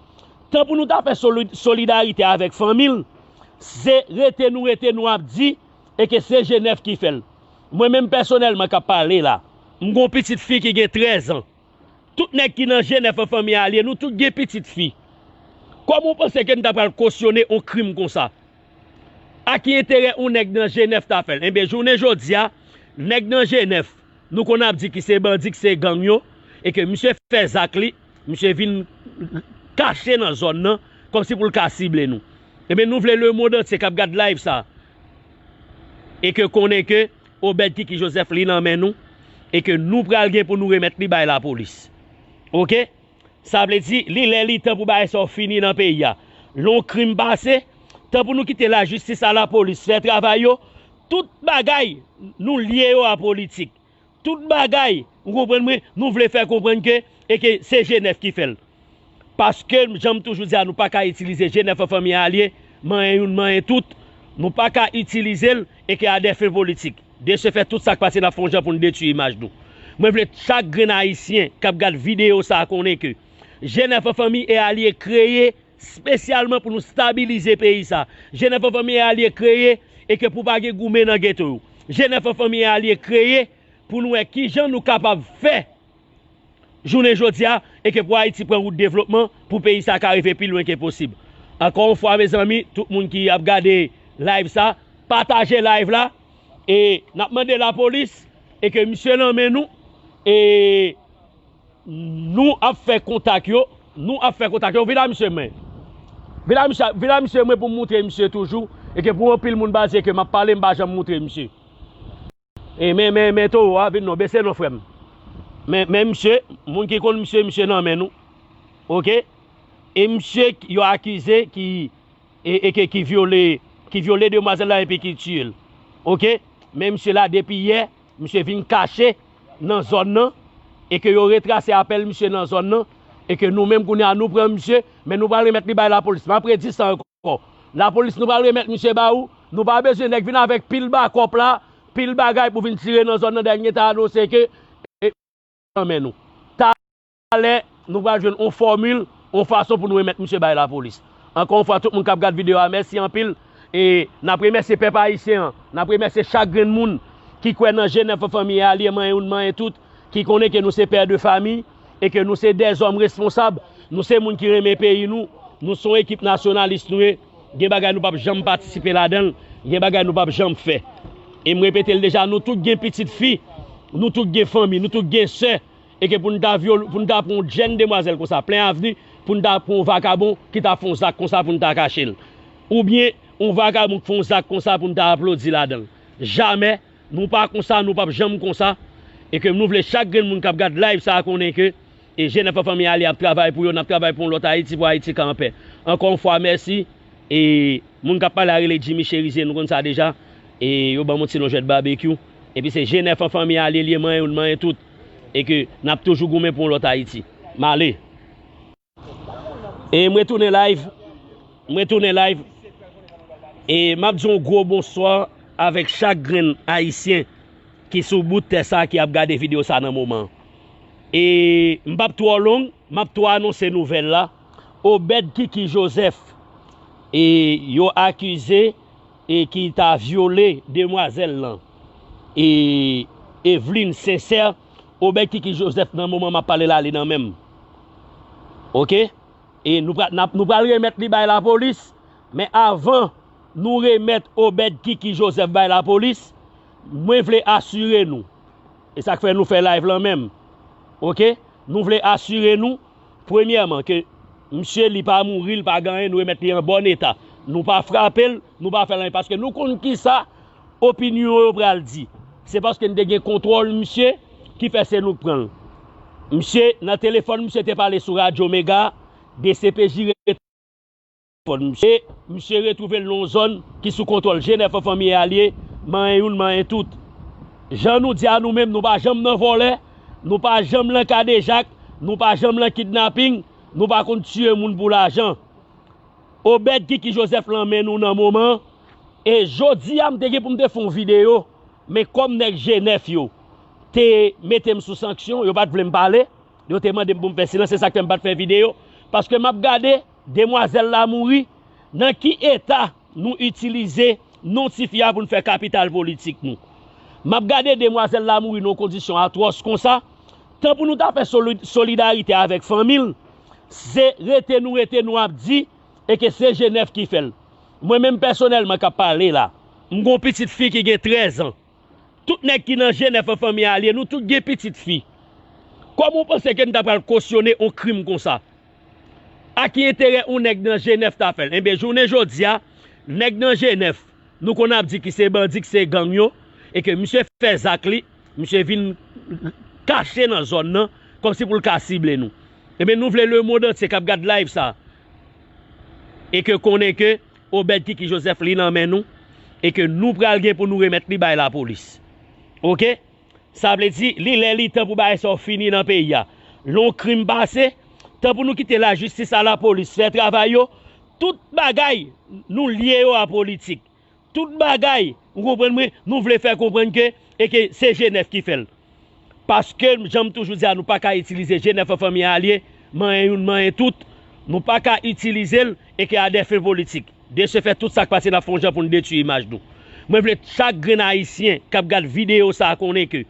tan pou nou ta fè soli-, solidarite avèk fanmi l, se rete nou rete nou ap di, e ke se G nèf ki fè l. Mwen menm pèsonèlman k ap pale la, m gen yon pitit fi ki gen trèz an. Tout nèg ki nan G nèf an, Fanmi Alye, nou tout gen pitit fi. Kòman w panse ke n ta pral kosyone yon krim konsa? A ki enterè yon nèg nan G nèf ta fè l? Enben, jounen jodi a, nèg nan G nèf, nou konn ap di ki se bandi, ki se gang yo, e ke misye fè zak li, misye vin kache nan zòn nan, kòmsi pou l ka sible nou. Enben, nou vle lemonn antye k ap gad live sa, e ke konnen ke Obed Kiki Joseph li nan men nou, e ke nou pral gen pou nou remèt li bay lapolis. Oke? Sa vle di, li lè li tan pou bagay sa yo fini nan peyi a. Lè yon krim pase, tan pou nou kite lajistis a lapolis fè travay yo, tout bagay nou lye yo a politik. Tout bagay, ou konprann mwen, nou vle fè konprann ke, e ke se G nèf ki fè l. Paske, jan m toujou di a, nou pa ka itilize G nèf an, Fanmi Alye, manyen youn, manyen tout. Nou pa ka itilize l, e ke a dè fen politik. De se fè, tout sa k pase, n ap fè yon jan pou n detwi imaj nou. Mwen vle chak grenn Ayisyen k ap gad videyo sa a konnen ke G nèf an, Fanmi e Alye kreye espesyalman pou nou stabilize peyi sa. G nèf an, Fanmi e Alye kreye e ke pou pa gen goumen nan geto yo. G nèf an, Fanmi e Alye kreye pou nou wè kijan nou kapab fè jounen jodi a, e ke pou Ayiti pran wout devlopman, pou peyi sa ka rive pi lwen ke posib. Ankò yon fwa, mezanmi, tout moun ki ap gade live sa, pataje live la, e n ap mande lapolis, e ke misye nan men nou, e nou ap fè kontak yo, nou ap fè kontak yo. Vin a misye mwen. Vin a misye, vin a misye mwen pou m moutre misye toujou. E ke pou anpil moun pa di ke m ap pale, m pa janm moutre misye. E men, men, men towo a vin non, bese non frè m. Men, men misye, moun ki konn misye, misye nan men nou. Oke? E misye k-, yo akize ki, e, e ke ki vyole, ki vyole demwazèl la epi ki tiye l. Oke? Men misye la depi yè, misye vin kache nan zòn nan, e ke yo retrase apèl misye nan zòn nan, e ke nou menm kounye a nou pran misye, men nou pral remèt li bay lapolis. M ap redi sa ankò. Lapolis nou pral remèt misye ba ou, nou pa bezwen nèg vin avèk pil bakòp la, pil bagay pou vin tire nan zòn nan, dènye ta anonse ke, e, nan men nou. Talè, nou pral jwenn on fòmil, on fason pou nou remèt misye bay lapolis. Ankò yon fwa, tout moun k ap gad videyo a, mèsi anpil. E n ap remèsye pèp ayisyen an, n ap remèsye chak grenn moun ki kwè nan G nèf an fanmi e alye, manyen youn, manyen tout, ki konnen ke nou se pè de fami e ke nou se dèzòm responsab, nou se moun ki renmen peyi nou, nou se yon ekip nasyonalis nou ye, gen bagay nou p ap janm patisipe ladan l, gen bagay nou p ap janm fè. E m repete l deja, nou tout gen pitit fi, nou tout gen fanmi, nou tout gen sè, e ke pou n ta vyole, pou n ta pran yon jèn demwazèl konsa, plen avni, pou n ta pran yon vakabon ki ta fè yon zak konsa pou n ta kache l. Oubyen, yon vakabon k fè yon zak konsa pou n ta aplodi ladan l. Jamè, nou pa konsa, nou p ap janm konsa. E ke nou vle chak grenn moun k ap gad live sa a konnen ke, e G nèf an fanmi e alye ap travay pou yo, n ap travay pou yon lòt Ayiti, pou Ayiti ka anpè. Ankò yon fwa, mèsi. E moun k ap pale a rele Jimmy Cherizier, nou konn sa deja. E yo ban m yon ti non jwèt babekyou. Epi se G nèf an fanmi e alye l ye, manyen youn, manyen tout. E ke n ap toujou goumen pou yon lòt Ayiti. M ale. E mwen tounen live. Mwen tounen live. E m ap di yon gwo bonswa avèk chak grenn ayisyen ki sou bout tè sa ki ap gade videyo sa nan moman. E m p ap twò long, m ap twò anonse nouvèl la. Obed Kiki Joseph, e yo akize e ki ta vyole demwazèl lan, e Eveline Sincère, Obed Kiki Joseph nan moman m ap pale la, li nan men m. Oke? E nou pral, n ap, nou pral remèt li bay lapolis, men avan nou remèt Obed Kiki Joseph bay lapolis, mwen vle asire nou, e sa k fè nou fè live lan menm, oke? Nou vle asire nou, premyèman, ke misye li pa mouri, li pa gen anyen, nou remèt li an bòn eta. Nou pa frape l, nou pa fè l anyen, paske nou konn kisa opinyon yo pral di. Se paske n te gen kontwòl misye ki fè se nou k pran l. Misye, nan telefòn, misye te pale sou Radyo Mega, D C P J ret- fòn misye. Misye retwouve l nan yon zòn ki sou kontwòl G nèf an fanmi e alye, manyen youn, manyen tout. Jan nou di a nou menm, nou pa janm nan vòlè, nou pa janm nan kadejak, nou pa janm nan kidnaping, nou pa konn tiye moun pou lajan. Obed Kiki Joseph lan men nou nan moman, e jodi a m te gen pou m te fè yon videyo, men kòm nèg G nèf yo te mete m sou sanksyon, yo pa t vle m pale, yo te mande m pou m fè silans, se sa k fè m pa t fè videyo, paske m ap gade demwazèl la mouri, nan ki eta nou itilize non tifi a pou n fè kapital politik nou. M ap gade demwazèl la mouri nan yon kondisyon atwòs konsa, tan pou nou ta fè soli-, solidarite avèk fanmi l, se rete nou rete nou ap di, e ke se G nèf ki fè l. Mwen menm pèsonèlman k ap pale la, m gen yon pitit fi ki gen trèz an. Tout nèg ki nan G nèf an fanmi a alye, nou tout gen pitit fi. Kòman w panse ke n ta pral kosyone yon krim konsa? A ki enterè yon nèg nan G nèf ta fè l? Enben, jounen jodi a, nèg nan G nèf, nou konn ap di ki se bandi, ki se gang yo, e ke misye fè zak li, misye vin kache nan zòn nan, kòmsi pou l ka sible nou. Enben, nou vle lemonn antye k ap gad live sa, e ke konnen ke Obed Kiki Joseph li nan men nou, e ke nou pral gen pou nou remèt li bay lapolis. Oke? Sa vle di, li lè li tan pou bagay sa yo fini nan peyi a. Lè yon krim pase, tan pou nou kite lajistis a lapolis fè travay yo, tout bagay nou lye yo a politik. Tout bagay, ou konprann mwen, nou vle fè konprann ke, e ke se G nèf ki fè l. Paske, jan m toujou di a, nou pa ka itilize G nèf an fanmi a alye, manyen youn, manyen tout. Nou pa ka itilize l, e ke a dè fen politik. De se fè, tout sa k pase, n ap fè yon jan pou n detwi imaj nou. Mwen vle chak grenn ayisyen k ap gad videyo sa a konnen ke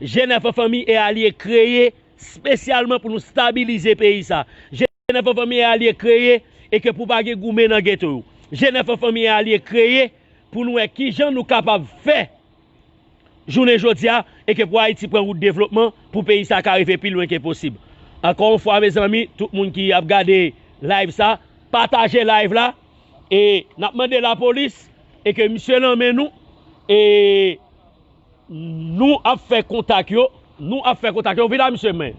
G nèf an fanmi e alye kreye espesyalman pou nou stabilize peyi sa. G nèf an fanmi e alye kreye e ke pou pa gen goumen nan geto yo. G nèf an fanmi e alye kreye pou nou wè kijan nou kapab fè jounen jodi a e ke pou Ayiti pran wout devlopman, pou peyi sa ka rive pi lwen ke posib. Ankò yon fwa, mezanmi, tout moun ki ap gade live sa, pataje live la. E n ap mande lapolis e ke misye nan men nou. E nou ap fè kontak yo. Nou ap fè kontak yo. Vin a misye mwen.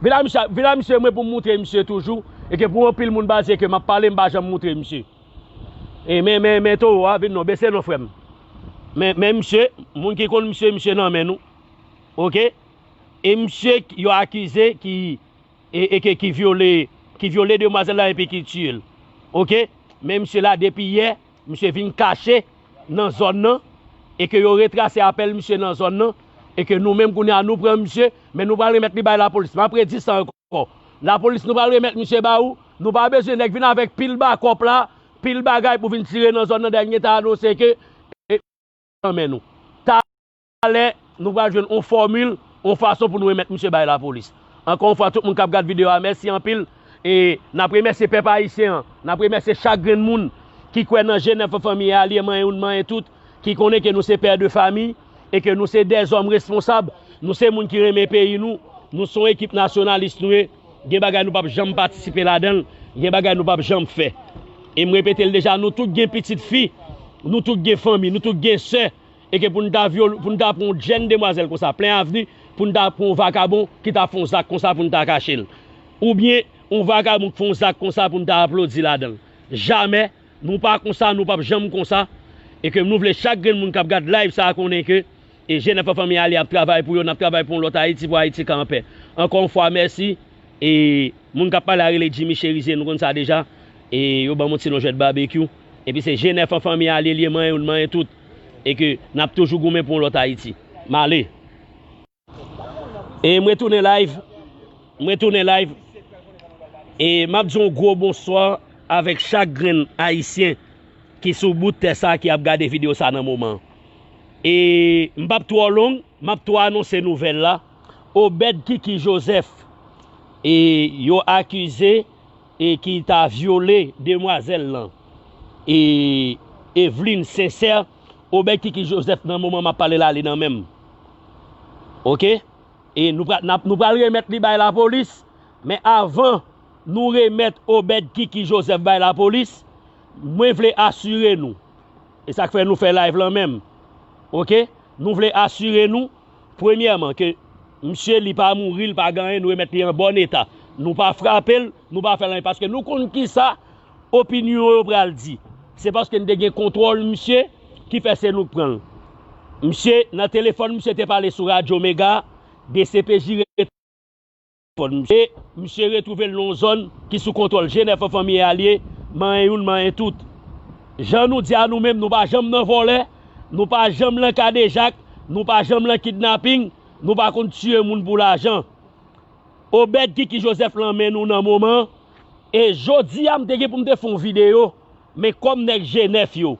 Vin a misye, vin a misye mwen pou m moutre misye toujou. E ke pou anpil moun baze ke m ap pale, m pa janm moutre misye. E men, men, men towo a, vin non, bese non, frè m. Men, men misye, moun ki konn misye, misye nan men nou. Oke? E misye yo akize ki, e, e ke, ki vyole, ki vyole demwazèl la epi ki tiye l. Oke? Men misye la, depi yè, misye vin kache nan zòn nan, e ke yo retrase apèl misye nan zòn nan, e ke nou menm kounye a nou pran misye, men nou pral remèt li bay lapolis. M ap redi sa ankò. Lapolis, nou pral remèt misye ba ou. Nou pa bezwen nèg vin avèk pil bakòp la, pil bagay pou vin tire nan zòn nan, dènye ta anonse ke, e, nan men nou. Talè, nou pral jwenn yon fòmil, yon fason pou nou remèt misye bay lapolis. Ankò yon fwa, tout moun k ap gad videyo a, mèsi anpil. E n ap remèsye pèp ayisyen an, n ap remèsye chak grenn moun ki kwè nan G nèf an, Fanmi e Alye, manyen youn, manyen tout, ki konnen ke nou se pè de fami, e ke nou se dèzòm responsab, nou se moun ki renmen peyi nou, nou se yon ekip nasyonalis nou ye, gen bagay nou p ap janm patisipe ladan l, gen bagay nou p ap janm fè. E m repete l deja, nou tout gen pitit fi, nou tout gen fanmi, nou tout gen sè, e ke pou n ta vyole, pou n ta pran yon jèn demwazèl konsa, plen avni, pou n ta pran yon vakabon ki ta fè yon zak konsa pou n ta kache l. Oubyen, yon vakabon k fè yon zak konsa pou n ta aplodi ladan l. Jamè, nou pa konsa, nou p ap janm konsa. E ke nou vle chak grenn moun k ap gad live sa a konnen ke, e, G nèf an, Fanmi e Alye ap travay pou yo, n ap travay pou yon lòt Ayiti, pou Ayiti ka anpè. Ankò yon fwa, mèsi. E moun k ap pale a rele Jimmy Cherizier, nou konn sa deja. E yo ban m yon ti non jwèt babekyou. Epi se G nèf an, Fanmi e Alye, li ye, manyen youn, manyen tout. E ke n ap toujou goumen pou yon lòt Ayiti. M ale. E m retounen live. M retounen live. E m ap di yon gwo bonswa avèk chak grenn ayisyen ki sou bout tè sa ki ap gade videyo sa nan moman an. E m p ap twò long, m ap tou anonse nouvèl la. Obed Kiki Joseph, e yo akize e ki ta vyole demwazèl lan, e Eveline Sincère, Obed Kiki Joseph nan moman m ap pale la, li nan men m. Oke? E nou pra-, n ap, nou pral remèt li bay lapolis, men avan nou remèt Obed Kiki Joseph bay lapolis, mwen vle asire nou, e sa k fè nou fè live lan menm, oke? Nou vle asire nou, premyèman, ke misye, li pa mouri, li pa gen anyen, nou remèt li an bòn eta. Nou pa frape l, nou pa fè l anyen, paske nou konn kisa opinyon yo pral di. Se paske n te gen kontwòl misye ki fè se nou k pran l. Misye, nan telefòn, misye te pale sou Radyo Mega, D C P J rete telefòn misye. Misye retwouve l nan yon zòn ki sou kontwòl G nèf an, Fanmi e Alye, manyen youn, manyen tout. Jan nou di a nou menm, nou pa janm nan vòlè, nou pa janm nan kadejak, nou pa janm nan kidnaping, nou pa konn tiye moun pou lajan. Obed Kiki Joseph lan men nou nan moman an. E jodi a, m te gen pou m te fè yon videyo, men kòm nèg G nèf yo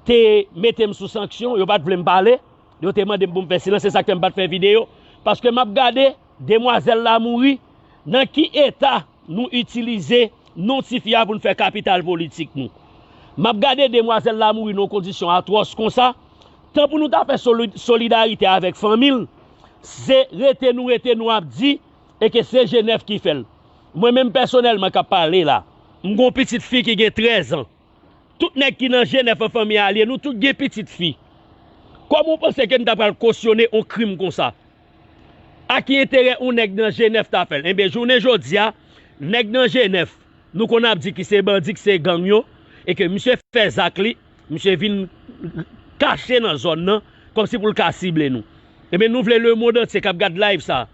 te mete m sou sanksyon, yo pa t vle m pale, yo te mande m pou m fè silans, se sa k fè m pa t fè videyo. Paske m ap gade, demwazèl la mouri, nan ki eta nou itilize non tifi a pou n fè kapital politik nou. M ap gade demwazèl la mouri nan yon kondisyon atwòs konsa, tan pou nou ta fè soli-, solidarite avèk fanmi l, se rete nou rete nou ap di, e ke se G nèf ki fè l. Mwen menm pèsonèlman k ap pale la, m gen yon pitit fi ki gen trèz an. Tout nèg ki nan G nèf an, Fanmi e Alye, nou tout gen pitit fi. Kòman w panse ke n ta pral kosyone yon krim konsa? A ki enterè yon nèg nan G nèf ta fè l? Enben, jounen jodi a, nèg nan G nèf, nou konn ap di ki se bandi, ki se gang yo, e ke misye fè zak li, misye vin kache nan zòn nan, kòmsi pou l ka sible nou. Enben, nou vle lemonn antye k ap gad live sa,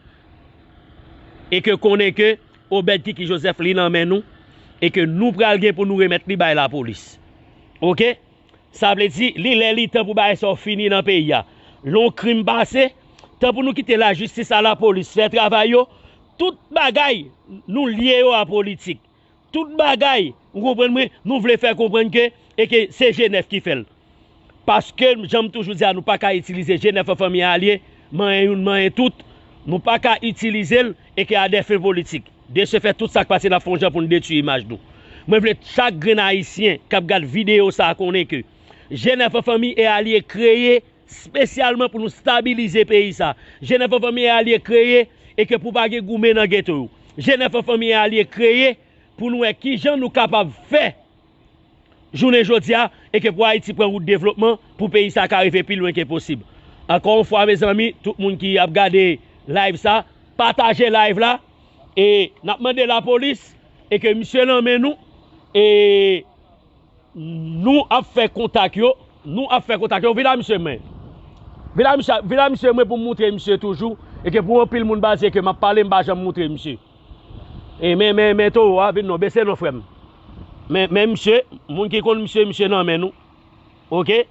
e ke konnen ke Obed Kiki Joseph li nan men nou, e ke nou pral gen pou nou remèt li bay lapolis. Oke? Sa vle di, li lè li tan pou bagay sa yo fini nan peyi a. Lè yon krim pase, tan pou nou kite lajistis a lapolis fè travay yo, tout bagay, nou lye yo a politik. Tout bagay, ou konprann mwen, nou vle fè konprann ke, e ke se G nèf ki fè l. Paske, jan m toujou di a, nou pa ka itilize G nèf an, Fanmi e Alye, manyen youn, manyen tout. Nou pa ka itilize l e ke a dè fen politik. De se fè, tout sa k pase, n ap fè yon jan pou n detwi imaj nou. Mwen vle chak grenn ayisyen k ap gad videyo sa a konnen ke G nèf an, Fanmi e Alye kreye espesyalman pou nou stabilize peyi sa. G nèf an, Fanmi e Alye kreye e ke pou pa gen goumen nan geto yo. G nèf an Fanmi Alye kreye pou nou wè kijan nou kapab fè jounen jodi a e ke pou Ayiti pran wout devlopman, pou peyi sa ka rive pi lwen ke posib. Ankò yon fwa, mezanmi, tout moun ki ap gade live sa, pataje live la, e n ap mande lapolis e ke misye nan men nou, e nou ap fè kontak yo, nou ap fè kontak yo. Vin la misye mwen. Vin la misye, vin la misye mwen pou m moutre misye toujou, e ke pou anpil moun pa di ke m ap pale, m pa janm moutre misye. E men, men, men towo a, vin non, bese non, frè m. Men, men misye, moun ki konn misye, misye nan men nou. Oke?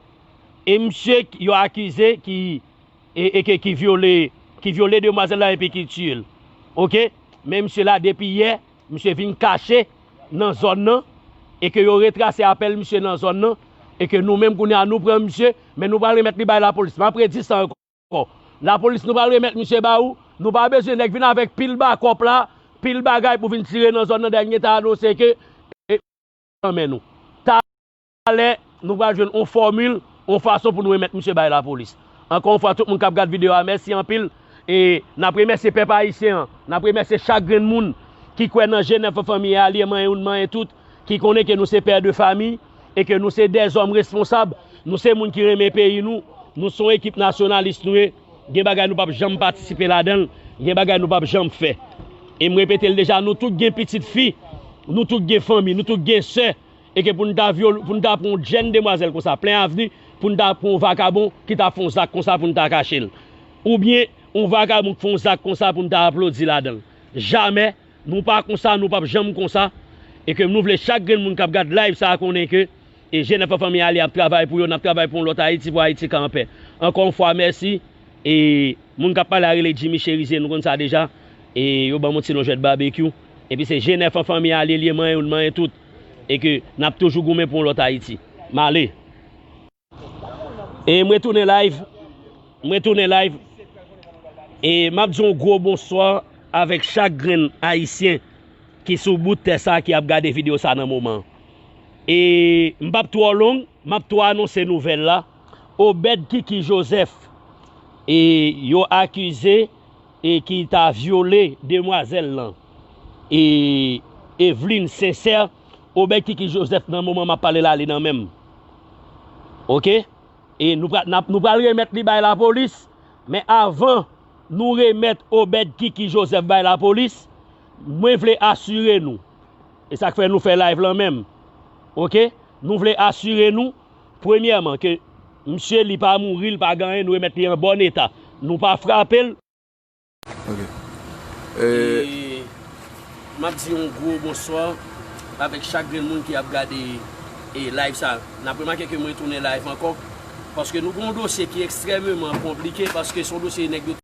E misye k-, yo akize ki, e, e ke, ki vyole, ki vyole demwazèl la epi ki tiye l. Oke? Men misye la, depi yè, misye vin kache nan zòn nan, e ke yo retrase apèl misye nan zòn nan, e ke nou menm kounye a nou pran misye, men nou pral remèt li bay lapolis. M ap redi sa ankò. Lapolis, nou pral remèt misye ba ou. Nou pa bezwen nèg vin avèk pil bakòp la, pil bagay pou vin tire nan zòn nan, dènye ta anonse ke, e, nan men nou. Talè, nou pral jwenn on fòmil, on fason pou nou remèt misye bay lapolis. Ankò yon fwa, tout moun k ap gad videyo a, mèsi anpil. E n ap remèsye pèp ayisyen an, n ap remèsye chak grenn moun ki kwè nan G nèf an Fanmi Alye, manyen youn, manyen tout, ki konnen ke nou se pè de fami, e ke nou se dèzòm responsab, nou se moun ki renmen peyi nou, nou se yon ekip nasyonalis nou ye, gen bagay nou p ap janm patisipe ladan l, gen bagay nou p ap janm fè. E m repete l deja, nou tout gen pitit fi, nou tout gen fanmi, nou tout gen sè, e ke pou n ta vyole, pou n ta pran yon jèn demwazèl konsa, plen avni, pou n ta pran yon vakabon ki ta fè yon zak konsa pou n ta kache l. Oubyen, yon vakabon k fè yon zak konsa pou n ta aplodi ladan l. Jamè, nou pa konsa, nou p ap janm konsa. E ke nou vle chak grenn moun k ap gad live sa a konnen ke, e, G nèf an Fanmi Alye ap travay pou yo, n ap travay pou yon lòt Ayiti, pou Ayiti ka anpè. Ankò yon fwa, mèsi. E moun k ap pale a rele Jimmy Cherizier, nou konn sa deja. E yo ban m yon ti non jwèt babekyou. Epi se G nèf an Fanmi Alye, li ye manyen youn, manyen tout. E ke n ap toujou goumen pou yon lòt Ayiti. M ale. E mwen tounen live. Mwen tounen live. E m ap di yon gwo bonswa avèk chak grenn ayisyen ki sou bout tè sa ki ap gade videyo sa nan moman. E m p ap twò long, m ap tou anonse nouvèl la. Obed Kiki Joseph, e yo akize e ki ta vyole demwazèl lan, e Eveline Sincère, Obed Kiki Joseph nan moman m ap pale la, li nan men m. Oke? E nou pral, n ap, nou pral remèt li bay lapolis, men avan nou remèt Obed Kiki Joseph bay lapolis, mwen vle asire nou, e sa k fè nou fè live lan menm, oke? Nou vle asire nou, premyèman, ke misye, li pa mouri, li pa gen anyen, nou remèt li an bòn eta. Nou pa frape l. Ok. E m ap di yon gwo bonswa avèk chak grenn moun ki ap gade, e, live sa. N ap remake ke mwen tounen live ankò, paske nou gen yon dosye ki ekstrèmeman konplike, paske se yon dosye nèg yo